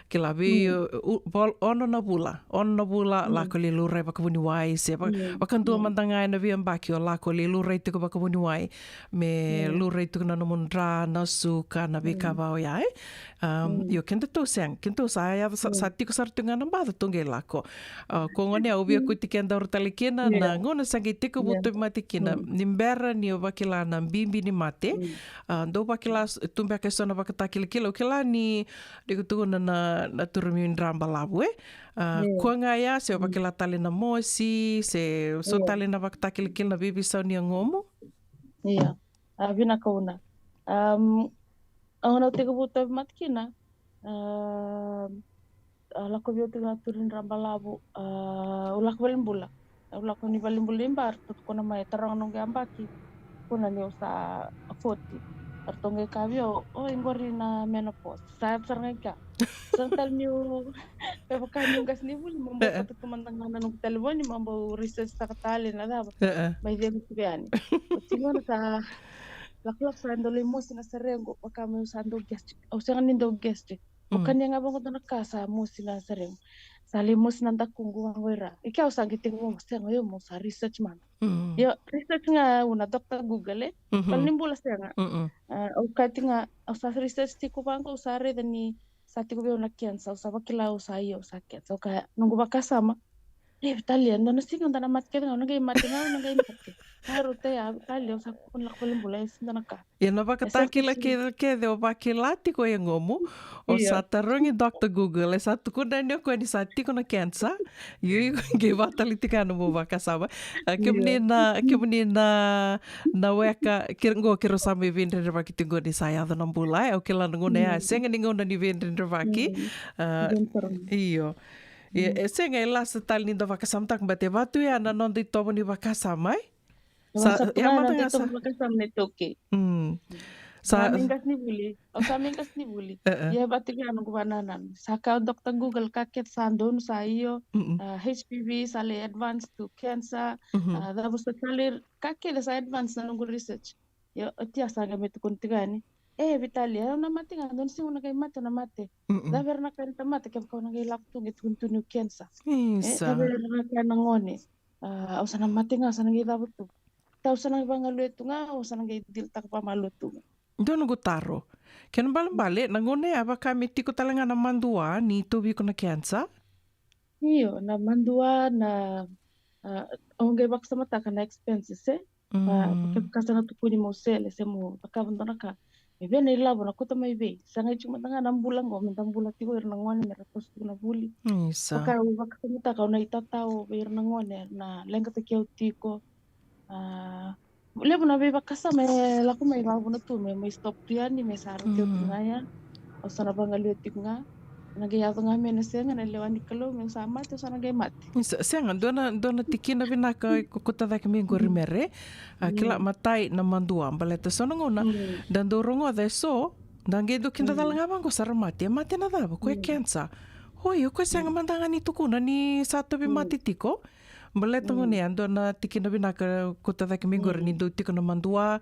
Kila, vei, Mm. u, u, vol-, ono na vula, ono na vula, Mm. lako lai laurai vakavuniwai, se va-, Mm. vakadua Mm. mada ga ena veiyabaki o lako lai laurai tiko vakavuniwai, me Mm. laurai tiko na nomu dra, na suka, na veika Mm. va oya, e? Um, Mm. io, kedatou sega, kedatou sa yaco sa, sa Mm. tiko sara tu ga na baca tou qai lako. A, ko gone au via Mm. kuti kedaru tale kina, Yeah. na gauna sa qai tekivu Yeah. tauvimate kina, Mm. ni bera ni o vakila na bibi ni mate, Mm. a, dau vakila s-, tu beka e so na vakatakilakila, au kila ni, ni ko tukuna na, na, na turumi dra balavu, e? A, Yeah. kua ga ya, se o Mm. vakila tale na mosi, se so Yeah. tale na vakatakilakila na veiveisau ni yagomu? Io. A, vinaka Una. Um, au na tekivu tauvimate kina. Um, a, lako vei au tiko na turumi dra balavu. A, au lako valenibula. Au lako ni valenibula i Ba, ratou tukuna mai, taroga noqu yabaki. Kua ni au sa forty. Ratou qai kaya vei au, o, qori na menopause. Sa yaco sara ga i kea. Sa tale niu, me vaka niu qasenivuli, meu bau Eh, eh. vata tu mada ga na noqu talevoni, meu bau research taka tale na cava. Eh, eh. Mai cegu tiko yani. Oti gona sa lakolako sa dau lai mosi na serequ, vaka meu sa dau gastric. Au sega ni dau gastric. Au Mm. kania ga vaqo dua na ka sa mosi na serequ. Sa lai mosi na dakuqu vaqo i ra. I kea au sa qai tekivu, sega, io, meu sa research mada. Mm. Io, research ga Una, Doctor Google, e? Mhm. Valenibula sega. Mm-mm. A, au kaya tiko ga, au sa research tiko vaqo, au sa raica ni sa tiko vei au na cancer, au sa vakila au sa, io, au sa cancer. Au kaya, noqu vakasama. E, Vitalia, dua na siga da na mate kece ga, au na qai mate ga, au na qai mate. Sa rauta ya, Vitalia, au sa kua ni lako valenibula, e sega dua na ka. Ia na E sa vakatakila kisi. kece, kece o vakila tiko e yagomu, o Io. sa tarogi Doctor Google, e sa tukuna yani o koya ni sa tiko na cancer. Io, iko qai vakatali tiko ga na nomu vakasama. A, kemuni Io. na, kemuni na, na weka, ke, qo keirau sa mai veidredrevaki tiko qo ni sa yaco na bula, e, au kila na gauna ya, Mm. sega ni gauna ni veidredrevaki. Mm. A, Donu sara ga. io. Ia, Mm. e sega, e lasa tale ni da vakasamataka, baleta e vatu ya na noda itovo ni vakasama, e? Sa, Sa tu ya ga na mada ga dei sa. Toka vakasama na iTaukei. Mm. Sa Sa mai qasenivuli. Au sa mai qasenivuli. Eh, eh. Ia vata ga noqu vanananu. Sa kaya o Doctor Google ka kece sa donu sa io. Mm-mm. Ah, H P V sa lai advance to cancer. Mhm. Ah, cava sa sa lai ka kece sa advance na noqu research. Ia oti ya sa qai mai tukuni tiko yani. E, Vitalia, au na mate ga, dua na siga au na qai mate, au na mate. Mm-mm. Cava era na kaya na tamata kevaka au na qai lako tu qai tukuni tu niu cancer. E, Isa. cava era na kaya na gone. Ah, au sa na mate ga, au sa na qai cava tu. Au sa na vagaluya tu ga, au sa na qai dilitaka vakamalua tu ga. Dua noqu taro. Kena balebale, na gauna ya vaka me tiko tale ga na madua ni tauvi iko na cancer? Io, na madua, na, ah, au qai vakasamataka na expenses, e? Ah, Mm. kevaka sa na tukuni mo sele, se mo cakava dua na ka. E vei na ilavo na kauta mai vei? Sa qai tiko mada ga na bula qo, me da bula tiko ira na gone, me ra toso tiko na vuli. Isa. Vaka au vakasamataka, au na itatau vei ira na gone, na leqataki au tiko. Ah, levu na veivakasama e lako mai vakavuna tu, me mai stop tu yani, me sa rauti au tu Mm. ga ya. Au sa na vagaluya tiko ga. Na qai yaco ga me na sega na lewa ni Kalou, me sa mate, au sa na qai mate. Isa, sega, dua na, dua na tikina vinaka ko, ko tacake mai qori Mm. Mere. A, kila Mm. matai na madua, baleta so na gauna, Mm. da dau rogoca e so, da qai dau kidacala Mm. ga vaqo sa ra mate, e mate na cava, ko e Mm. cancer. Oi, o koya sega Mm. mada ga ni tukuna ni sa tauvi Mm. mate tiko. Baleta Mm. gone, a dua na tikina vinaka ko tacake mai qori ni Mm. dau tiko na madua,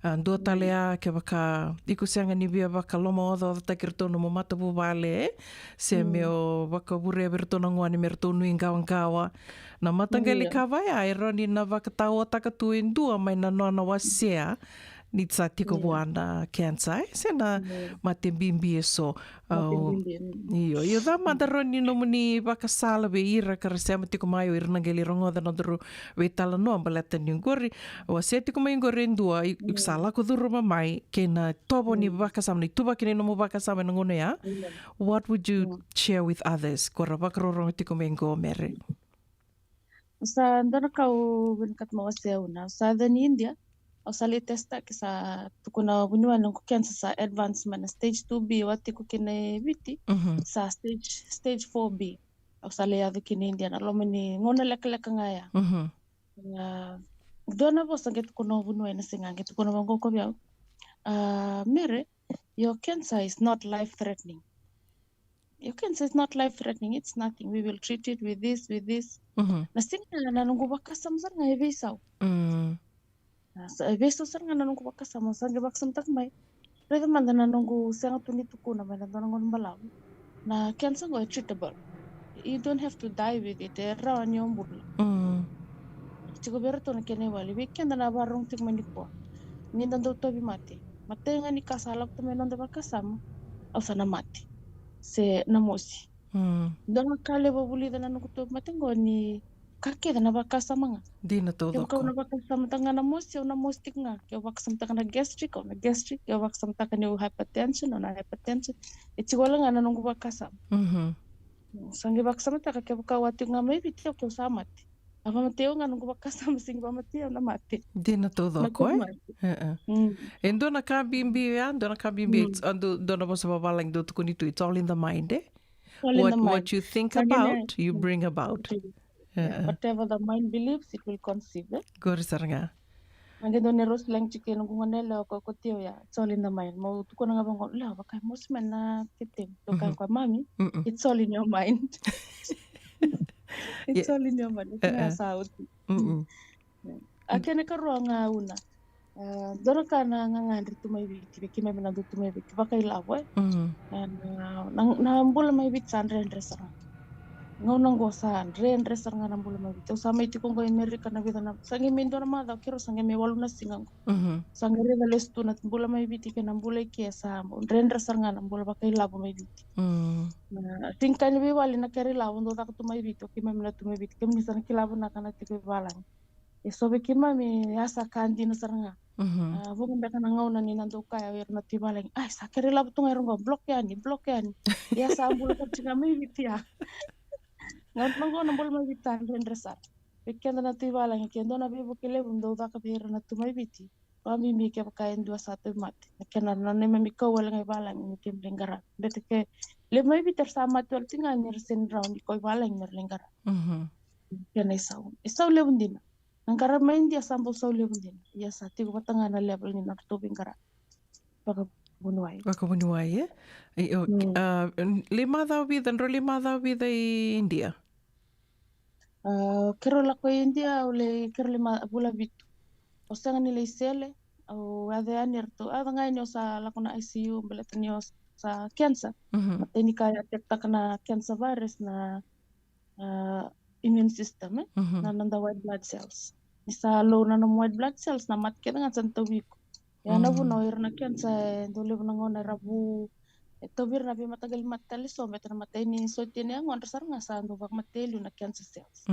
a, dua tale Mm. a kevaka iko sega ni via vakalomaocaocataki iratou nomu matavuvale, se Mm. me o vakavurea vei iratou na gone me ratou nuiqawaqawa. Na mataqali Io. ka vaya, e rawa ni na vakataotaka tu e dua mai na nona wasea, Ni sa tiko vua na cancer, e? Se na mate bibi e so. Au, io, io, ca mada rawa ni nomuni vakasala vei ira ka ra sema tiko mai, o ira na qai lai rogoca na nodaru veitalanoa baleta ni qori. Au a se tiko mai qori e dua, i, i sa lako curuma mai kei na tovo ni vakasama, na ituvaki ni nomu vakasama ena gauna ya. What would you share with others? Ko ra vakarorogo tiko mai qo, Mere. Sa dua na ka au vinakata meu wasea, au na sa yaco i India, au sa lai testaki, sa tukuna vuniwai noqu cancer sa advance mai na stage two B, au a tiko kina e Viti, sa stage, stage four B. Au sa lai yaco kina i India na loma ni gauna lekaleka ga ya. A, dua na vosa qai tukuna vuniwai na siga qai tukuna vaqo vei au. A, Mere, your cancer is not life threatening. Your cancer is not life threatening. It's nothing. We will treat it with this, with this. Na siga na noqu vakasama sara ga e veisau. Na sa, e veisau sara ga na noqu vakasama, sa qai vakasamataka mai. Raica mada na noqu sega tu ni tukuna mai na dua na gauna balavu. Na cancer qo e treatable. You don't have to die with it. E rawa ni o bula. Tiko vei iratou na kena iwali. Vei keda na vakarorogo tiko mai nikua, ni da dau tauvimate. Matai ga ni ka sa lako tu mai noda vakasama, au sa na mate. Se na mosi. Dua na ka levu au vulica na noqu tauvimate qo ni ka kece na vakasama ga. Dina taucoko. Kevaka au na vakasamataka ga na mosi, au na mosi tiko ga. Ke au vakasamataka na gastric, au na gastric. Ke au vakasamataka niu hypertension, au na hypertension. E tiko wale ga na noqu vakasama. Sa qai vakasamataka kevaka au a tiko ga mai Viti, au, ke au sa mate. A vamatei au ga noqu vakasama, se qai vamatei au na mate. Dina taucoko, e? E dua na ka bibi ya, dua na ka bibi, e, dua, dua na vosa vavalagi dau tukuni tu, it's all in the mind, e? What, what you think about, you bring about. Whatever the mind believes, it will conceive, e? Qori sara ga. Qai dua na rose lang tiko e noqu gone yalewa ko, ko tio ya, it's all in the mind. Mo tukuna ga vaqo, lewa, vaka e mosi mai na kete. Toka ko mami, it's all in your mind. It's all in your mind. Io, sa oti. A kena ikarua ga, au na, a, dua na ka na gagadre tu mai Viti, vei keimami na dau tu mai Viti, vakailavo, e? Na, na bula mai Viti sa dredre sara ga. Gauna qo sa dredre sara ga na bula mai Viti. Au sa mai tiko qo i Merika na vica na, sa qai mai dua na macawa, keirau sa qai mai walu na siga qo. Sa qai raica lesu tu na bula mai Viti kei na bula i ke, sa dredre sara ga na bula vakailavo mai Viti. Na, sega ni ka ni veivale na kere ilavo dau caka tu mai Viti, o keimami na tu mai Viti, kemuni sa na kila vinaka na tiko i valagi. E so vei keimami, ya sa ka dina sara ga. A, vuqa beka na gauna ni na dau kaya o ira na tu i valagi, ai, sa kere ilavo tu ga ira qo, block yani, block yani. Ya sa bula sara tiko ga mai Viti ya. Gauna qo na bula mai Viti sa dredre sara. Vei keda na tu i valagi, ke dua na veivuke levu dau caka vei ira na tu mai Viti. Vakabibi kevaka e dua sa tauvimate. Na kena, na neimami kau wale ga i valagi ni keimami lai qaravi. Beta ke levu mai Viti era sa mate wale tiko ga ni ra sega ni rawa ni kau i valagi me ra lai qaravi. Kena isau, isau levu dina. Na qaravi mai India sa bau sau levu dina. Ia sa tiko vata ga na level ni nodratou veiqaravi. Vakavuniwai. Vakavuniwai, e? Io, a, lai macawa vica, drau lai macawa vica i India? A, keirau lako i India, au lai, keirau lai ma, vula vitu. Au sega ni lai sele, au yaco yani, eratou, a, yaco ga yani au sa lako na I C U, baleta ni au sa cancer. Matai ni ka e attack-taka na cancer virus na, a, immune system, e? Na, na noda white blood cells. Ni sa low na nomu white blood cells, na mate kece ga sa na tauvi iko. Ia na vuna o ira na cancer, e dau levu na gauna era vu, e tauvi ira na veimataqali mate tale eso, baleta na matai ni soti ni yagodra sara ga sa dau vakamatei e liu na cancer cells.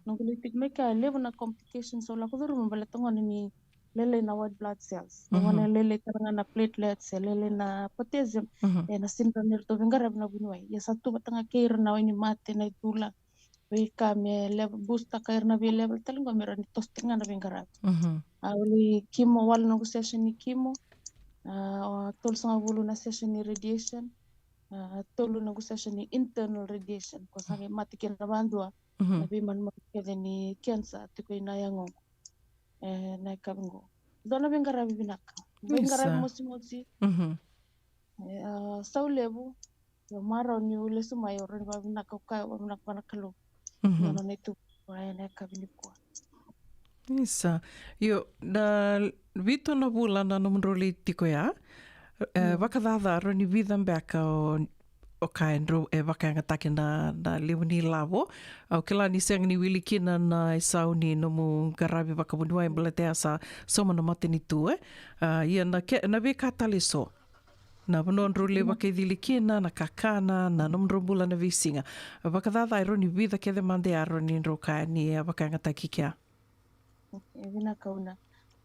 Noqu lai tiko mai kea, e levu na complications au lako curuma baleta gona ni lailai na white blood cells. Na gona e lailai tale ga na platelets, e lailai na potassium, e na sega ni rawa ni ratou veiqaravi na vuniwai. Ia sa tu vata ga kei ira na wainimate, na icula, veika me level, boost-taka ira na vei level tale qo me rawa ni toso tale ga na veiqaravi. Au lai chemo, walu noqu session ni chemo, a, tolusagavulu na session ni radiation, a, tolu noqu session ni internal radiation, ko sa qai mate kina vakadua na veimanumanu kece ni cancer tiko ina yagoqu. E, na yakavi qo. Dua na veiqaravi vinaka. Veiqaravi mosimosi. E, a, sau levu. Io, marau niu lesu mai, au rawa ni vakavinaka, au kaya vakavinaka vua na Kalou. Na nona itukutuku ena yakavi nikua. Isa. Io, na vitu na vula na nomudrau lai tiko ya. E, vakacaca, rawa ni vica beka o O kaya e drau e vakayagataki na, na levu ni lavo. Au kila ni sega ni wili kina na isau ni nomu qaravi vakavuniwai baleta ya sa sauma na matanitu, e. A, ia na, ke, na veika tale eso. Na vanua drau lai vakaicili kina, na kakana, na nomudrau bula na veisiga. Vakacaca e rawa ni vica kece mada ya rawa ni drau kaya ni a vakayagataki kea. E vinaka Una.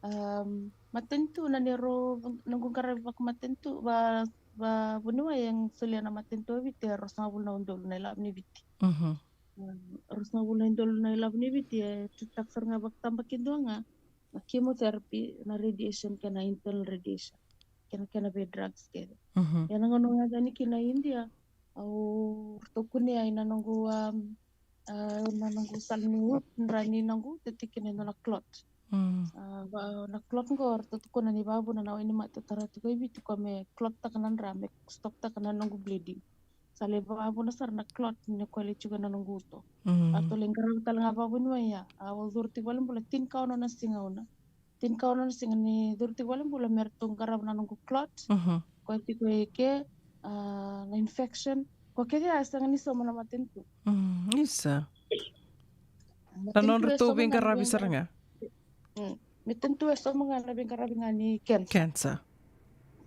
Um, matanitu na neirau, noqu qaravi vakamatanitu, va, vavuniwai e solia na matanitu e Viti e ruasagavulu na udolu na ilavo ni Viti. Mhm. Um, ruasagavulu na udolu na ilavo ni Viti e treat-taka sara ga vakatabakidua ga na chemotherapy, na radiation kei na internal radiation. Kei na, kei na vei drugs kece. Mhm. Ia na gauna ga yani kina i India, au ratou kunei na noqu, um, a, na noqu sala ni uterus, ni noqu tiko kina e dua na clot. Mm. A, va, na clot qo ratou tukuna ni vavuna na wainimate au tara tiko i Viti, koya me clot-taka na dra, me stop-taka na noqu bleeding. Sa lai vavuna sara na clot ni koya lai tiko na noqu uto. Mm. Ratou lai qarava tale ga vavuniwai ya. A, au curu tiko valenibula tinikaono na siga Una. Tinikaono na siga ni curu tiko valenibula me ratou qarava na noqu clot. Mhm. Koya tiko e ke, a, na infection. Koya kece ya e sega ni sauma na matanitu. Mm, isa. Na matanitu e nodratou sauma ga na veiqaravi sara ga. Mm. Matanitu e sauma ga na veiqaravi ga ni cancer. Cancer.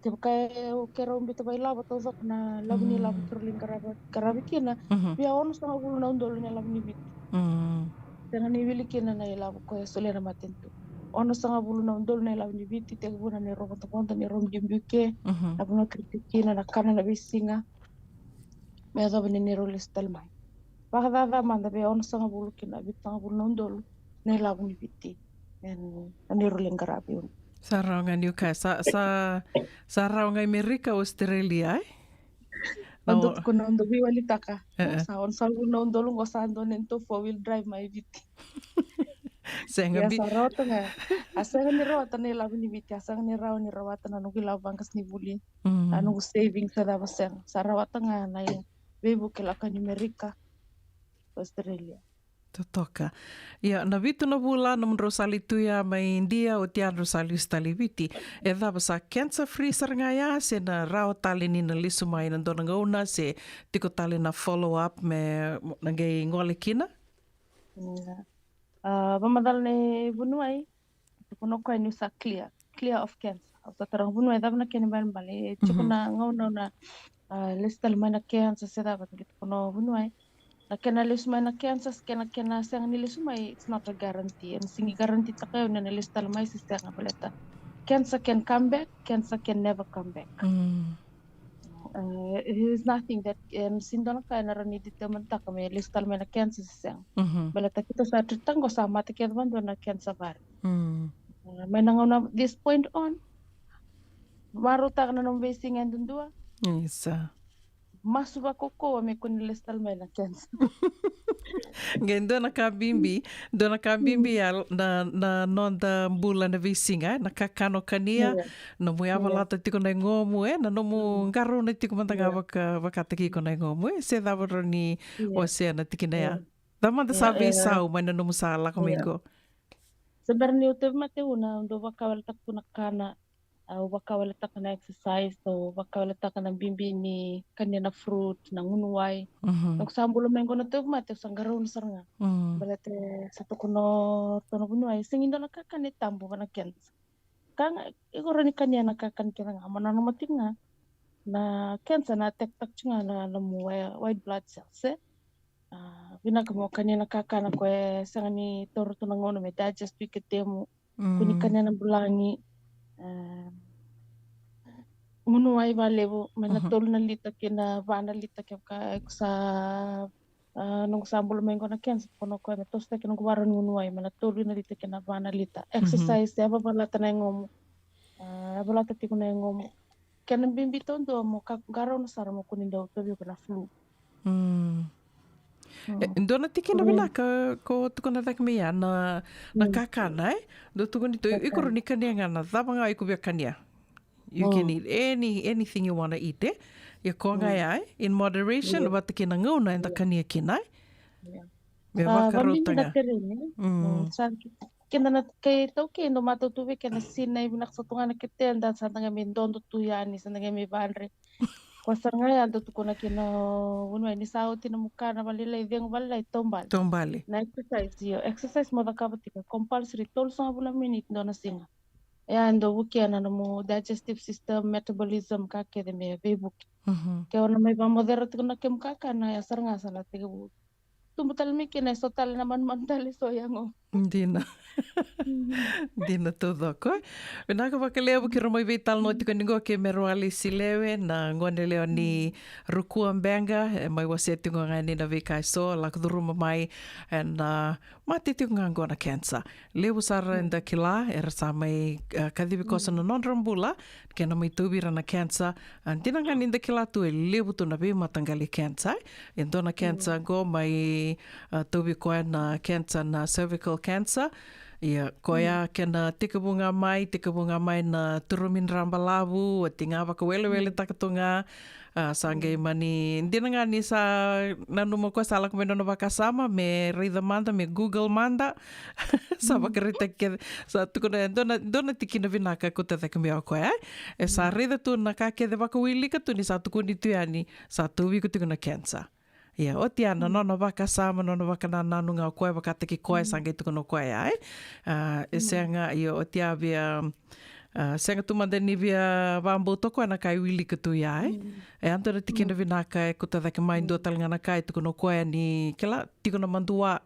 Kevaka e, keirau biuta vakailavo taucoko na lavo ni lavo keirau lai qarava, qaravi kina. Mhm. Via onosagavulu na udolu na ilavo ni Viti. Mm. Sega ni wili kina na ilavo koya e solia na matanitu. Onosagavulu na udolu na ilavo ni Viti, tekivu na neirau vodovodo, neirau biubiu ke, mhm, na vanua keirau tiko kina, na kana, na veisiga. Me yacova ni neirau lesu tale mai. Vakacaca mada vei onosagavulu ki na vitusagavulu na udolu na ilavo ni Viti. Ena, na neirau lai qaravi Una. Sa rawa ga niu kaya, sa, sa, sa rawa ga i Merika, Australia, e? Na au dau o- tukuna, au dau veiwalitaka. E, e. Sa onosagavulu na udolu qo sa dua na neitou four wheel drive mai Viti. Sega. Ia bi- sa rawata ga. A sega ni rawata na ilavo ni Viti, a sega ni rawa ni rawata na noqu ilavo vaqasenivuli. Mm. Na noqu savings se cava, sega. Sa rawata ga na i-, veivuke lako i Merika, Australia. Totoka. Ia, na vitu na vula nomudrau sa lai tu ya mai India, oti ya drau sa lesu tale i Viti. E cava, sa cancer free sara ga ya, se na rawa tale ni na lesu mai na dua na gauna, se tiko tale na follow up me na qai gole kina? Ia. A, vakamacala ni vuniwai, tukuna o koya niu sa clear, clear of cancer. Au sa taroga vuniwai, cava na kena ibalebale? E tiko na gauna au na, a, lesu tale mai na cancer se cava, qai tukuna o vuniwai, na kena lesu mai na cancer, kena, kena sega ni lesu mai, it's not a guarantee. Ena sega ni guarantee-taka o ni na lesu tale mai se sega, baleta cancer can come back, cancer can never come back. Mm. Uh, it is nothing that, ena sega ni dua na ka ena rawa ni determine-taka me lesu tale mai na cancer se sega. Mhm. Baleta keitou sa treat-taka qo, sa mate kece vakadua na cancer vari. Mm. Uh, mai na gauna this point on, marautaka na nomu veisiga yadudua. Isa. Masu vakaukauwa me kua ni lesu tale mai na cancer. Qai dua na ka bibi, dua na ka bibi ya na, na noda bula na veisiga, e, na kakana o kania, ia, nomu yavalata tiko na yagomu, e, na nomu qarauna tiko mada ga, ia, vaka, vakataki iko na yagomu, e, se cava rawa ni, ia, wasea na tikina ya. Ia. Cava mada sa, ia, veisau mai na nomu sa lako mai, ia, qo? Se bera niu tauvimate Una, au dau vakawaletaka tu na kana, au vakawaletaka na exercise, au vakawaletaka na bibi ni kania na fruit, na gunu wai. Mhm. Au sa bula mai qo na tauvimate, au sa qarauna sara ga. Mm. Baleta sa tukuna o ratou na vuniwai, sega ni dua na kakana e tabu vua na cancer. Ka ga, iko rawa ni kania na kakana kece ga, mo nanuma tiko ga na cancer na attack-taka tiko ga na, na nomu white, white blood cells, e? A, vinaka mo kania na kakana koya e sega ni taura tu na gauna me digest tu i ketemu. Mm. Kua ni kania na bulagi. E, gunu wai vakalevu, mai na, mhm, tolu na lita ki na va na lita, kevaka iko sa, a, noqu sa bula mai qo na cancer, tukuna o koya me tosotaki noqu ivakarau ni gunu wai mai na tolu na lita ki na va na lita. Mhm. Exercise, e, vavalata na yagomu. A, e vavalata tiko na yagomu. Kena bibi taudua mo ka, qarauna sara mo kua ni dau tauvi iko na flu. Mm. Mm. E, dua na tikina, mm, vinaka ko tukuna cake mai ya na, na, mm, kakana, e? Dau tukuni tu, kakana, iko rawa ni kania ga na cava ga iko via kania. You can, mm, eat any, anything you wanna eat, e? Ia koya ga, mm, ya, e? In moderation, ia, vata kei na gauna eda, ia, kania kina, e? Ia. Me, a, vakarautaka, vakabibi na tereni. Mm. Mm, sa ki-, keda na kai taukei, dau matau tu vei keda, sinai vinaka sara tu ga na keteda, sa da qai mai dodo tu yani, sa da qai mai vadre. Ko sara ga ya dau tukuna kina o vuniwai ni sa oti na muka na valelailai, cegu valelailai, taubale. Taubale. Na exercise, io, exercise mo cakava tiko compulsory, tolusagavulu na miniti dua na siga. Ya dau vukea na nomu digestive system, metabolism, ka kece me veivuke. Mhm. Ke o na mai vamocera tiko na kemu kakana, ya sara ga sa na tekivu tubu tale mai kina eso tale na manumanu tale eso yago. Dina. Dina taucoko. Vinaka vakalevu keirau mai veitalanoa tiko ni qo kei Merewailesi Lewe, na gone lewa ni Rukua, Beqa, e mai wasea tiko ga yani na veika eso lako curuma mai ena mate tiko ga qo na cancer. Levu sara eda kila era sa mai, e, kacivi koso na nodra bula kei na mai tauvi ira na cancer. A, dina ga ni da kila tu e levu tu na veimataqali cancer. E dua na cancer qo mai, a, tauvi koya na cancer na cervical cancer. Ia, koya kena tekivu ga mai, tekivu ga mai na turumi dra balavu, oti ga vakaweleweletaka tu ga. A, sa qai mani, dina ga ni sa nanuma koya sa lako mai nona vakasama me raica mada, me Google mada. Sa vakaraitaki kece, sa tukuna e dua na, dua na tikina vinaka e kauta cake mai o koya, e. E sa raica tu na ka kece vakawilika tu ni sa tukuni tu yani sa tauvi iko tiko na cancer. Ia, oti ya na nona vakasama, nona vakanananu ga o koya, vakataki koya, sa qai tukuna o koya ya, e. A, e sega, ia, oti ya via, a, sega tu mada ni via vakabauta o koya na ka e wilika tu ya, e. E a dua na tikina vinaka e kauta cake mai, dua tale ga na ka e tukuna o koya ni kila tiko na madua.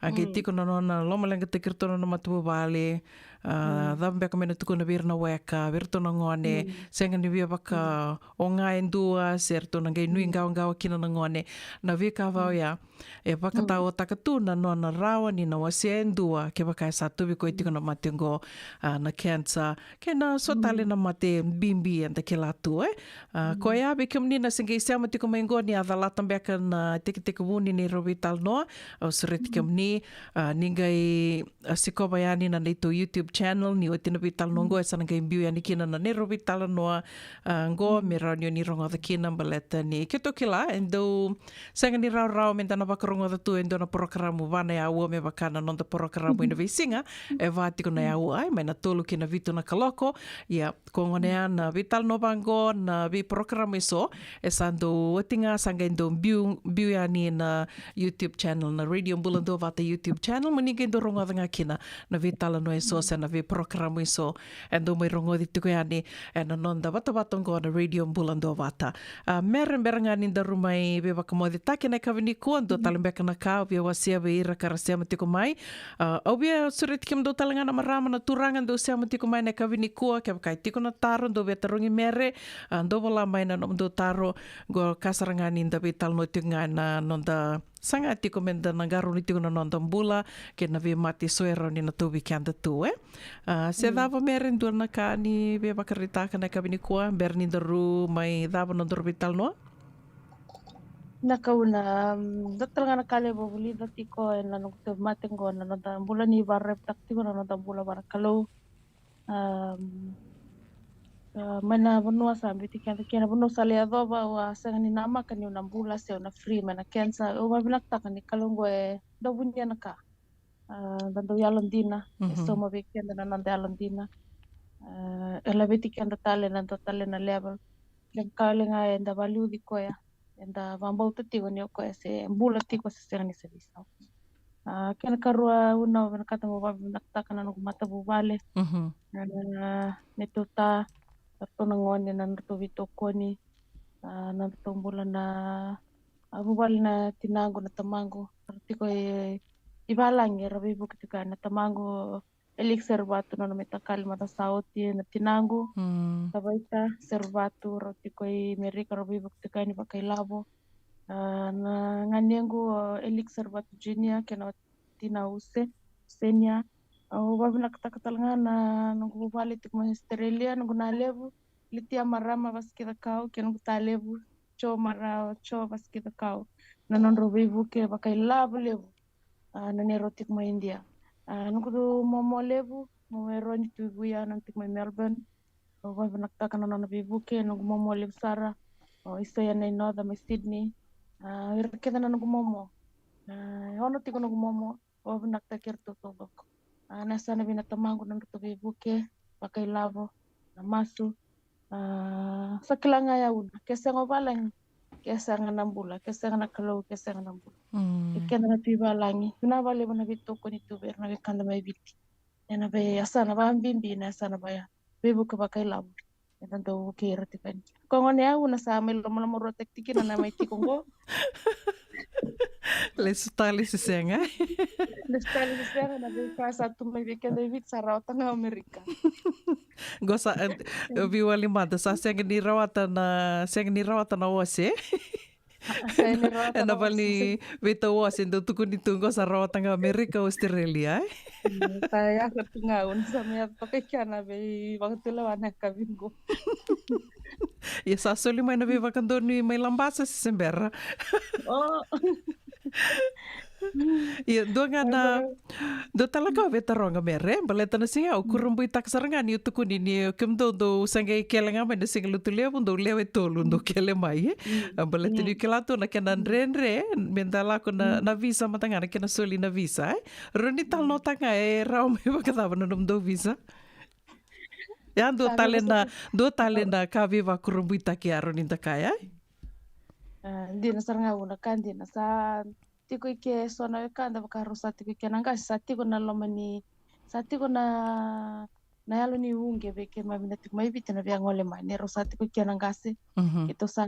A qai tiko na nona lomaleqataki iratou na nona matavuvale, a, cava beka me na tukuna vei ira na weka, vei iratou na gone, sega ni via vaka o ga e dua, se ratou na qai nuiqawaqawa kina na gone. Na veika vau ya e vakataotaka tu na nona rawa ni na wasea e dua kevaka e sa tauvi koya tiko na mate qo, a, na cancer, kei na so tale na mate bibi eda kila tu, e. A, koya vei kemuni na se qai sema tiko mai qo ni a calata beka na tekitekivu ni neirau veitalanoa, au sureti kemuni, a, ni qai, a, sikova yani na neitou YouTube channel ni oti na veitalanoa qo, e sa na qai biu yani kina na neirau veitalanoa, a, qo me rawa ni o ni rogoca kina baleta ni keitou kila e dau sega ni rawarawa me da na vakarogoca tu e dua na porokaramu va na yaua me vaka na noda porokaramu ena veisiga, e va tiko na yaua, e, mai na tolu ki na vitu na kaloko. Ia, ko gona ya na veitalanoa vaqo, na veiporokaramu eso, e sa dau oti ga, sa qai dau biu, biu yani na YouTube channel, na Radio Bula Duavata YouTube channel, mo ni qai dau rogoca ga kina na veitalanoa eso se na veiporokaramu eso e dau mai rogoci tiko yani ena noda vatavata oqo na Radio Bula Duavata. A, Mere, bera ga ni daru mai veivakamocetaki ena yakavi nikua, dua tale beka na ka au via wasea vei ira ka ra sema tiko mai. A, au via sureti kemudou tale ga na marama, na turaga dou sema tiko mai ena yakavi nikua, kevaka e tiko na taro dou via tarogi Mere, a, dou vola mai na nomudou taro, qo ka sara ga ni da veitalanoa tiko ga ena noda saga tiko me da na qarauni tiko na noda bula kei na veimate eso e rawa ni na tauvi keda tu, e. A, se cava, Mere, dua na ka ni via vakaraitaka ena yakavi nikua bera ni daru mai cava na nodaru veitalanoa? Na kauna, mm, dua tale ga na ka levu au vulica tiko ena noqu tauvimate qo, na noda bula ni vakararavi tiko na noda bula vua na Kalou. Am, a, mai na vanua sa biuti keda kina, vanua sa lai yacova, au a sega ni namaka niu na bula se au na free mai na cancer. Au vakavinavinakataka ni Kalou qo e dau vunia na ka. A, da dau yalodina, e sauma vei keda na noda yalodina. A, e laveti keda tale na dua tale na level. Kevaka ga eda vakaliuci koya, eda vakabauta tiko ni o koya se bula tiko se sega ni se veisau. A, kena karua, au na vinakata meu vakavinavinakataka na noqu matavuvale. Mhm. A, neitou ta, ratou na gone, na nodratou veitokoni. A, na nodratou bula na, a, vuvale na tinaqu, na tamaqu. Ra tiko i, i valagi, ra veivuke tiko yani, na tamaqu, Elixir Vatu, nona mai takali mada sa oti, na tinaqu, mm, Tavaita Servatu, rau tiko i Merika, rau veivuke tiko yani vakailavo. A, na ganequ, o Elixir Vatu Junior, kei na tina Use, Senia. Au vavinakataka tale ga na noqu vuvale tiko mai Australia, noqu na levu, Litia Marama Vasikicakau, kei noqu ta levu, Jo Marao, Jo Vasikicakau. Na nodrau veivuke vakailavo levu. A, na neirau tiko mai India. A, noqu momo levu, momo Eroni Tuivuya, nona tiko mai Melbourne. Au vavinakataka na nona veivuke, noqu momo levu sara. O Isaia Nainoca mai Sydney. A, ira kece na noqu momo. A, e ono tiko noqu momo, au vavinakataki iratou taucoko. A, na yasana vei na tamaqu, na nodratou veivuke vakailavo, na masu. Ah, sa kila ga ya una, ke sega o valagi, ke sega na bula, ke sega na Kalou, ke sega na bula. Mm. E keda na tu i valagi, vinaka vakalevu na veitokoni tu vei ira na wekada mai Viti. Ena veiyasana vakabibi, na yasana vaya veivuke vakailavo. Eda dau vukei ira tiko yani. Ko gone au na sa mai lomalomarua tiko kina na mai tiko qo. Lesu tale se sega. Lesu tale se sega, na veika sa tu mai vei keda i Viti sa rawata ga o Amerika. Qo sa, eh, veiwali mada, sa sega ni rawata na, sega ni rawata na ose. Sa sega ni rawata na ose. Ena vale ni veitawase dau tukuni tu qo sa rawata ga Amerika, Australia, e? Mm, sa yaco tu ga, au ni sa mai yaco toka i kea na veivakatulewa na yakavi qo. Ia sa soli mai na veivakadonui mai Labasa se se bera? Oh. Ia, dua ga na, dua tale ka au via taroga, Mere, baleta na siga au kurabuitaka sara ga ni o tukuni ni o kemudou dou sa qai kele ga mai na Siga Lotulevu, dou lewe tolu dou kele mai, e? Mm. A, baleta ni o kila tu na kena dredre me da lako na, na visa mada ga, na kena soli na visa, e? Rawa ni talanoataka ga e rawa mai vakacava na nomudou visa? Ia, dua tale na, dua tale na ka veivakurabuitaki e rawa ni da kaya, e? A, dina sara ga, au na ka dina sa tiko i ke so na wekada, vaka rau sa tiko i ke na qase, sa tiko na loma ni, sa tiko na, na yalo ni uqe vei keimami na tiko mai Viti na via gole mai, ni rau sa tiko i ke na qase. Mhm. Keitou sa,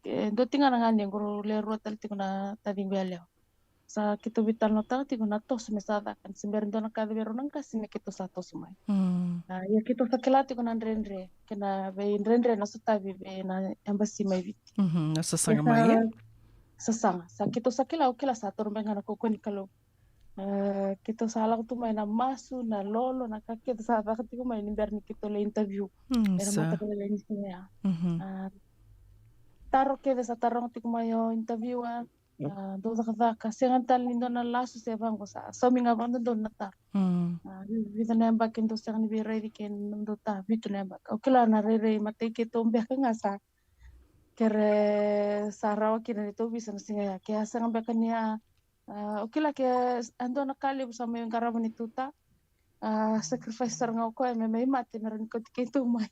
e, dua tiko ga na ganequ, rau le rua tale tiko na taciqu yalewa. Sa keitou veitalanoataka tiko na toso me sa caka, ni se bera ni dua na ka vei rau na qase me keitou sa toso mai. Mm. A, ia keitou sa kila tiko na dredre, kei na veidredre na sotavi vei na embassy mai Viti. Mhm, na sasaga mai, e? Sasaga. Sa keitou sa kila, au kila sa toro beka ga na kaukauwa ni Kalou. E, keitou sa lako tu mai na masu, na lolo, na ka keitou sa caka tiko mai ni bera ni keitou lai interview. Mm, era sa mataka lailai ni siga ya. Mhm. A, taro kece sa taroga tiko mai o interviewer, a, dou cakacaka, sega tale ni dua na lasu se vaqo, sa saumi ga vakadodonu na taro. Mm. A, vi-, vica na yabaki dou sega ni veiraici kei na dou ta, vitu na yabaki. Au kila na rairai matai keitou beka ga sa kere sa rawa kina ni tou visa na siga ya. Ke a sega beka ni a, a, au kila ke a dua na ka levu sa mai qarava ni tou ta, a, sacrifice sara ga o koya me mai mate me rawa ni kauti keitou mai.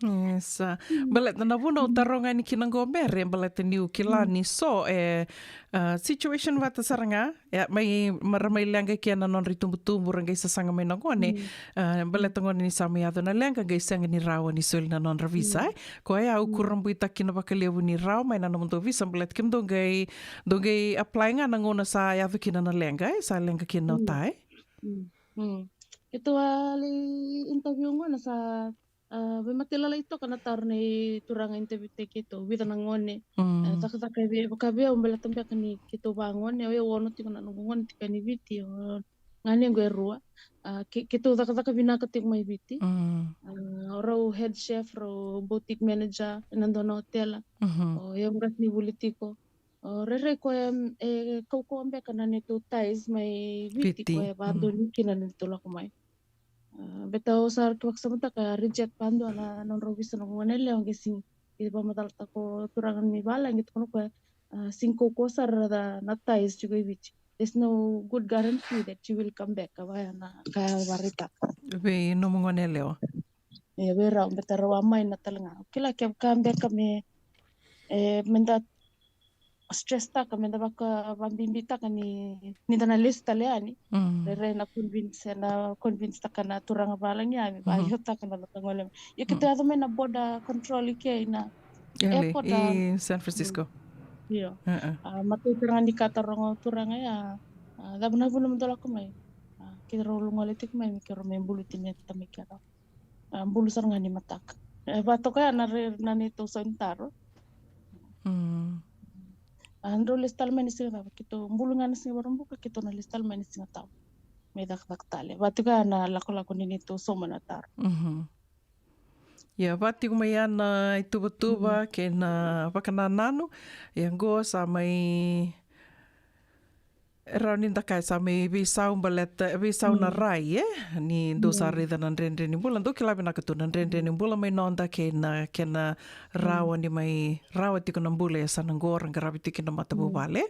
Isa. Mm. Baleta na vuna au taroga yani kina qo, Mere, baleta niu kila ni so e, a, situation vata sara ga, e, mai, ra mai leqa i ke na nodra itubutubu, ra qai sasaga mai na gone. Mm. A, baleta gone ni sa mai yaco na leqa, qai sega ni rawa ni soli na nodra visa, e? Koya au kurabuitaka kina vakalevu ni rawa mai na nomudou visa, baleta kemudou qai, dou qai apply ga na gauna sa yaco kina na leqa, e? Sa leqa kina o ta, e? Mm. Mm. Keitou a lai interview gona sa, a, veimatelelai toka na taro nei turaga interview-taki keitou, vica na gone. Mm. A, cakacaka e vei, vaka vei au baleta beka ni keitou vagone, o yau ono tiko na noqu gone tiko yani Viti, o ganequ e rua. A, ke-, keitou cakacaka vinaka tiko mai Viti. Mm. A, o rau head chef, rau boutique manager ena dua na otela. Mhm. O yau qasenivuli tiko. O rairai koya, e, kaukauwa beka na neitou ties mai Viti, Viti. Koya e vakadonui kina na neitou lako mai. A, beta au sa raica vakasamataka, reject vakadua na nodrau visa na gone yalewa, qai sega ni vakamacalataka o turaga ni valagi, tukuna o koya, a, sega ni kaukauwa sara na, na ties tiko i Viti. There's no good guarantee that you will come back, a vaya na ka e vakaraitaka. Vei nomu gone yalewa? E, vei rau, beta rau a mai na tale ga. Kila kevaka beka me, e, me da stress taka, me da vaka, vakabibitaka ni, ni da na lesu tale yani. Mm. Rairai na convince, na convince taka na turaga valagi ya me, mhm, vakayagataka na noda gole mai. Io, keitou, mm, yaco mai na border control i ke ina, ele, airport, i, a, San Francisco. Mm. Io. Uh-uh. A, matai turaga ni ka taroga o turaga ya, a, cava na vuna mo dou lako mai? A, keirau gole tiko mai me keirau mai buluti na tamai keirau. A, bulu sara ga ni mataka. E, vatoka ya na re-, na neitou sau ni taro. Mm. A, drau lesu tale mai na siga cava, keitou bulu ga na siga Vakaraubuka, keitou na lesu tale mai na siga Tawa. Me cakacaka tale. Vatoka ya na lakolako ni neitou sauma na taro. Mhm. Ia, va tiko mai ya na ituvatuva, mm, kei na vakanananu. Ia, qo sa mai Rawa ni da kaya sa mai veisau baleta, veisau na rai, e? Ni dou sa raica na dredre ni bula, dou kila vinaka tu na dredre ni bula mai noda kei na kena rawa ni mai rawa tiko na bula e sa na qo ra qaravi tiko na matavuvale.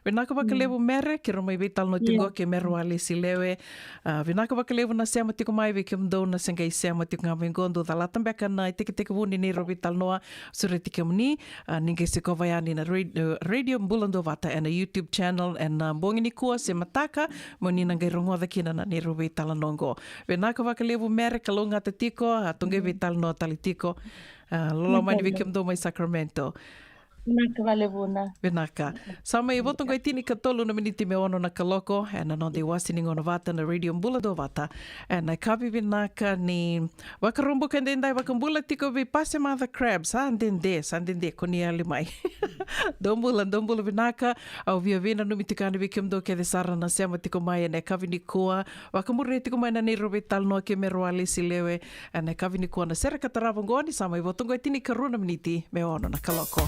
Vinaka vakalevu Mere, kei rau mai veitalanoa tiko qo kei Mere Walesi Lewe. A, vinaka vakalevu na sema tiko mai vei kemudou na se qai sema tiko ga mai qo, dou calata beka na itekitekivu ni neirau veitalanoa, sureti kemuni. A, ni qai sikova yani na radio, radio Bula Duavata ena YouTube channel ena bogi nikua se mataka, mo ni na qai rogoca kina na neirau veitalanoa qo. Vinaka vakalevu Mere, kalougata tiko, a, tou qai veitalanoa tale tiko. A, loloma yani vei kemudou mai Sacramento. Vinaka vakalevu na. Vinaka. Sa mai voto qo e tinikatolu na miniti me ono na kaloko ena noda iwase ni gauna vata na radio Bula Duavata. Ena yakavi vinaka ni Vakaraubuka edaidai, vakabula tiko vei Pase Mother Crab, sa dede, sa dede, ko ni yali mai. Dou bula, dou bula vinaka, au via veinanumi tiko yani vei kemudou kece sara na sema tiko mai ena yakavi nikua, vakamuria tiko mai na neirau veitalanoa kei Mere Walesi Lewe, ena yakavi nikua na sere ka tarava qo ni sa mai voto qo e tinikarua na miniti me ono na kaloko.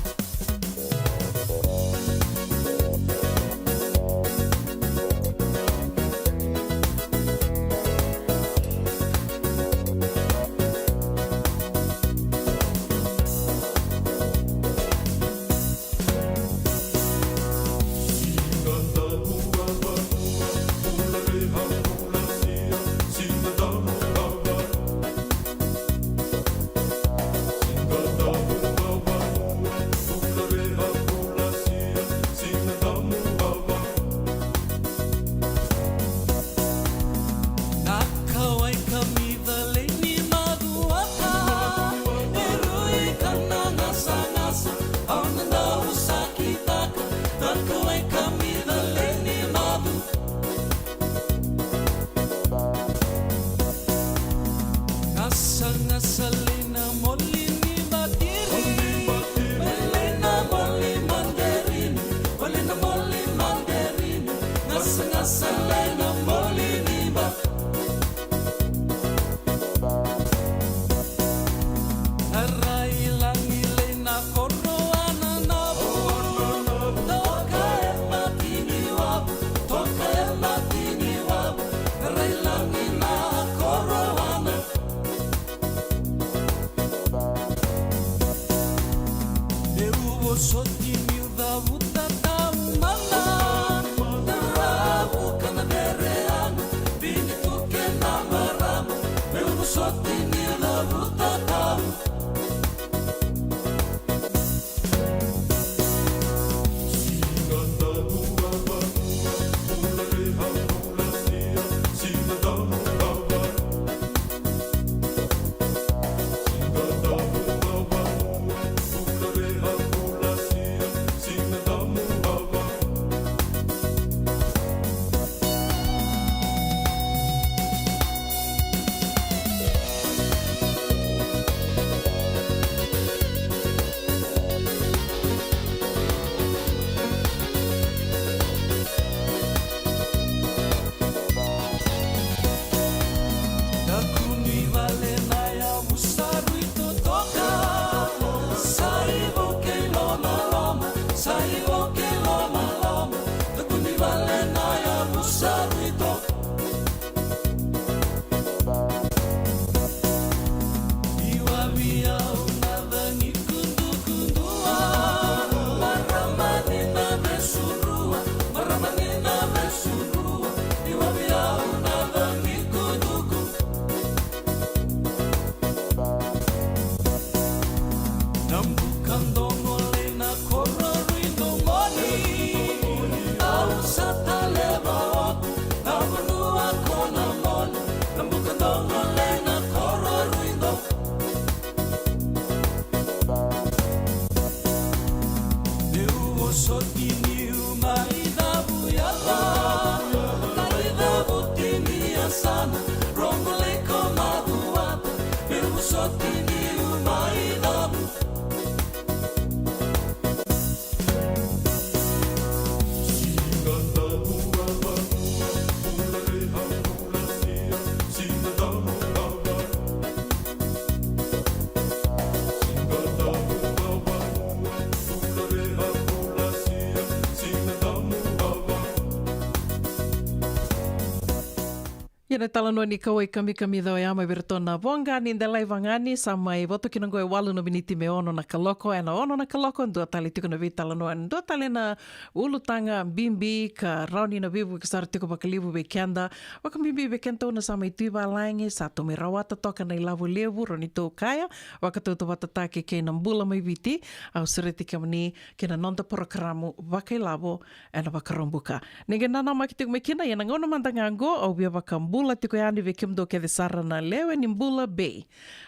Kena italanoa ni kauwai kamikamica oya mai vei iratou na Voqa ni Delai Vagani, sa mai voto kina oqo e walu na miniti me ono na kaloko. Ena ono na kaloko, dua tale tiko na veitalanoa, dua tale na ulutaga bibi ka rawa ni na veivuke sara tiko vakalevu vei keda. Vakabibi vei kedatou na sa mai tu i valagi, sa tou mai rawata toka na ilavo levu, rawa ni tou kaya, vakatautauvatataki kei na bula mai Viti. Au sureti kemuni kei na noda porokaramu vakailavo ena Vakaraubuka. Ni qai nanamaki tiko mai kina, ia na gauna mada ga oqo, au via vakabula tiko yani vei kemudou kece sara na lewe ni Bula Bay,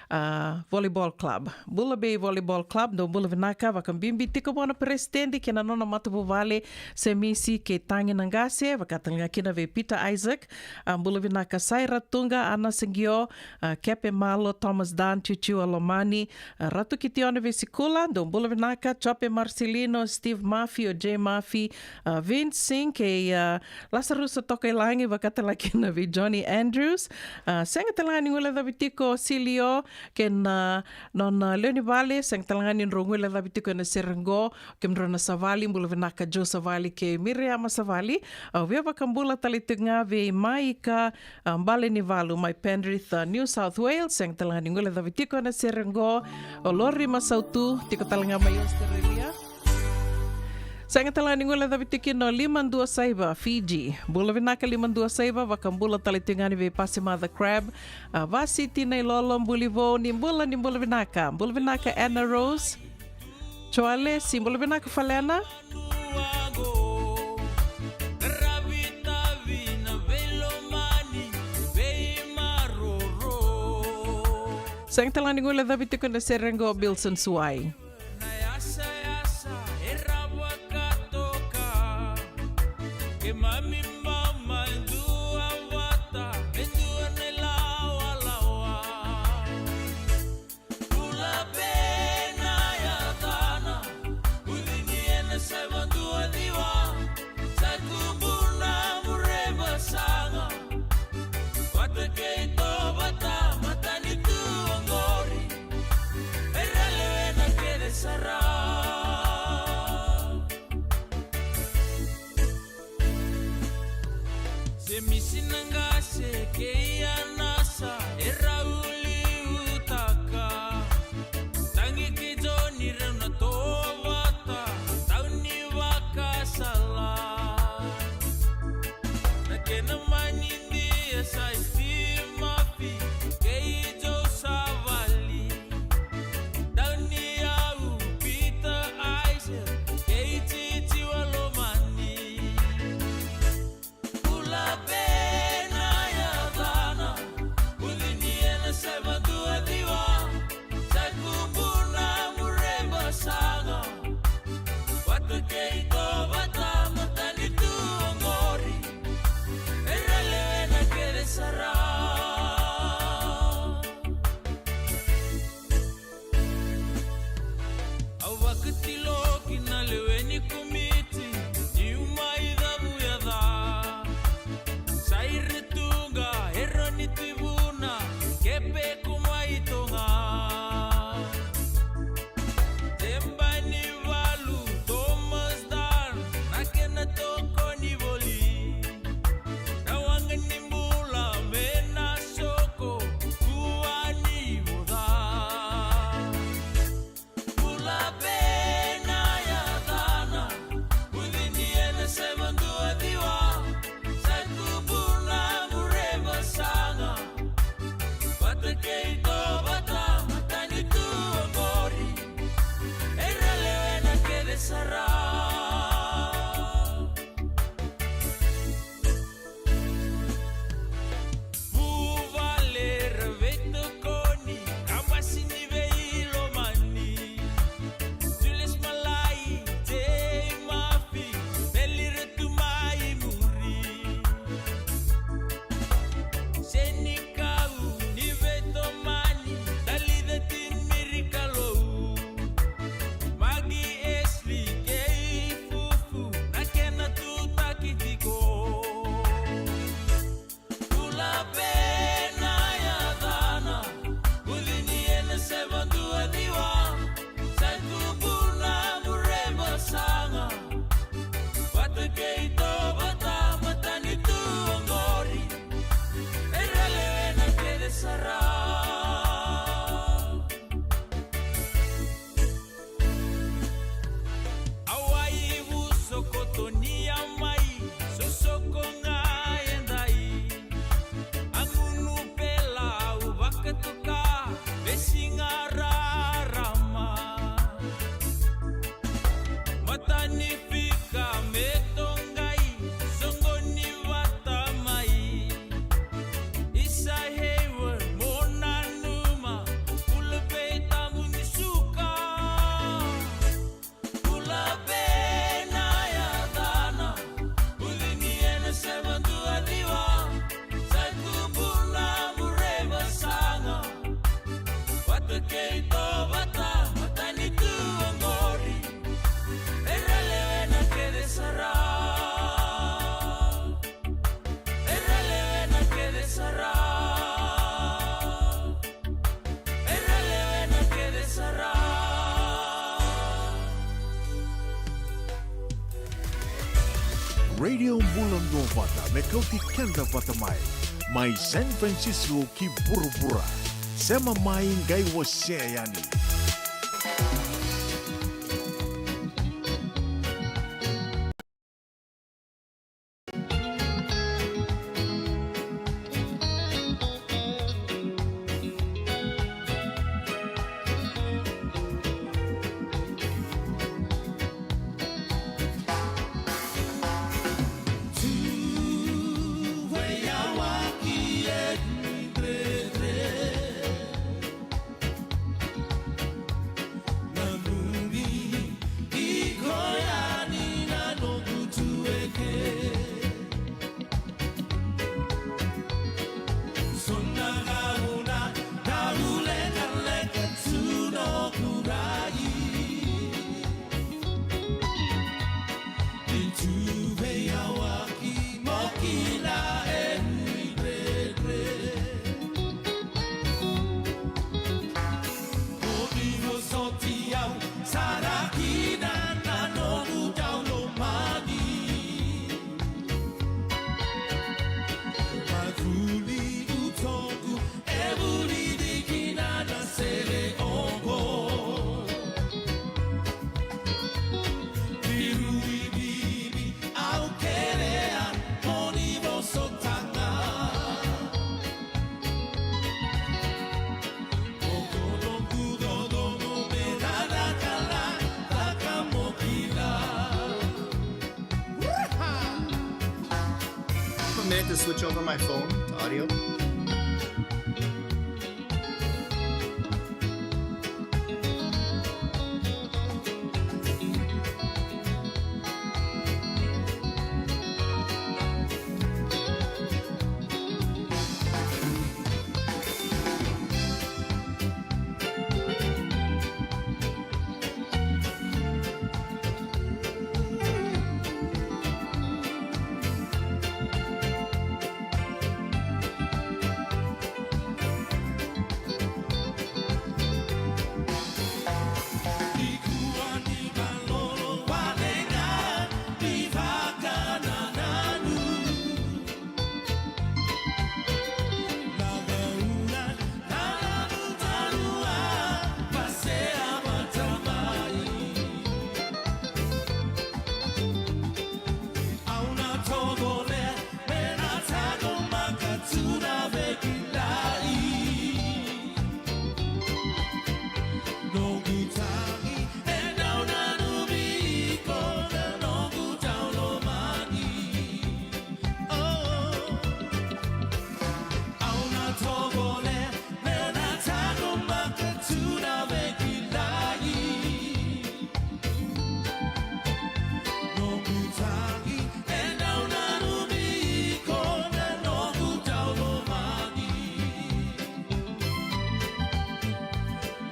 a, Volleyball Club. Bula Bay Volleyball Club, dou bula vinaka, vakabibi tiko vua na peresitedi kei na nona matavuvale, Semisi kei Tagi Naqase, vaka tale ga kina vei Peter Isaac, a, bula vinaka Saira Tuqa, Ana Saqio, a, Kepe Malo, Thomas Dan, Ciuciu Alomani, a, Ratu Kitione Veisikula, dou bula vinaka, Jope Marcelino, Steve Murphy, o Jay Murphy, a, Vince Singh, kei, a, Lasarusa Tokailagi, vaka tale ga kina vei Johnny Andrews, a, sega tale ga ni guilecavi tiko Silio, kei na, nona lewe ni vale, sega tale ga ni drau guilecavi tiko ena sere qo, kemudrau na Savali, bula vinaka Joe Savali kei Miriama Savali, au via vakabula tale tiko ga vei Maika, a, Balenivalu mai Penrith, a, New South Wales, sega tale ga ni guilecavi tiko ena sere qo, o Lori Masautu, tiko tale ga mai Australia. Sega tale ga ni guilecavi tiko kina o Lima Dua Saiva, Fiji. Bula vinaka Lima Dua Saiva, vakabula tale tiko ga yani vei Pasimaca Crab, a, Vasiti Nailolo, Bulivou, ni bula, ni bula vinaka. Bula vinaka Anna Rose. Joale, si bula vinaka Falena. Sega tale ga ni guilecavi tiko ena sere qo Bilson Suai. Bula pe na yacana, ucini ena saiva dua ciwa, sa tubu na mureba saga. Vata kei tovata, matanitu oqori, era lewena kece sara. Semisi Naqase kei Anasa e rau liutaka. Tagi kei Joni rau na tovata, tau ni vakasala. Na kena manidia sa Steve Murphy kei Joe Savali. Tau ni au Peter Isaac kei Titi Walomani. Bula pe na yacana, ucini ena saiva dua ciwa, sa tubu na mureba saga. Vata kei tovata, matanitu oqori, era lewena kece sara. Au vakatilo ki na lewe ni komiti niu mai cavuyaca. Saira Tuqa, Eroni Tivuna, Kepe ko mai Toga. Tebanivalu, Thomas Dan, na kena tokoni voli. Na waqa ni bula me na soko, kua ni voca. Bula pe Keitou vata, matanitu oqori. Era lewena kece sara. Era lewena kece sara. Era lewena kece sara. Radio Bula Duavata, me kauti keda vata mai. Mai San Francisco ki vuravura. Sema mai, qai wasea yani. Nanumi, iko yani na noqu tueke. So na gauna dau lekaleka tu noqu rai. Ni tu veiyawaki mo kila e dredre. Mo ni vosoti au sara kina na noqu dau lomani. Vuli utoqu e vuli dikina na sere oqo. Biru i bibi au kerea mo ni vosota ga. Oqo noqu dodomo me na cakacaka mo kila. A minute to switch over my phone to audio. Au na tovolea me na taqomaka tu na veikilai. Noqu tagi e dau nanumi iko na noqu dau lomani. Oh. Au na tovolea me na taqomaka tu na veikilai. Noqu tagi e dau nanumi iko na noqu dau lomani.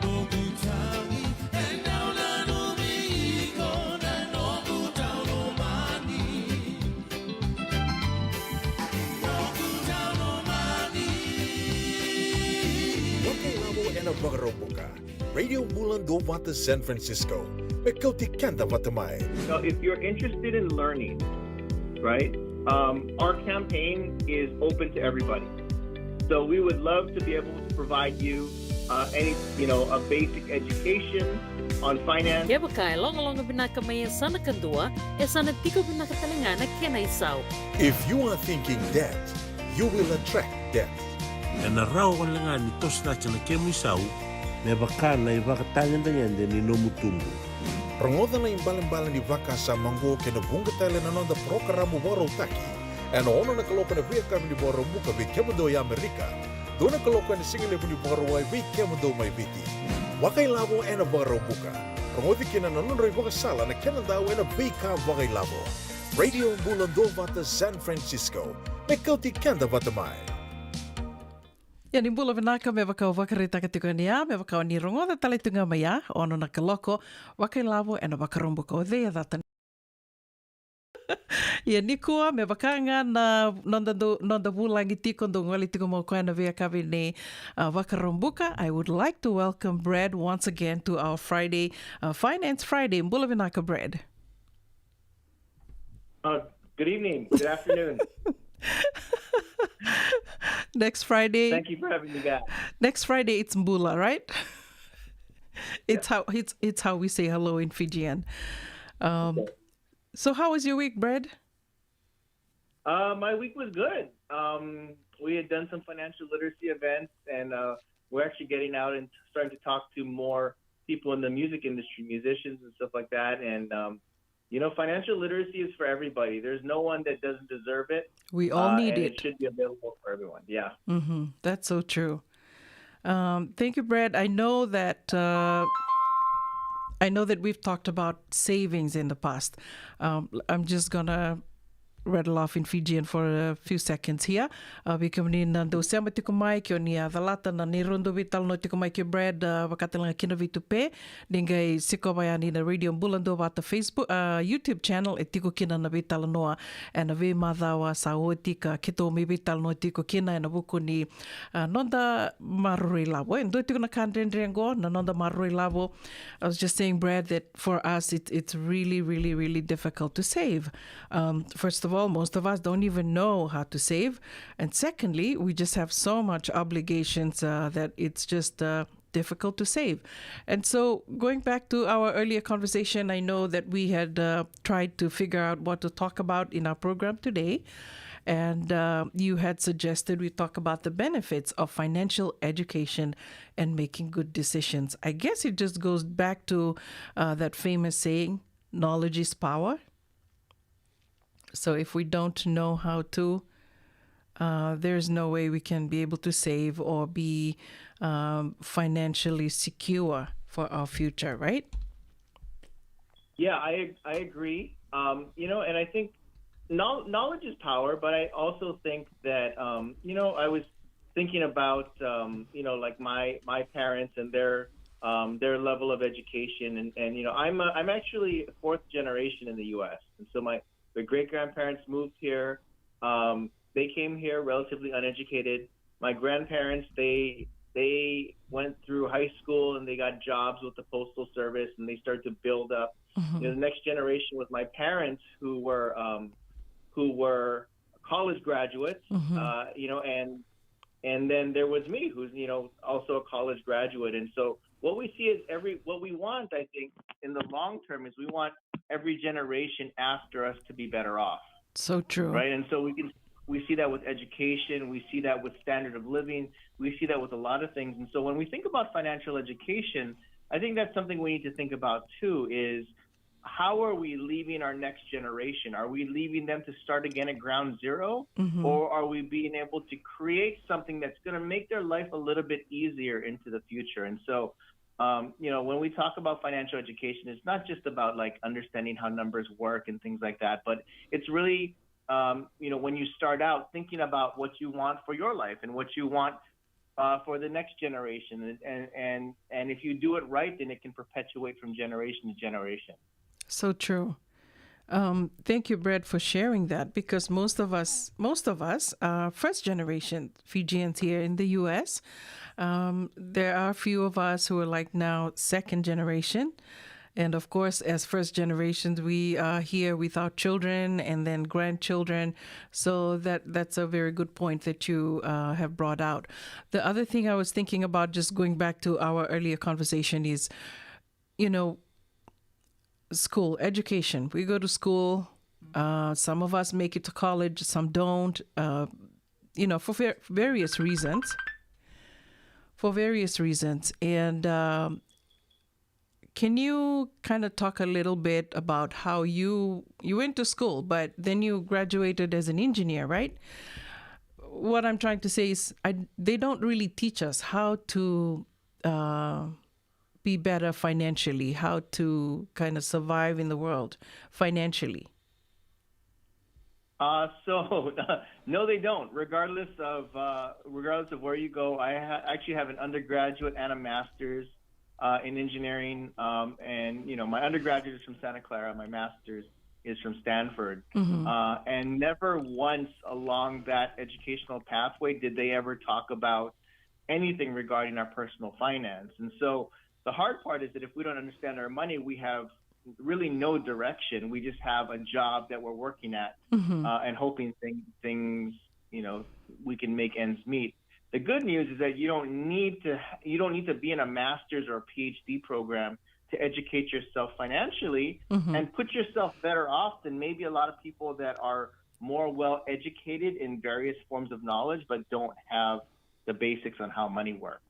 Noqu tagi e dau nanumi iko na noqu dau lomani. Noqu dau lomani. Vakailavo ena Vakaraubuka. Radio Bula Duavata San Francisco. Me kauti keda vata mai. So if you're interested in learning, right, um, our campaign is open to everybody. So we would love to be able to provide you, uh, any, you know, a basic education on finance. Kevaka e logaloga vinaka mai yasana kadua, e sa na tiko vinaka tale ga na kena isau. If you are thinking debt, you will attract debt. Ena rawa wale ga ni toso cake na kemu isau me vaka na ivakatagedegede ni nomu tubu. Rogoca na ibalebale ni vakasama oqo kei na vuqa tale na noda parokaramu vakarautaki ena ono na kaloko ena veiyakavi ni Vakaraubuka vei kemudou e Amerika, dua na kaloko ena sigalevu ni Vakarauwai vei kemudou mai Viti. Vakailavo ena Vakaraubuka. Rogoci kina na nodra ivakasala na kena dau ena veika vakailavo. Radio Bula Duavata San Francisco. Me kauti keda vata mai. Ia ni bula vinaka, me vaka o vakaraitaka tiko yani ya, me vaka o ni rogoca tale tu ga mai ya, ono na kaloko, vakailavo ena Vakaraubuka o cei e cata. Ia nikua, me vaka ga na noda, dou, noda vulagi tiko, dou gole tiko mai o koya na veiyakavi ni, uh, Vakaraubuka. I would like to welcome Brad once again to our Friday, uh, Finance Friday. Bula vinaka, Brad. Uh, good evening. Good afternoon. Next Friday. Thank you for having me back. Next Friday, it's Mbula, right? It's how it's it's how we say hello in Fijian. Um, Okay. So how was your week, Brad? Uh, my week was good. Um, we had done some financial literacy events, and uh, we're actually getting out and starting to talk to more people in the music industry, musicians and stuff like that. And um, you know, financial literacy is for everybody. There's no one that doesn't deserve it. We all Uh, need and it. It should be available for everyone. Yeah. Mm-hmm. That's so true. Um, thank you, Brad. I know that uh, I know that we've talked about savings in the past. Um, I'm just gonna rattle off in Fijian for a few seconds here. Uh, vei kemuni na dau sema tiko mai, ke o ni a calata na neirau dau veitalanoa tiko mai kei Brad, uh, vakatalega kina vei Tupe, ni qai sikova yani na Radio Bula Duavata Facebook, uh, YouTube channel, e tiko kina na veitalanoa ena veimacawa sa oti ka keitou mai veitalanoa tiko kina ena vuku ni, uh, noda maroroi lavo. E dua tiko na ka dredre qo na noda maroroi lavo. I was just saying, Brad, that for us, it, it's really, really, really difficult to save. Um, first of all, most of us don't even know how to save. And secondly, we just have so much obligations, uh, that it's just, uh, difficult to save. And so, going back to our earlier conversation, I know that we had, uh, tried to figure out what to talk about in our program today. And, uh, you had suggested we talk about the benefits of financial education and making good decisions. I guess it just goes back to, uh, that famous saying, knowledge is power. So if we don't know how to, uh, there's no way we can be able to save or be, um, financially secure for our future, right? Yeah, I I agree. Um, you know, and I think knowl- knowledge is power, but I also think that um, you know, I was thinking about um, you know, like my my parents and their um, their level of education, and and you know, I'm a, I'm actually fourth generation in the U S, and so my the great grandparents moved here. Um, they came here relatively uneducated. My grandparents, they they went through high school and they got jobs with the postal service, and they started to build up. You know, the next generation was my parents, who were um, who were college graduates. Uh, you know, and and then there was me, who's you know also a college graduate. And so what we see is every what we want, I think, in the long term is we want every generation after us to be better off. So true. Right? And so we can we see that with education, we see that with standard of living, we see that with a lot of things. And so when we think about financial education, I think that's something we need to think about too, is how are we leaving our next generation? Are we leaving them to start again at ground zero? Or are we being able to create something that's going to make their life a little bit easier into the future? And so um, you know, when we talk about financial education, it's not just about like understanding how numbers work and things like that, but it's really, um, you know, when you start out thinking about what you want for your life and what you want uh, for the next generation, and, and and and if you do it right, then it can perpetuate from generation to generation. So true. Um, thank you, Brad, for sharing that, because most of us, most of us are first generation Fijians here in the U S. Um, there are a few of us who are, like, now second generation. And of course, as first generations, we are here with our children and then grandchildren. So that, that's a very good point that you, uh, have brought out. The other thing I was thinking about, just going back to our earlier conversation, is, you know, school, education. We go to school. Uh, some of us make it to college, some don't. Uh, you know, for var- various reasons. For various reasons, and um, can you kind of talk a little bit about how you you went to school, but then you graduated as an engineer, right? What I'm trying to say is, I, they don't really teach us how to, uh, be better financially, how to kind of survive in the world financially. Uh, so no, they don't. Regardless of uh, regardless of where you go, I ha- actually have an undergraduate and a master's uh, in engineering, um, and you know my undergraduate is from Santa Clara, my master's is from Stanford, uh, and never once along that educational pathway did they ever talk about anything regarding our personal finance. And so the hard part is that if we don't understand our money, we have really no direction. We just have a job that we're working at uh, and hoping thing, things, you know, we can make ends meet. The good news is that you don't need to you don't need to be in a master's or a P H D program to educate yourself financially and put yourself better off than maybe a lot of people that are more well educated in various forms of knowledge but don't have the basics on how money works.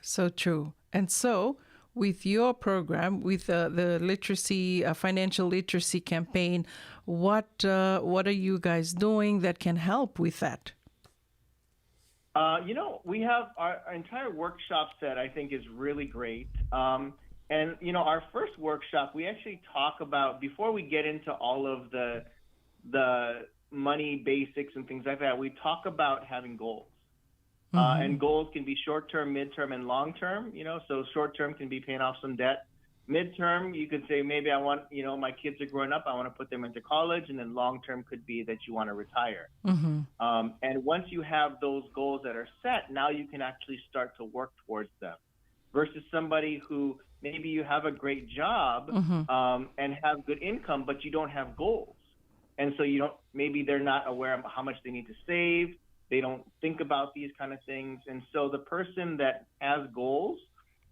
So true. And so, with your program, with uh, the literacy, uh, financial literacy campaign, what uh, what are you guys doing that can help with that? Uh, you know, we have our, our entire workshop set, I think, is really great. Um, and, you know, our first workshop, we actually talk about, before we get into all of the, the money basics and things like that, we talk about having goals. Uh, and goals can be short term, mid term, and long term. You know, so short term can be paying off some debt. Mid term, you could say, maybe I want, you know, my kids are growing up, I want to put them into college, and then long term could be that you want to retire. Um, and once you have those goals that are set, now you can actually start to work towards them. Versus somebody who maybe you have a great job um, and have good income, but you don't have goals. And so you don't, maybe they're not aware of how much they need to save. They don't think about these kind of things. And so the person that has goals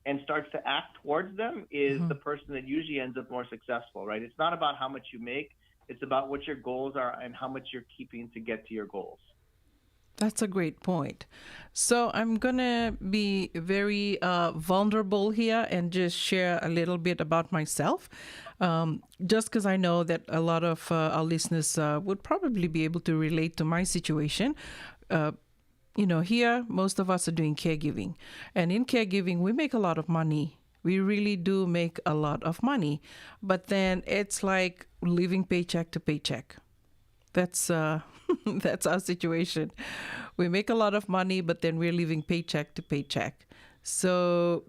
and starts to act towards them is the person that usually ends up more successful, right? It's not about how much you make. It's about what your goals are and how much you're keeping to get to your goals. That's a great point. So I'm going to be very uh, vulnerable here and just share a little bit about myself. Um, just because I know that a lot of uh, our listeners uh, would probably be able to relate to my situation. Uh, you know, here, most of us are doing caregiving. And in caregiving, we make a lot of money. We really do make a lot of money. But then it's like living paycheck to paycheck. That's uh, that's our situation. We make a lot of money, but then we're living paycheck to paycheck. So,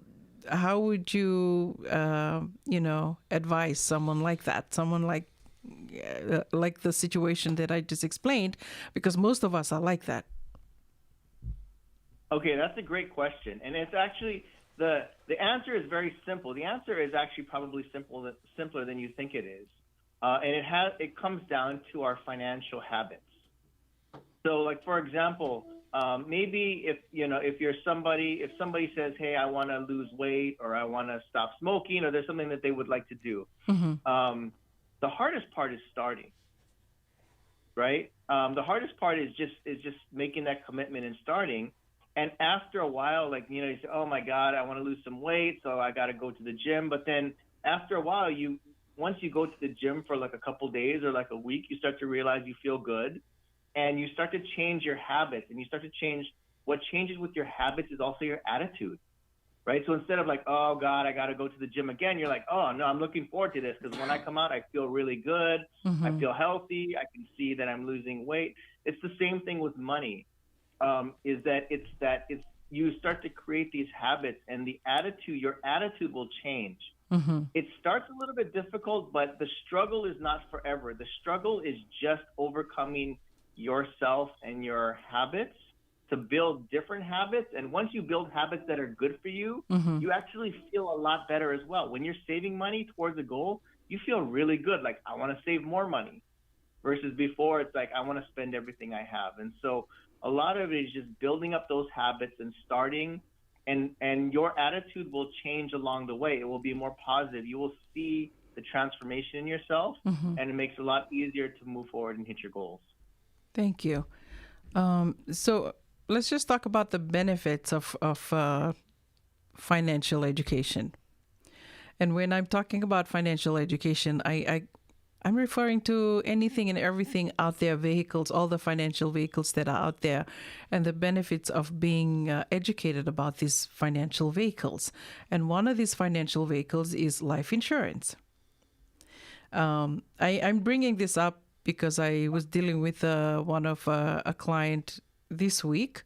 how would you, uh, you know, advise someone like that? Someone like uh, like the situation that I just explained, because most of us are like that. Okay, that's a great question, and it's actually the the answer is very simple. The answer is actually probably simple simpler than you think it is, uh, and it has it comes down to our financial habits. So, like for example, um, maybe if you know if you're somebody if somebody says, "Hey, I want to lose weight," or, "I want to stop smoking," or there's something that they would like to do, um, the hardest part is starting, right? Um, the hardest part is just is just making that commitment and starting. And after a while, like you know, you say, "Oh my God, I want to lose some weight, so I got to go to the gym." But then after a while, you once you go to the gym for like a couple days or like a week, you start to realize you feel good, and you start to change your habits, and you start to change. What changes with your habits is also your attitude, right? So instead of like, "Oh God, I got to go to the gym again," you're like, "Oh no, I'm looking forward to this because when I come out, I feel really good. I feel healthy. I can see that I'm losing weight." It's the same thing with money. Um, is that it's that it's you start to create these habits, and the attitude, your attitude will change. It starts a little bit difficult, but the struggle is not forever. The struggle is just overcoming yourself and your habits to build different habits. And once you build habits that are good for you, you actually feel a lot better as well. When you're saving money towards a goal, you feel really good. Like, "I want to save more money." Versus before, it's like, "I want to spend everything I have." And so a lot of it is just building up those habits and starting, and and your attitude will change along the way. It will be more positive. You will see the transformation in yourself, and it makes it a lot easier to move forward and hit your goals. Thank you. Um, so let's just talk about the benefits of of uh, financial education. And when I'm talking about financial education, I, I I'm referring to anything and everything out there, vehicles, all the financial vehicles that are out there, and the benefits of being uh, educated about these financial vehicles. And one of these financial vehicles is life insurance. Um, I, I'm bringing this up because I was dealing with uh, one of uh, a client this week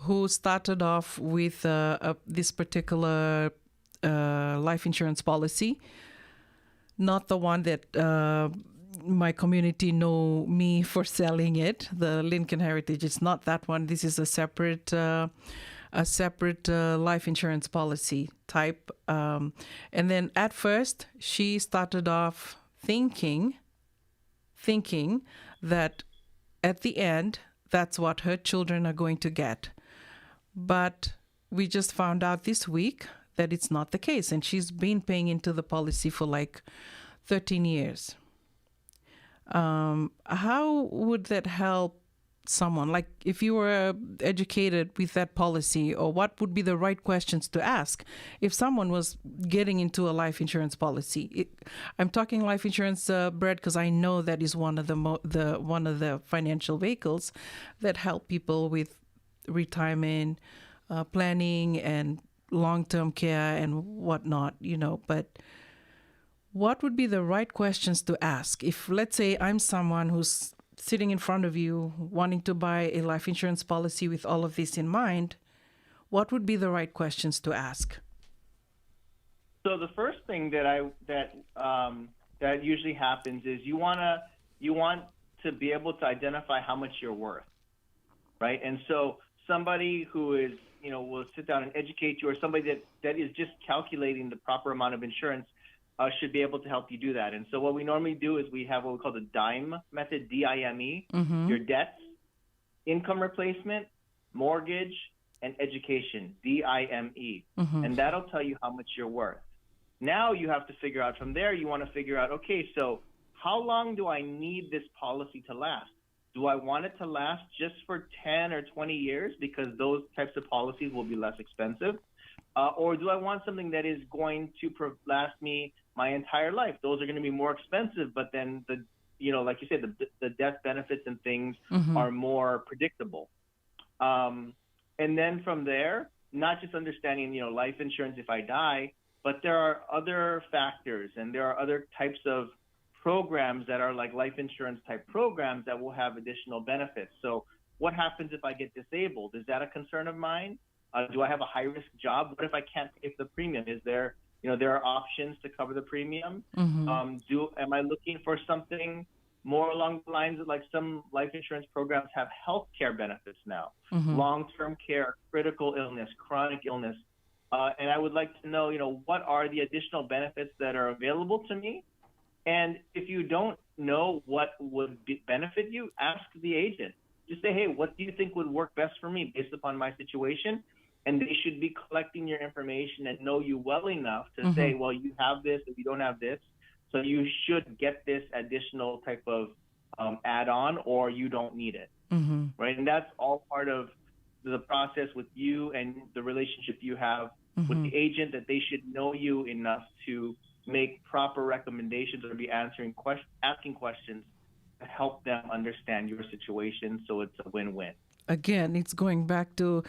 who started off with uh, a, this particular uh, life insurance policy, not the one that uh, my community know me for selling it, the Lincoln Heritage. It's not that one. This is a separate, uh, a separate uh, life insurance policy type. Um, and then at first, she started off thinking, thinking that at the end, that's what her children are going to get. But we just found out this week that it's not the case, and she's been paying into the policy for like thirteen years. Um, how would that help someone? Like, if you were educated with that policy, or what would be the right questions to ask if someone was getting into a life insurance policy? It, I'm talking life insurance, uh, Brad, because I know that is one of the mo- the one of the financial vehicles that help people with retirement uh, planning and long-term care and whatnot, you know. But what would be the right questions to ask if, let's say, I'm someone who's sitting in front of you wanting to buy a life insurance policy with all of this in mind? What would be the right questions to ask? So the first thing that I that um, that usually happens is you wanna you want to be able to identify how much you're worth, right? And so somebody who is, you know, will sit down and educate you, or somebody that that is just calculating the proper amount of insurance uh, should be able to help you do that. And so what we normally do is we have what we call the DIME method, D I M E, your debts, income replacement, mortgage, and education, D I M E. And that'll tell you how much you're worth. Now you have to figure out from there, you want to figure out, okay, so how long do I need this policy to last? Do I want it to last just for ten or twenty years because those types of policies will be less expensive? Uh, or do I want something that is going to pro- last me my entire life? Those are going to be more expensive, but then the, you know, like you said, the, the death benefits and things are more predictable. Um, and then from there, not just understanding, you know, life insurance if I die, but there are other factors and there are other types of programs that are like life insurance type programs that will have additional benefits. So what happens if I get disabled? Is that a concern of mine? Uh, do I have a high risk job? What if I can't pay for the premium? Is there, you know, there are options to cover the premium? Um, do am I looking for something more along the lines of, like, some life insurance programs have health care benefits now, long term care, critical illness, chronic illness. Uh, and I would like to know, you know, what are the additional benefits that are available to me? And if you don't know what would be, benefit you, ask the agent. Just say, hey, what do you think would work best for me based upon my situation? And they should be collecting your information and know you well enough to say, well, you have this, if you don't have this. So you should get this additional type of um, add on, or you don't need it. Right? And that's all part of the process with you and the relationship you have with the agent, that they should know you enough to make proper recommendations or be answering questions, asking questions to help them understand your situation, so it's a win-win. Again, it's going back to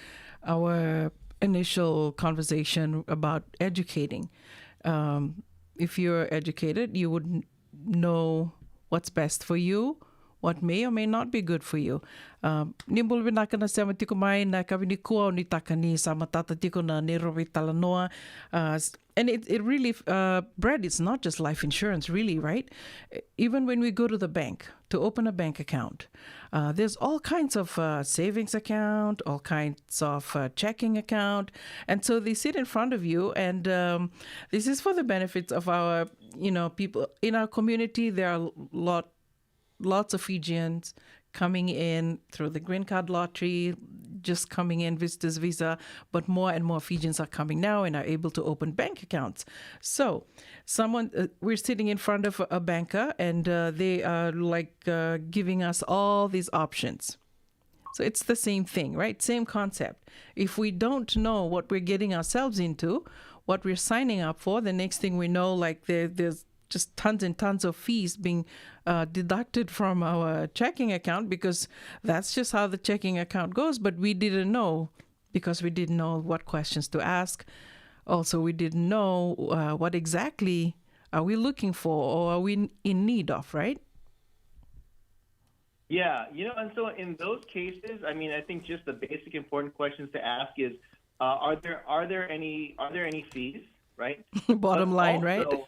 our initial conversation about educating. Um, if you're educated, you would n- know what's best for you, what may or may not be good for you. Um, ni bula vinaka na sema tiko mai na kavi ni kua, ni taka ni sa matata tiko na neirau veitalanoa. Uh, s- and it, it really, uh, Brad, it's not just life insurance, really, right? E- Even when we go to the bank to open a bank account, uh, there's all kinds of uh, savings account, all kinds of uh, checking account. And so they sit in front of you, and um, this is for the benefits of our, you know, people in our community. There are a lot lots of Fijians coming in through the green card lottery, just coming in, visitors visa, but more and more Fijians are coming now and are able to open bank accounts. So, someone, uh, we're sitting in front of a banker, and uh, they are, like, uh, giving us all these options. So it's the same thing, right? Same concept. If we don't know what we're getting ourselves into, what we're signing up for, the next thing we know, like, there, there's just tons and tons of fees being uh, deducted from our checking account, because that's just how the checking account goes. But we didn't know, because we didn't know what questions to ask. Also, we didn't know uh, what exactly are we looking for or are we in need of, right? Yeah, you know, and so in those cases, I mean, I think just the basic important questions to ask is, uh, are there are there any are there any fees, right? Bottom But line, right? also,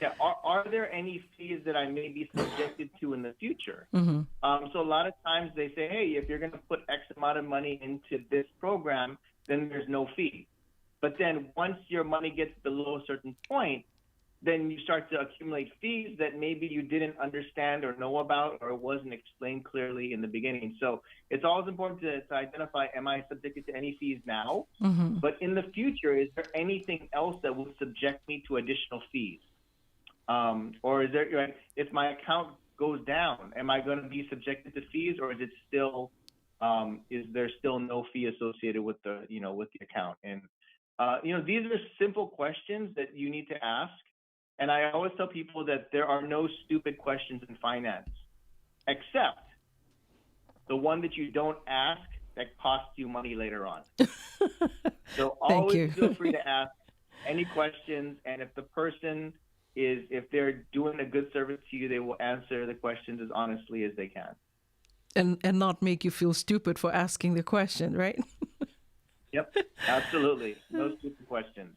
yeah, are, are there any fees that I may be subjected to in the future? Mhm. Um, so a lot of times they say, hey, if you're going to put X amount of money into this program, then there's no fee. But then once your money gets below a certain point, then you start to accumulate fees that maybe you didn't understand or know about, or it wasn't explained clearly in the beginning. So it's always important to, to identify, am I subjected to any fees now? Mhm. But in the future, is there anything else that will subject me to additional fees? Um, or is there, like, if my account goes down, am I going to be subjected to fees, or is it still, um, is there still no fee associated with the, you know, with the account? And, uh, you know, these are simple questions that you need to ask. And I always tell people that there are no stupid questions in finance, except the one that you don't ask that costs you money later on. So Thank always you. Feel free to ask any questions, and if the person is, if they're doing a good service to you, they will answer the questions as honestly as they can. And and not make you feel stupid for asking the question, right? Yep, absolutely. No stupid questions.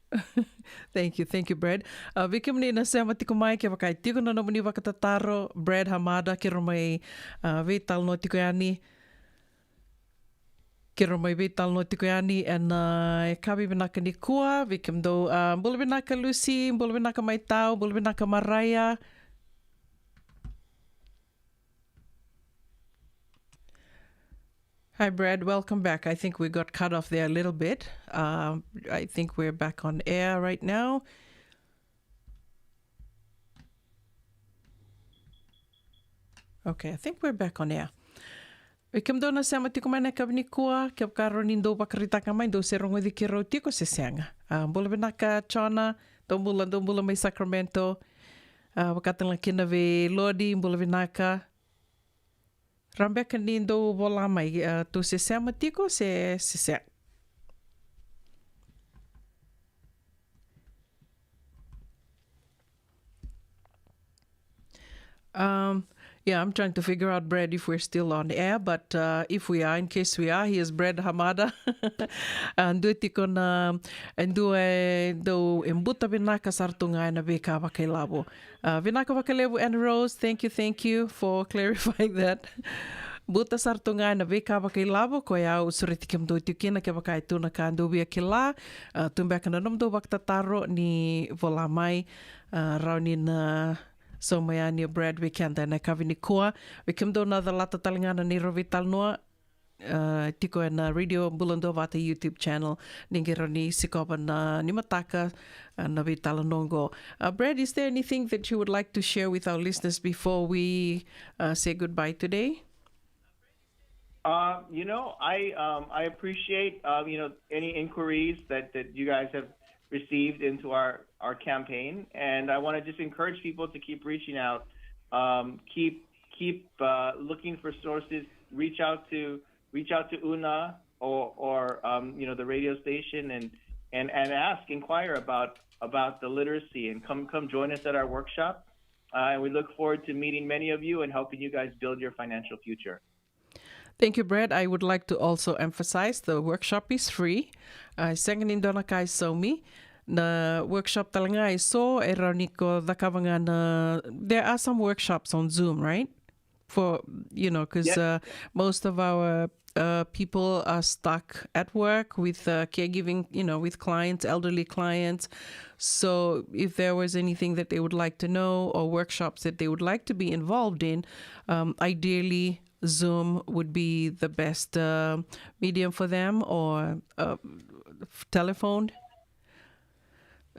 Thank you, thank you, Brad. Uh, vei kemuni na sema tiko mai, kevaka e tiko na nomuni vakatataro, Brad Hamada, keirau mai, uh, veitalanoa tiko yani. Keirau mai veitalanoa tiko yani ena, uh, yakavi vinaka nikua, vei kemudou, uh, bula vinaka Lucy, bula vinaka Maitau, bula vinaka Maraia. Hi, Brad. Welcome back. I think we got cut off there a little bit. Um, I think we're back on air right now. Okay, I think we're back on air. Vei kemudou na sema tiko mai na yakavi nikua, kevaka rawa ni dou vakaraitaka mai, dou se rogoci keirau tiko se sega. Uh, bula vinaka Jona, dou bula, dou bula mai Sacramento. Uh, vakatale ga kina vei Lodi, bula vinaka. Rawa beka ni dou vola mai, uh, tou se sema tiko se, se sega. Um, yeah, I'm trying to figure out, Brad, if we're still on air, but, uh, if we are, in case we are, here's Brad Hamada. Uh, dua tiko na, e dua e dau, e buta vinaka sara tu ga ena veika vakailavo. Uh, vinaka vakalevu, Anne Rose. Thank you, thank you for clarifying that. Buta sara tu ga ena veika vakailavo, koya au sureti kemudou tiko kina kevaka e tu na ka dou via kila. Uh, tu beka na nomudou vakatataro ni vola mai, uh, rawa ni na sauma yani o Brad vei keda ena yakavi nikua. Vei kemudou na calata tale ga na neirau veitalanoa, uh, tiko ena Radio Bula Duavata YouTube channel, ni qai rawa ni sikova na nimataka, uh, na veitalanoa qo. Uh, Brad, is there anything that you would like to share with our listeners before we, uh, say goodbye today? Uh, you know, I, um, I appreciate, uh, you know, any inquiries that, that you guys have received into our, our campaign, and I want to just encourage people to keep reaching out, um, keep keep uh, looking for sources. Reach out to reach out to Una or, or um, you know, the radio station, and, and, and ask, inquire about, about the literacy, and come, come join us at our workshop. Uh, and we look forward to meeting many of you and helping you guys build your financial future. Thank you, Brad. I would like to also emphasize the workshop is free. Uh, sega ni dua na ka e saumi. Na workshop tale ga e so, e rawa ni ko cakava ga na, there are some workshops on Zoom, right? For, you know, because, uh, most of our, uh, people are stuck at work with, uh, caregiving, you know, with clients, elderly clients. So if there was anything that they would like to know or workshops that they would like to be involved in, um, ideally Zoom would be the best, uh, medium for them, or, uh, telephone.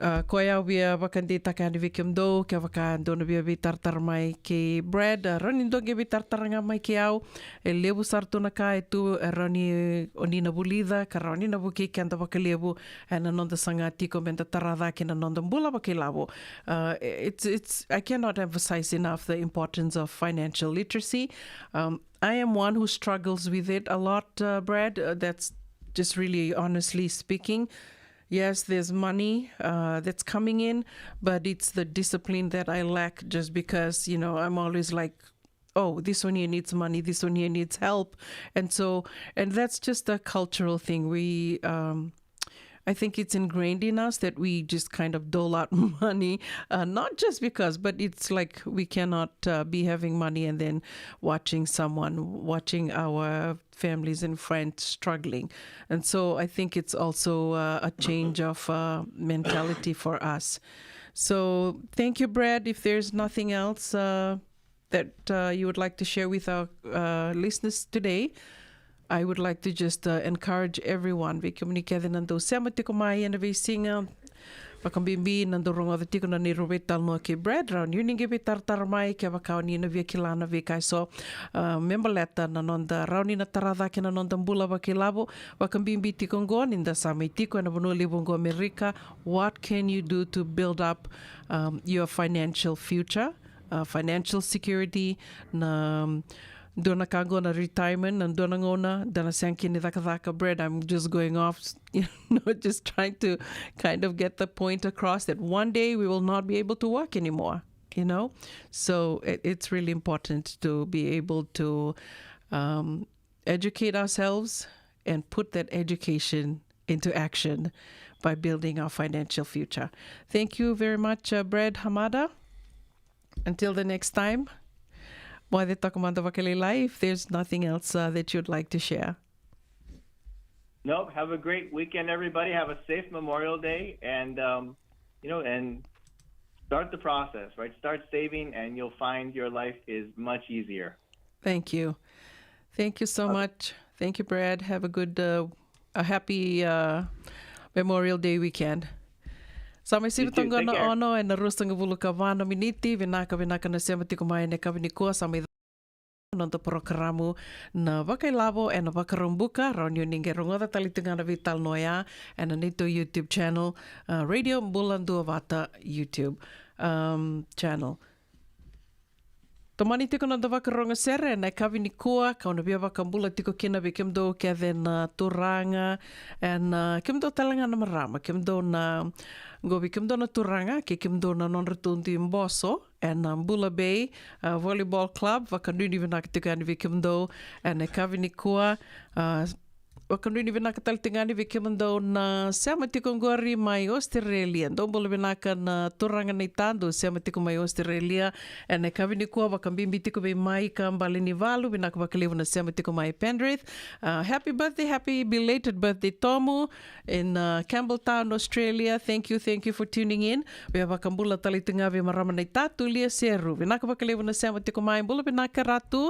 Uh, koya au via vakadeitaka yani vei kemudou, kevaka dou na via veitaratara mai kei Brad, uh, rawa ni dou qai veitaratara ga mai kei au. E levu sara tu na ka e tu, e rawa ni o ni na vulica, ka rawa ni na vukei keda vakalevu ena noda saga tiko meda tara cake na noda bula vakailavo. Uh, it's, it's, I cannot emphasize enough the importance of financial literacy. Um, I am one who struggles with it a lot, uh, Brad. Uh, that's just really honestly speaking. Yes, there's money, uh, that's coming in, but it's the discipline that I lack just because, you know, I'm always like, oh, this one here needs money, this one here needs help. And so, and that's just a cultural thing. We, um, I think it's ingrained in us that we just kind of dole out money, uh, not just because, but it's like we cannot, uh, be having money and then watching someone, watching our families and friends struggling. And so I think it's also, uh, a change of, uh, mentality for us. So thank you, Brad. If there's nothing else, uh, that, uh, you would like to share with our, uh, listeners today, I would like to just, uh, encourage everyone, vei kemuni kece na dau sema tiko mai ena veisiga, vakabibi na dau rogoca tiko na neirau veitalanoa kei Brad, rawa ni o ni qai veitaratara mai kevaka o ni na via kila na veika eso, uh, me baleta na noda rawa ni na tara cake na noda bula vakailavo, vakabibi tiko oqo ni da sa mai tiko ena vanua levu oqo Amerika. What can you do to build up, um, your financial future? Uh, financial security, na, um, dua na ka qo na retirement, na dua na gauna da na sega kina ni cakacaka, Brad, I'm just going off, you know, just trying to kind of get the point across that one day we will not be able to work anymore, you know? So it, it's really important to be able to, um, educate ourselves and put that education into action by building our financial future. Thank you very much, uh, Brad Hamada. Until the next time, moce toka mada vakalailai if there's nothing else, uh, that you'd like to share. Nope. Have a great weekend, everybody. Have a safe Memorial Day, and, um, you know, and start the process, right? Start saving, and you'll find your life is much easier. Thank you. Thank you so much. Thank you, Brad. Have a good, uh, a happy, uh, Memorial Day weekend. Sa mai sivi toka qo na ono ena ruasagavulu ka va na miniti. Vinaka, vinaka na sema tiko mai ena yakavi nikua. Sa mai noda porokaramu na vakailavo ena Vakaraubuka. Rawa ni o ni qai rogoca tale tiko ga na veitalanoa oya ena neitou YouTube channel, uh, Radio Bula Duavata YouTube, um, channel. Tomani tiko na noda vakarogo sere ena yakavi nikua, kau na via vakabula tiko kina vei kemudou kece na turaga, ena, uh, kemudou tale ga na marama, kemudou na, qo vei kemudou na turaga kei kemudou na nodratou dui boso ena, uh, Bula Bay, uh, Volleyball Club. Vakanuinui vinaka tiko yani vei kemudou ena yakavi nikua, uh, vakanuinui vinaka tale tiko yani vei kemudou na sema tiko qori mai Australia. Dou bula vinaka na turaga naita dou sema tiko mai Australia ena yakavi nikua, vakabibi tiko vei Maika Balenivalu, vinaka vakalevu na sema tiko mai Penrith. Uh, happy birthday, happy belated birthday Tomu in, uh, Campbelltown, Australia. Thank you, thank you for tuning in. Via vakabula tale tiko ga vei marama naita Tulia Seru, vinaka vakalevu na sema tiko mai. Bula vinaka Ratu,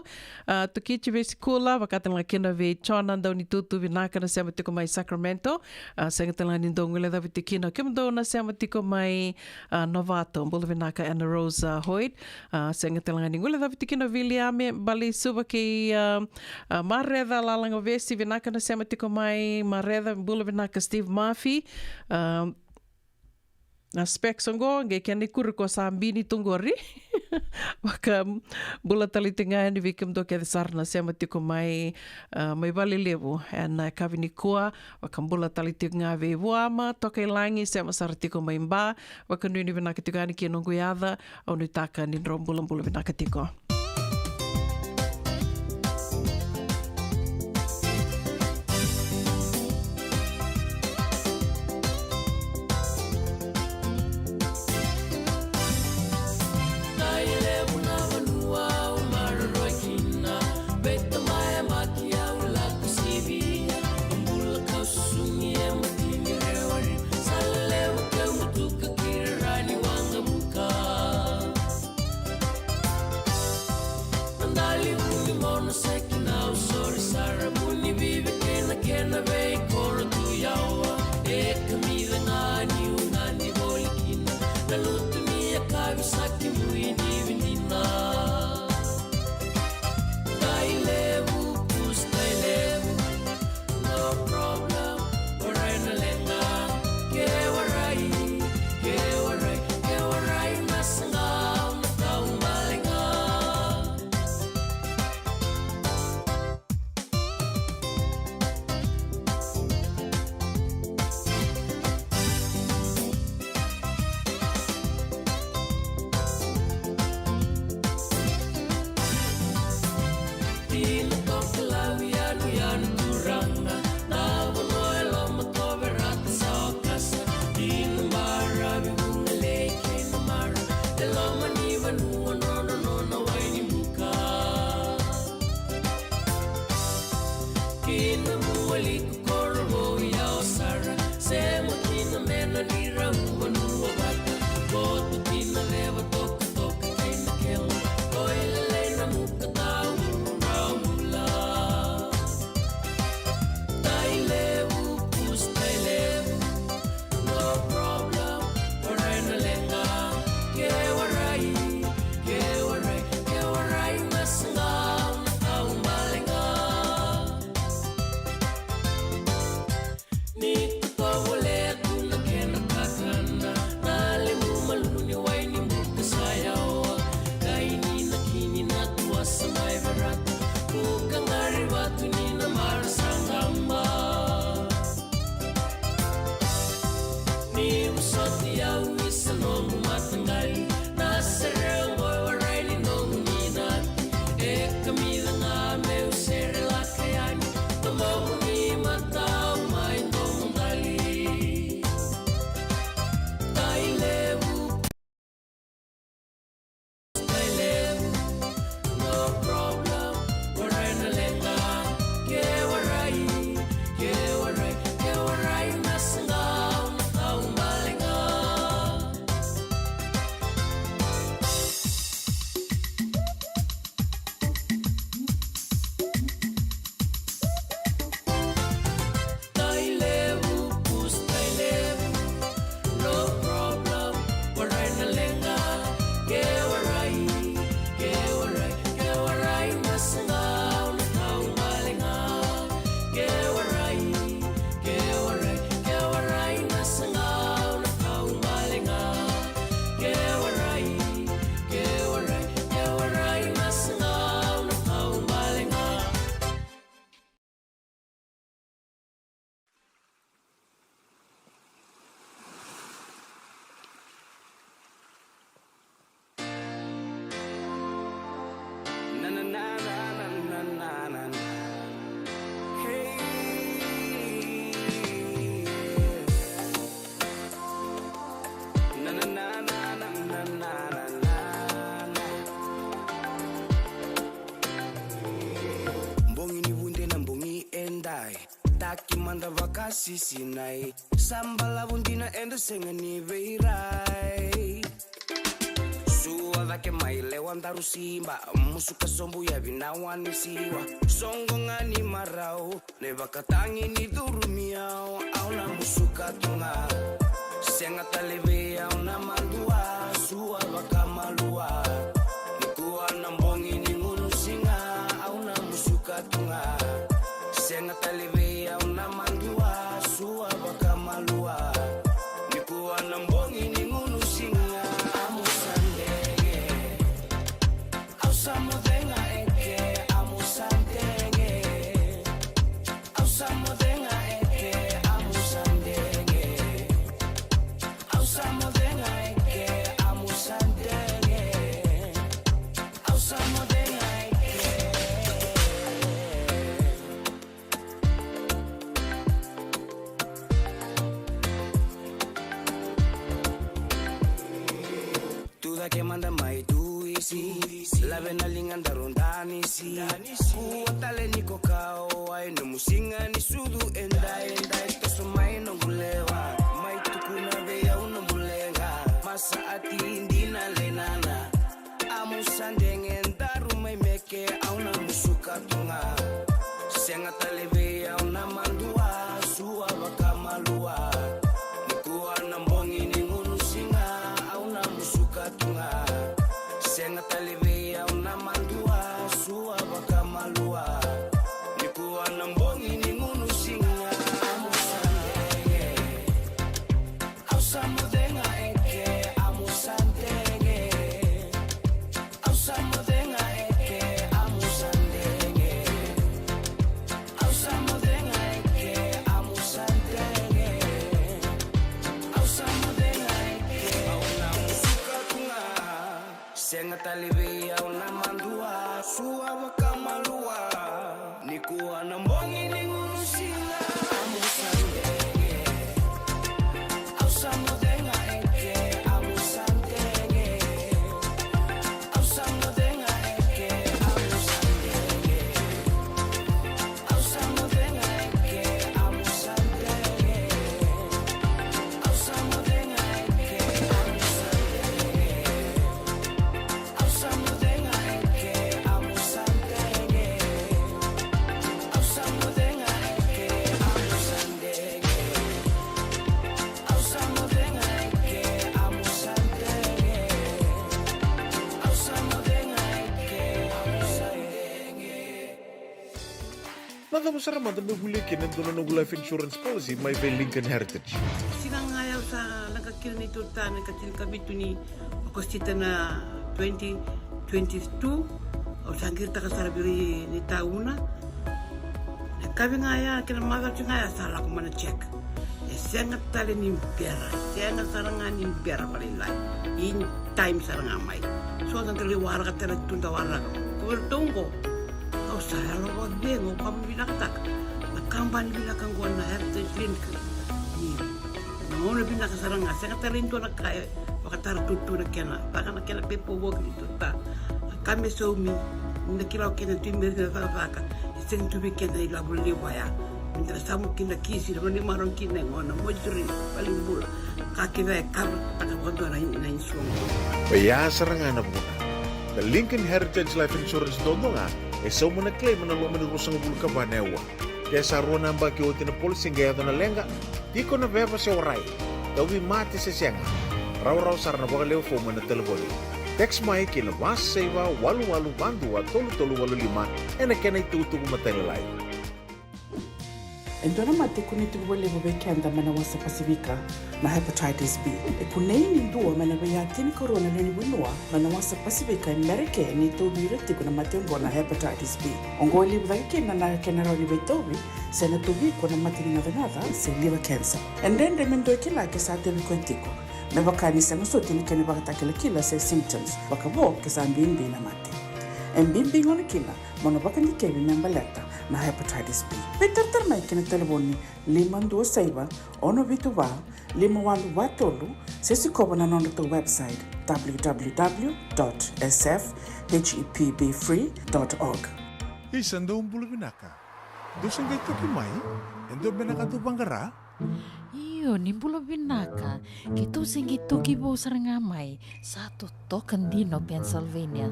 uh, Tukici Vesikula, vaka tale ga kina vei Jona Daunitutu, vinaka na sema tiko mai Sacramento. Uh, sega tale ga ni dou guilecavi tiko kina kemudou na sema tiko mai, uh, Novato. Bula vinaka Anna Rose, uh, Hoyt. Uh, sega tale ga ni guilecavi tiko kina Viliame Baleisuva kei, uh, uh, Mareca Lalagavesi, vinaka na sema tiko mai Mareca. Bula vinaka Steve Murphy. Uh, na specs oqo, qai kena ikuri ko sa bini tu qori. Vakabula tale tiko ga yani vei kemudou kece sara na sema tiko mai, uh, mai Valelevu ena yakavi nikua. Vakabula tale tiko ga vei Vuama Tokailagi, sema sara tiko mai Ba. Vakanuinui vinaka tiko yani ki noqu yaca, au nuitaka ni drau bulabula vinaka tiko. Sisinai, sa balavu dina eda sega ni veirai. Sua cake mai lewa daru siba, musuka sobu yavi na wani siwa. Soqo ga ni marau, na ivakatagi ni curumi au, au na musuka tu ga. Sega tale vei au na madua, sua vakamalua. Nikua na bogi ni gunu siga, au na musuka tu ga. Sega tale vei au na madua, sua vakamalua. Nikua na bogi ni gunu siga, amu sa dege. Au sa moce ga eke, amu sa dege. Au sa moce ga eke, amu sa dege. Au sa moce ga eke, amu sa dege. Au sa moce ga eke. Tu cake mada mai tu isi, lave na liga daru danisi. Kua tale ni ko kauwai, nomu siga ni sucu e dai, e dai, toso mai noqu lewa. Mai tukuna vei au nomu leqa, masa ati dina lenana. Amu sa dege daru mai meke, au na musuka tu ga. Sega tale vei au na madua, sua vakamalua. Nikua na bogi ni gunu siga, au na musuka tu ga. Sega tale vei au na madua, sua vakamalua. Nikua na bogi ni gunu siga, amu sa dege. Au sa moce ga eke, amu sa dege. Au sa moce ga eke, amu sa dege. Au sa moce ga eke, amu sa dege. Au sa moce ga eke, au na musuka tu ga. Sega tale vei au na madua, sua vakamalua. Nikua na bogi ni gunu siga, amu sa dege. Au sa moce ga eke, amu sa dege. Au sa moce ga eke, amu sa dege. Au sa moce ga eke, amu sa dege. Au sa moce ga eke, amu sa dege. Au sa moce ga eke, amu sa dege. Au sa moce ga eke, amu sa dege. Au sa moce ga eke, amu sa dege. Au sa moce ga eke, amu sa dege. Na cava sara mada meu volia kina e dua na noqu life insurance policy mai vei Lincoln Heritage. Siga ga ya au sa leqa kina neitou ta na ika tinikavitu ni Okosita na twenty twenty-two. Au sa qiritaka sara vei ira ni tauna. Na yakavi ga ya kei na macawa ga ya sa lako mai na check. E sega tale ni bera, sega sara ga ni bera vakalailai. In time sara ga mai. So da qai waraka tale tu da waraka. Ko vei ratou oqo. Au sa yalo vakacegu, au vakavinavinakataka na kabani vinaka oqo na Heritage Link. Ni na gauna vinaka sara ga, sega tale ni dua na ka e vakatara tutu na kena, vaka na kena paperwork ni tuta. Na ka me saumi, ni na kila o kena tu i meri na cakacaka, e sega tu vei kena ilavo levu ya. Ni da na samu kina kisi, na vanua ni marau kina e gona, mortuary, valenibula. Ka kece e cover taka vakadua na, na insurance. Oya sara ga na vuna. Na Lincoln Heritage Life Insurance duadua ga e sauma na claim ena loma ni ruasagavulu ka va na aua. Ke sa rua na yabaki oti na policy qai yaco na leqa, tiko na veva se warai, tauvimate se sega, rawarawa sara na vakalewe fomu ena talevoni. Text mai ki na va saiva walu walu va dua tolu tolu walu lima ena kena itukutuku matailalai. E dua na mate e kunei tiko vakalevu vei keda mai na wasa Pasifika, na hepatitis B. E kunei ni dua mai na veiya tinikarua na lewe ni vanua mai na wasa Pasifika e Merika ni tauvi ira tiko na mate oqo na hepatitis B. Oqo e levu cake kina na kena rawa ni veitauvi se na tauvi iko na mate ni gacagaca se liver cancer. E dredre me dua e kila ke sa tauvi koya tiko, me vaka ni sega soti na kena ivakatakilakila se symptoms, vakavo ke sa bibi na mate. E bibi gona kina mo na vakadikevi me baleta na hepatitis B. Veitaratara mai ki na talevoni lima dua saiva, ono vitu va, lima walu va tolu, se sikova na nodratou website, w w w dot s f h e p b free dot org. Isa, dou bula vinaka. Dou se qai toki mai? E dua beka na ka dou vaqara? Io, ni bula vinaka. Keitou se qai toki vou sara ga mai. Sa totoka dina o Pennsylvania.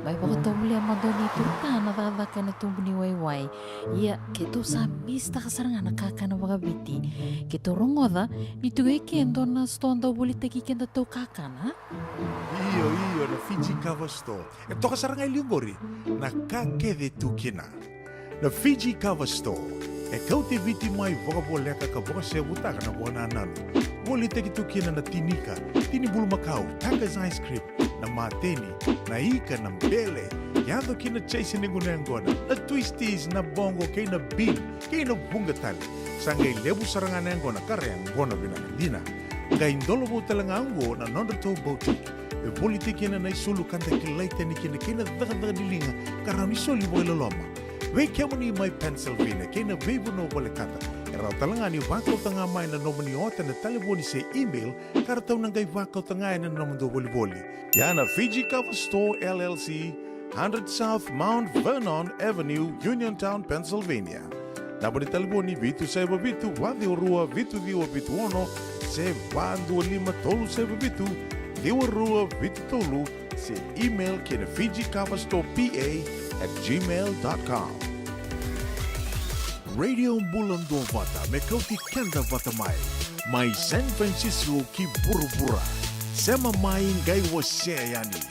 Mai vakatovolea mada o Nei Turta na cakacaka ena tubu ni waiwai. Ia, keitou sa misitaka sara ga na kakana vakaviti. Keitou rogoca ni tu e ke e dua na sitoa dau volitaki kedatou kakana. Io, io, na Fiji Cover Store. E toka sara ga e liu qori na ka kece tu kina. Na Fiji Cover Store e kauti Viti mai vakavoleka ka vakasevutaka na vakanananu. Volitaki tu kina na tinika, tini bulumakau, Tucker's ice cream, na mateni, na ika, na bele, yaco ki na chaise ni gunu yaqona, na twisties, na boqo kei na bean, kei na vuqa tale. Sa qai levu sara ga na yaqona ka ra yaqona vinaka dina. Qai dolovou tale ga oqo na nodratou boutique. E volitaki kina na isulu ka da kilai tani kina kei na cakacaka ni liga ka rawa ni soli vakailoloma. Vei kemuni mai Pennsylvania kei na veivanua volekata, e rawa tale ga ni vakauta ga mai na nomuni ota ena talevoni se email ka ratou na qai vakauta ga ena nomudou volivoli. Ia na Fiji Cover Store L L C, hundred South Mount Vernon Avenue, Uniontown, Pennsylvania. Naba ni talevoni vitu saiva vitu, va ciwa rua, vitu ciwa vitu ono, se va dua lima tolu saiva vitu, ciwa rua vitu tolu, se email ki na Fiji Cover Store P A at gmail dot com. Radio Bula Duavata, me kauti keda vata mai. Mai San Francisco ki vuravura. Sema mai qai wasea yani.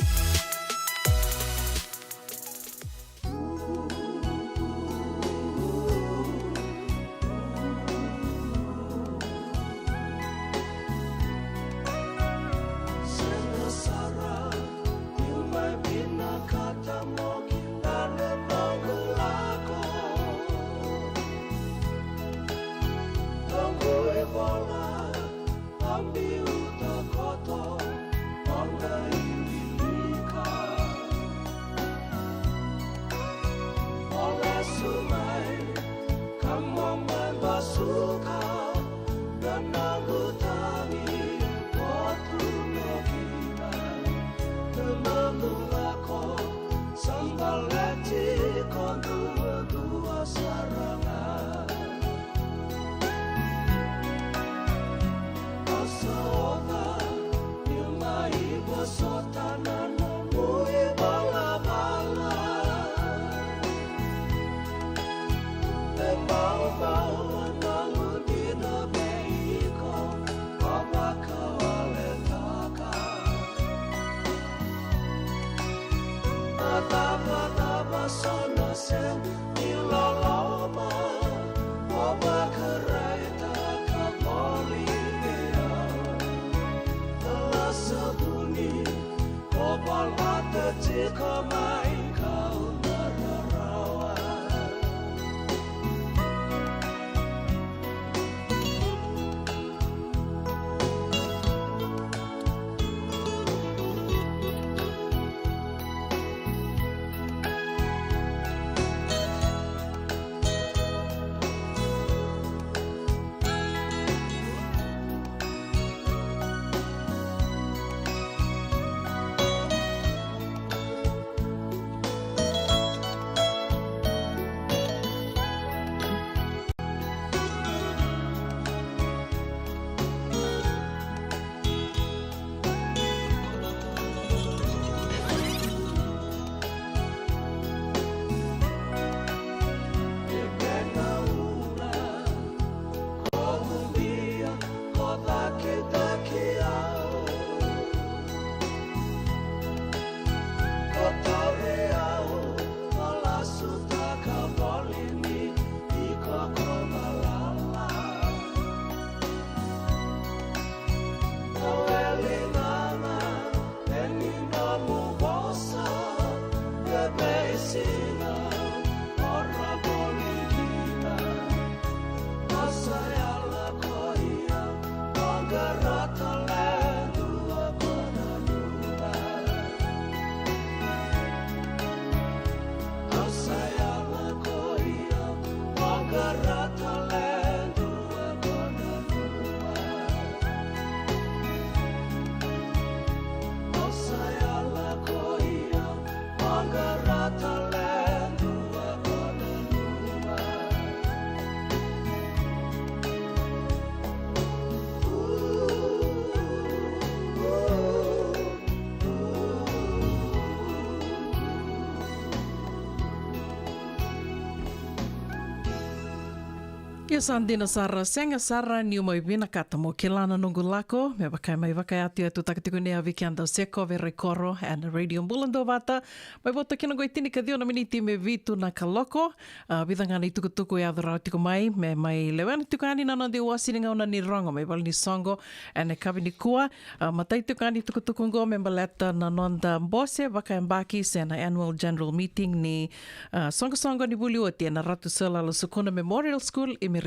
Ia sa dina sara, sega sara niu mai vinakata mo kila na noqu lako, me vaka e mai vakayatuyatutaka tiko ni a vei keda o Seko Verekoro ena Radio Bula Duavata. Mai vota kina qo e tinikaciwa na miniti me vitu na kaloko. A, vica ga na itukutuku e yaco rawa tiko mai, me mai lewena tiko yani na noda iwasi ni gauna ni rogo mai vale ni soqo ena yakavi nikua. A, matai tiko yani tukutuku qo me baleta na noda bose vakayabaki se na annual general meeting ni, a, soqosoqo ni vuli oti ena Ratu Sir Lala Sukuna Memorial School i Merika.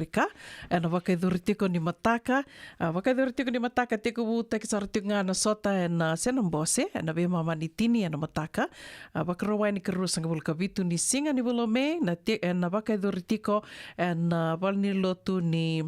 Ena vakayacori tiko ni mataka, a, vakayacori tiko ni mataka, tekivutaki sara tiko ga na sota ena, se na bose ena veimama ni tini ena mataka. A, Vakarauwai ni ka ruasagavulu ka vitu ni siga ni vula o Me, na te-, ena vakayacori tiko ena, a, valenilotu ni,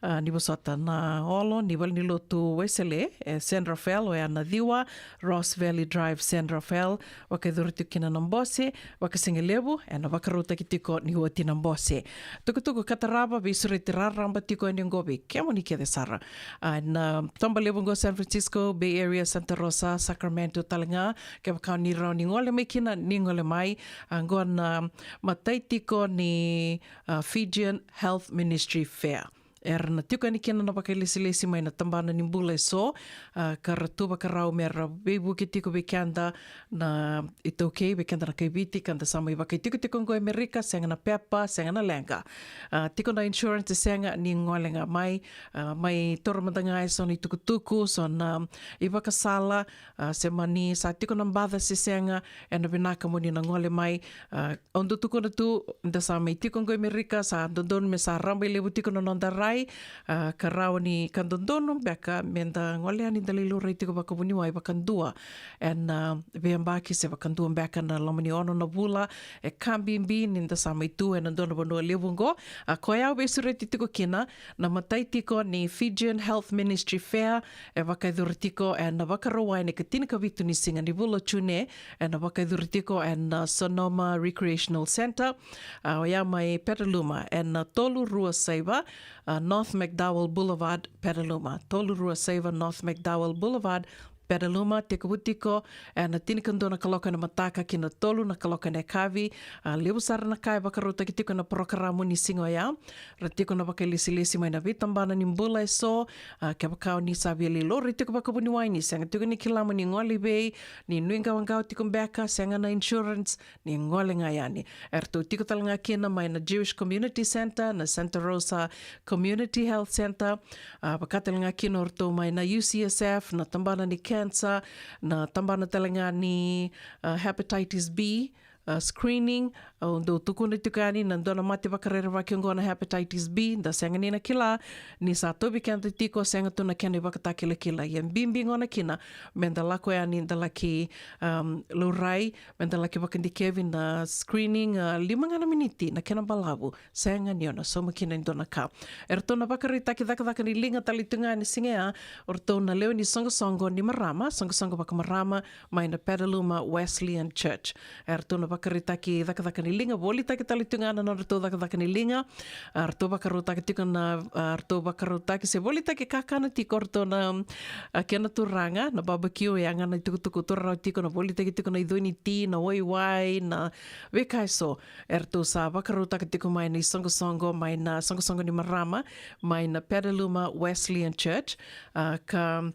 a, ni vosota, na olo ni valenilotu Wesele e San Rafael, oya na ciwa, Ross Valley Drive, San Rafael. Vakayacori tiko kina na bose, vakasigalevu ena vakarautaki tiko ni oti na bose. Tukutuku ka tarava, veisureti raraba tiko yani qo vei kemuni kece sara. A, na toba levu qo San Francisco, Bay Area, Santa Rosa, Sacramento tale ga, kevaka ni rawa ni gole mai kina, ni gole mai. A, qo na matai tiko ni, a, Fijian Health Ministry Fair. Era na tiko yani kina na vakailesilesi mai na tabana ni bula eso, a, ka ra tu vakarau me ra veivuke tiko vei keda na iTaukei, vei keda na kai Viti, ka da sa mai vakaitikotiko qo e Merika, sega na pepa, sega na leqa. A, tiko na insurance, sega, ni gole ga mai, a, mai taura mada ga eso na itukutuku, so na ivakasala, a, se mani sa tiko na baca se sega, ena vinaka mo ni na gole mai. A, au dau tukuna tu, da sa mai tiko qo e Merika, sa dodonu me sa rabailevu tiko na noda rai, a, ka rawa ni ka dodonu beka me da gole yani da lai laurai tiko vakavuniwai vakadua ena, a, veiyabaki se vakadua beka na loma ni ono na vula, e ka bibi ni da sa mai tu ena dua na vanua levu qo. A, koya au veisureti tiko kina, na matai tiko ni Fijian Health Ministry Fair, e vakayacori tiko ena Vakarauwai ni ka tinikavitu ni siga ni vula o June, ena vakayacori tiko ena, a, Sonoma Recreational Centre, a, oya mai Petaluma, ena, a, tolu rua saiva, a, North McDowell Boulevard, Petaluma. Tolu rua saiva North McDowell Boulevard, Petaluma, tekivu tiko ena tinikadua na kaloko ena mataka ki na tolu na kaloko ena yakavi. A, levu sara na ka e vakarautaki tiko ena porokaramu ni siga oya. Ra tiko na vakailesilesi mai na veitabana ni bula eso, a, kevaka o ni sa via lai laurai tiko vakavuniwai, ni sega tiko ni kila mo ni gole i vei, ni nuiqawaqawa tiko beka, sega na insurance, ni gole ga yani. Eratou tiko tale ga kina mai na Jewish Community Centre, na Santa Rosa Community Health Centre, a, vaka tale ga kina o ratou mai na U C S F, na tabana ni cancer, na tabana tale ga ni, a, hepatitis B, a, screening. Au dau tukuna tiko yani na dua na mate vakarerevaki oqo na hepatitis B, da sega ni na kila ni sa tauvi keda tiko, sega tu na kena ivakatakilakila. Ia bibi gona kina me da lako yani da laki, um, laurai, me da laki vakadikevi na screening, a, lima ga na miniti na kena balavu, sega ni o na sauma kina e dua na ka. Eratou na vakaraitaki cakacaka ni liga tale tu ga ni siga ya o ratou na lewe ni soqosoqo ni marama, soqosoqo vakamarama mai na Petaluma Wesleyan Church. Eratou na vakaraitaki cakacaka ni liga, volitaki tale tu ga na nodratou cakacaka ni liga. A, ratou vakarautaki tiko na, a, ratou vakarautaki se volitaki kakana tiko o ratou na, a, kena turaga na barbecue, ya ga na itukutuku tu rawa tiko, na volitaki tiko na icoi ni ti, na waiwai, na veika eso. Eratou sa vakarautaka tiko mai na isoqosoqo, mai na soqosoqo ni marama mai na Petaluma Wesleyan Church, a, ka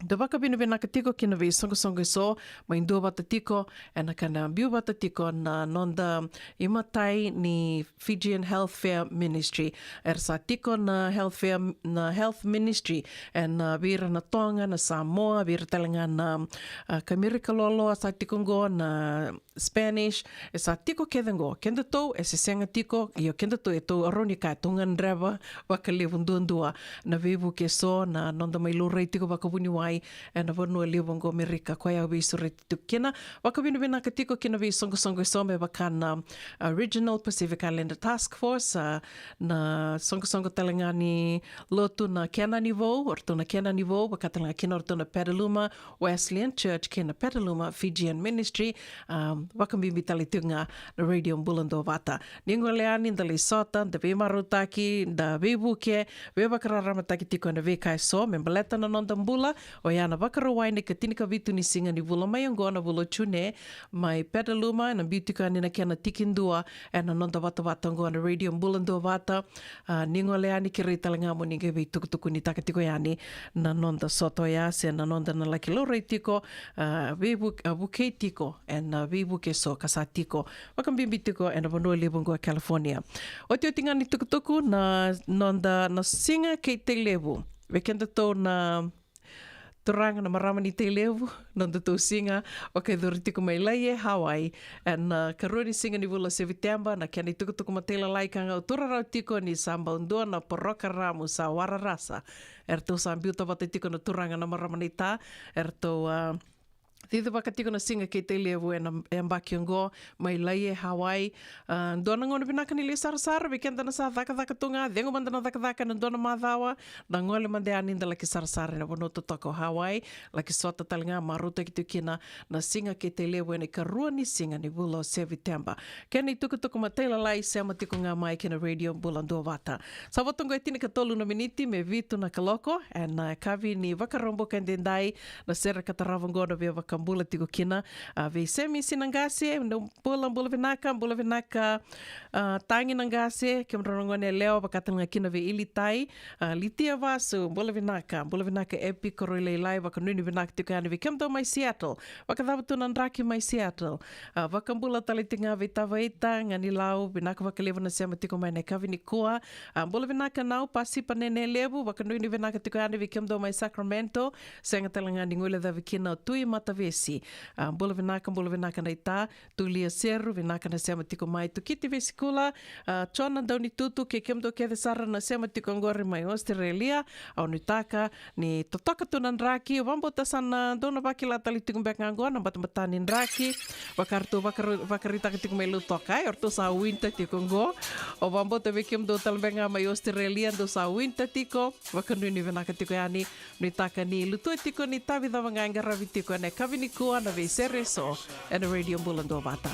da vakavinavinaka tiko ki na veisoqosoqo eso, mai duavata tiko ena ka na biu vata tiko na noda imatai ni Fijian Health Fair Ministry. Era sa tiko na Health Fair, na Health Ministry ena, a, vei ira na Toga, na Samoa, vei ira tale ga na, a, Amerika loloa sa tiko qo, na Spanish, e sa tiko kece qo. Kedatou e se sega tiko, ia kedatou e tou, au rawa ni kaya, tou gadreva vakalevu duadua na veivuke eso, na noda mai laurai tiko vakavuniwai ena vanua levu oqo Amerika, koya au veisureti tiko kina. Vakavinavinaka tiko ki na veisoqosoqo eso me vaka na, a, Regional Pacific Islander Task Force, a, na soqosoqo tale ga ni lotu na Kenani Vou, o ratou na Kenani Vou, vaka tale ga kina o ratou na Petaluma Wesleyan Church kei na Petaluma Fijian Ministry, a, vakabibi tale tiko ga na Radio Bula Duavata. Ni gole yani da lai sota, da veimarautaki, da veivuke, veivakararamataki tiko ena veika eso me baleta na noda bula, Oya na Vakarauwai na ikatinikavitu ni siga ni vula mai oqo na vula o June, mai Petaluma, ena biu tiko yani na kena tikidua ena noda vatavata oqo na Radio Bula Duavata. A, ni gole yani, kerei tale ga mo ni qai veitukutukunitaka tiko yani na noda sota oya se na noda na laki laurai tiko, a, veivu-, a, vukei tiko ena veivuke eso ka sa tiko, vakabibi tiko ena vanua levu oqo e California. Otioti ga ni tukutuku, na noda na Siga kei Tailevu, vei kedatou na turaga na marama ni Tailevu, nodatou siga vakayacori tiko mai Laie, Hawaii, ena, a, karua ni siga ni vula o Seviteba, na kena itukutuku matailalai ka ga au taura rawa tiko ni sa bau dua na porokaramu sa wararasa. Eratou sa biuta vata tiko na turaga na marama naita, eratou, a, cicivaka tiko na Siga kei Tailevu ena yabaki oqo mai Laie, Hawaii. A, dua na gauna vinaka ni lai sarasara, vei keda na sa cakacaka tu ga, cegu mada na cakacaka ena dua na macawa, na gole mada yani da laki sarasara ena vanua totoka o Hawaii, laki sota tale ga, marautaki tiko kina na Siga kei Tailevu ena ikarua ni siga ni vula o Seviteba. Kena itukutuku matailalai, sema tiko ga mai kina Radio Bula Duavata. Sa vo tu oqo e tinikatolu na miniti me vitu na kaloko ena yakavi ni Vakaraubuka edaidai, na sere ka tarava oqo na via vakabula tiko kina, a, vei Semisi na qase, na bula, bula vinaka, bula vinaka, a, Tagi na qase, kemudrau na gone yalewa, vaka tale ga kina vei Ilitai, a, Litia Vasu, bula vinaka, bula vinaka Epi Koroilailai, vakanuinui vinaka tiko yani vei kemudou mai Seattle, vakacava tu na draki mai Seattle, a, vakabula tale tiko ga vei Tavaita Ganilau, vinaka vakalevu na sema tiko mai na yakavi nikua, a, bula vinaka Nau Pasipa Nene Levu, vakanuinui vinaka tiko yani vei kemudou mai Sacramento, sega tale ga ni guilecavi kina o Tui Matavesi. A, bula vinaka, bula vinaka naita, Tulia Seru, vinaka na sema tiko mai, Tukiti Vesikula, a, Jona Daunitutu, kei kemudou kece sara na sema tiko oqori mai Australia, au nuitaka ni totoka tu na draki, au vakabauta sa na dou na vakila tale tiko beka ga oqo na batabata ni draki, vaka ratou vakara-, vakaraitaka tiko mai Lautoka, e, o ratou sa winter tiko oqo, au vakabauta vei kemudou tale beka ga mai Australia, dou sa winter tiko, vakanuinui vinaka tiko yani, nuitaka ni lutu tiko ni tavi cava ga e qaravi tiko ena yakavi nikua na veisere eso ena Radio Bula Duavata.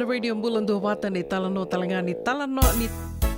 Na Radio Bula Duavata, ni talanoa talega, ni talanoa ni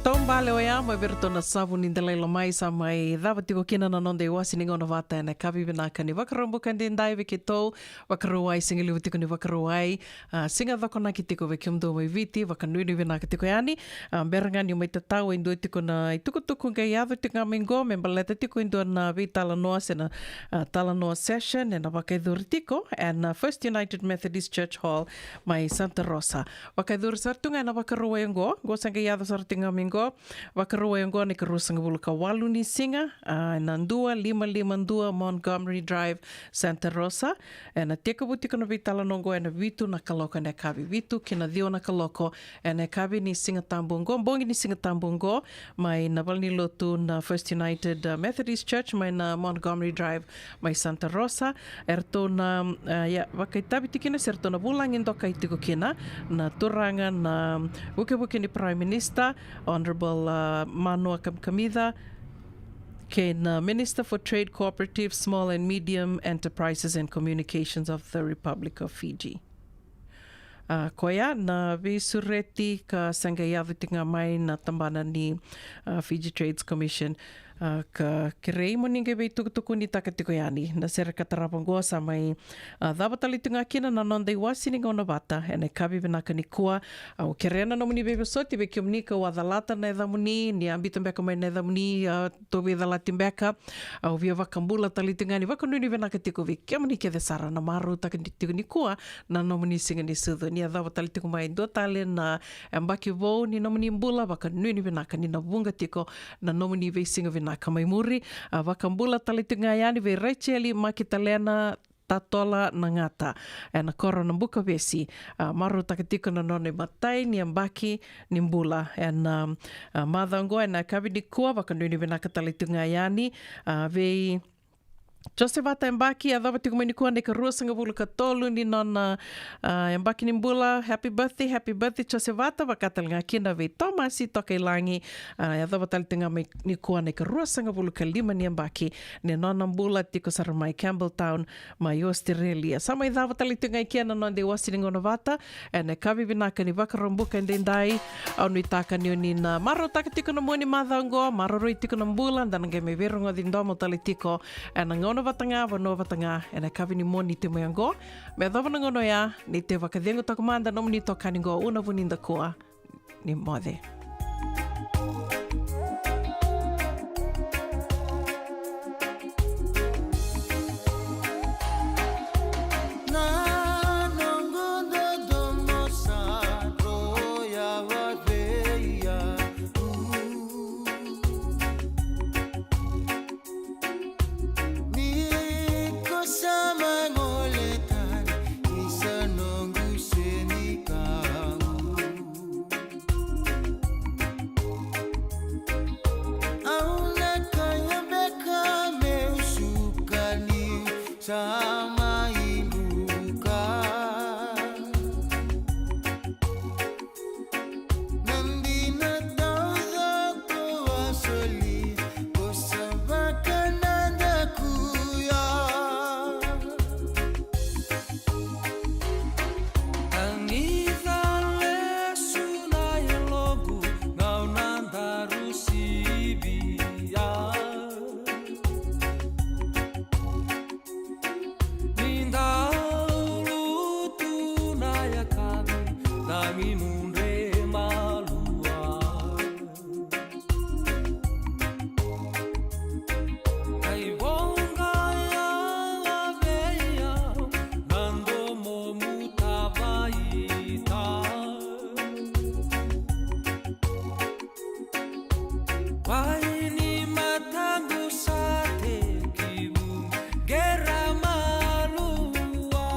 taubale oya mai vei iratou na Savu ni Dalai Lama. Sa mai cava tiko kina na noda iwasi ni gauna vata ena yakavi vinaka ni Vakaraubuka edaidai vei keitou. Vakarauwai, siga levu tiko ni Vakarauwai. A, siga cokonaki tiko vei kemudou mai Viti, vakanuinui vinaka tiko yani. A, bera ga niu mai tatau e dua tiko na itukutuku qai yaco tiko ga mai qo me baleta tiko e dua na veitalanoa se na, a, talanoa session ena vakayacori tiko ena First United Methodist Church Hall mai Santa Rosa. Vakayacori sara tu ga ena Vakarauwai oqo, qo sa qai yaco sara tiko ga mai qo. Vakarauwai oqo na ikaruasagavulu ka walu ni siga, a, ena dua lima lima dua Montgomery Drive, Santa Rosa. Ena tekivu tiko na veitalanoa oqo ena vitu na kaloko ena yakavi, vitu ki na ciwa na kaloko ena yakavi ni Sigatabu oqo, bogi ni Sigatabu oqo, mai na valenilotu na First United, uh, Methodist Church mai na Montgomery Drive mai Santa Rosa. Eratou na, uh, ia, vakaitavi tiko kina se ratou na vulagi dokai tiko kina na turaga na vukevuke ni Prime Minister, Honourable, uh, Manoa Kamikamica, kei na Minister for Trade, Cooperatives, Small and Medium Enterprises and Communications of the Republic of Fiji. A, koya na veisureti ka sa qai yaco tiko ga mai na tabana ni, a, Fiji Trades Commission. A, ka kerei mo ni qai veitukutukunitaka tiko yani na sere ka tarava oqo sa mai, a, cava tale tiko ga kina na noda iwasi ni gauna vata ena yakavi vinaka nikua. Au kerea na nomuni veivosoti vei kemuni kau a calata na yacamuni, ni a biuta beka mai na yacamuni, a, tou veicalati beka. Au via vakabula tale tiko ga ni vakanuinui vinaka tiko vei kemuni kece sara na marautaka ni tiko nikua na nomuni siga ni sucu. Ni yacova tale tiko mai dua tale na yabaki vou ni nomuni bula, vakanuinui vinaka ni na vuqa tiko na nomuni veisiga vinaka mai muri. A, vakabula tale tiko ga yani vei Racheli Makitalena Tatola Nagata ena koro na Bukavesi. A, marautaka tiko na nona imatai ni yabaki ni bula ena, a, macawa oqo ena yakavi nikua, vakanuinui vinaka tale tiko ga yani, a, vei Josevata Yabaki, yacova tiko mai nikua na ikaruasagavulu ka tolu ni nona, a, yabaki ni bula. Happy birthday, happy birthday Josevata, vaka tale ga kina vei Tomasi Tokailagi, a, yacova tale tiko ga mai nikua na ikaruasagavulu ka lima ni yabaki ni nona bula, tiko sara mai Campbelltown mai Australia. Sa mai cava tale tiko ga i kea na noda iwasi ni gauna vata ena yakavi vinaka ni Vakaraubuka edaidai. Au nuitaka ni oni na marautaka tiko na mua ni macawa oqo, maroroi tiko na bula, da na qai mai veirogoci domo tale tiko ena gauna vata ga, vanua vata ga, ena yakavi ni Moniti mai oqo. Me yacova na gauna oya, ni te vakacegutaka mada nomuni itokani oqo, Una Vunidakua. Ni moce. Na noqu dodomo sa roya vei au. Ni ko sa mai gole tani, ni sa noqu senikau. Au na kaya beka meu suka niu sa mai buka. Na dina taucoko a soli, ko sa vakanadakuya. Tagica lesu na yaloqu, gauna daru sivia. Ni dau lutu na yakavi, na gimudre malua. Kai voqa yala vei au, na domomu tavaita. Wai ni mataqu sa tekivu qera malua.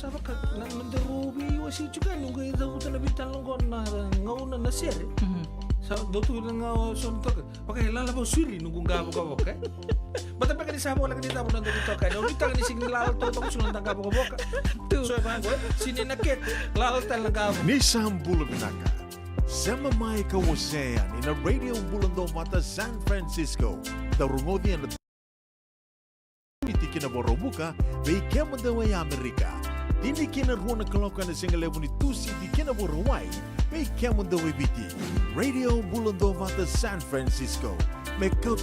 Sa vaka na, na daru veiwasei tiko yani, noqu i cavuta na veitalanoa qo na gauna na sere. Sa dau tu na gauna so na toka. Vaka e lala vau siri noqu qavokavoka. Bata beka ni sa voleka ni cava na dau toka yani. Au nuitaka ni sigi ni lala toka toka so na qavokavoka. So e vaqo, sini na kete, lala tale na qavo. Ni sa bula vinaka. Sema mai ka wasea yani na Radio Bula Dovata San Francisco. Da rogoci ena tikina Vakaraubuka vei kemudou e Amerika. Tini kina rua na kaloko ena siga levu ni Tusiti kina Vakarauwai vei kemudou e Viti. Radio Bula Dovata San Francisco. Me kau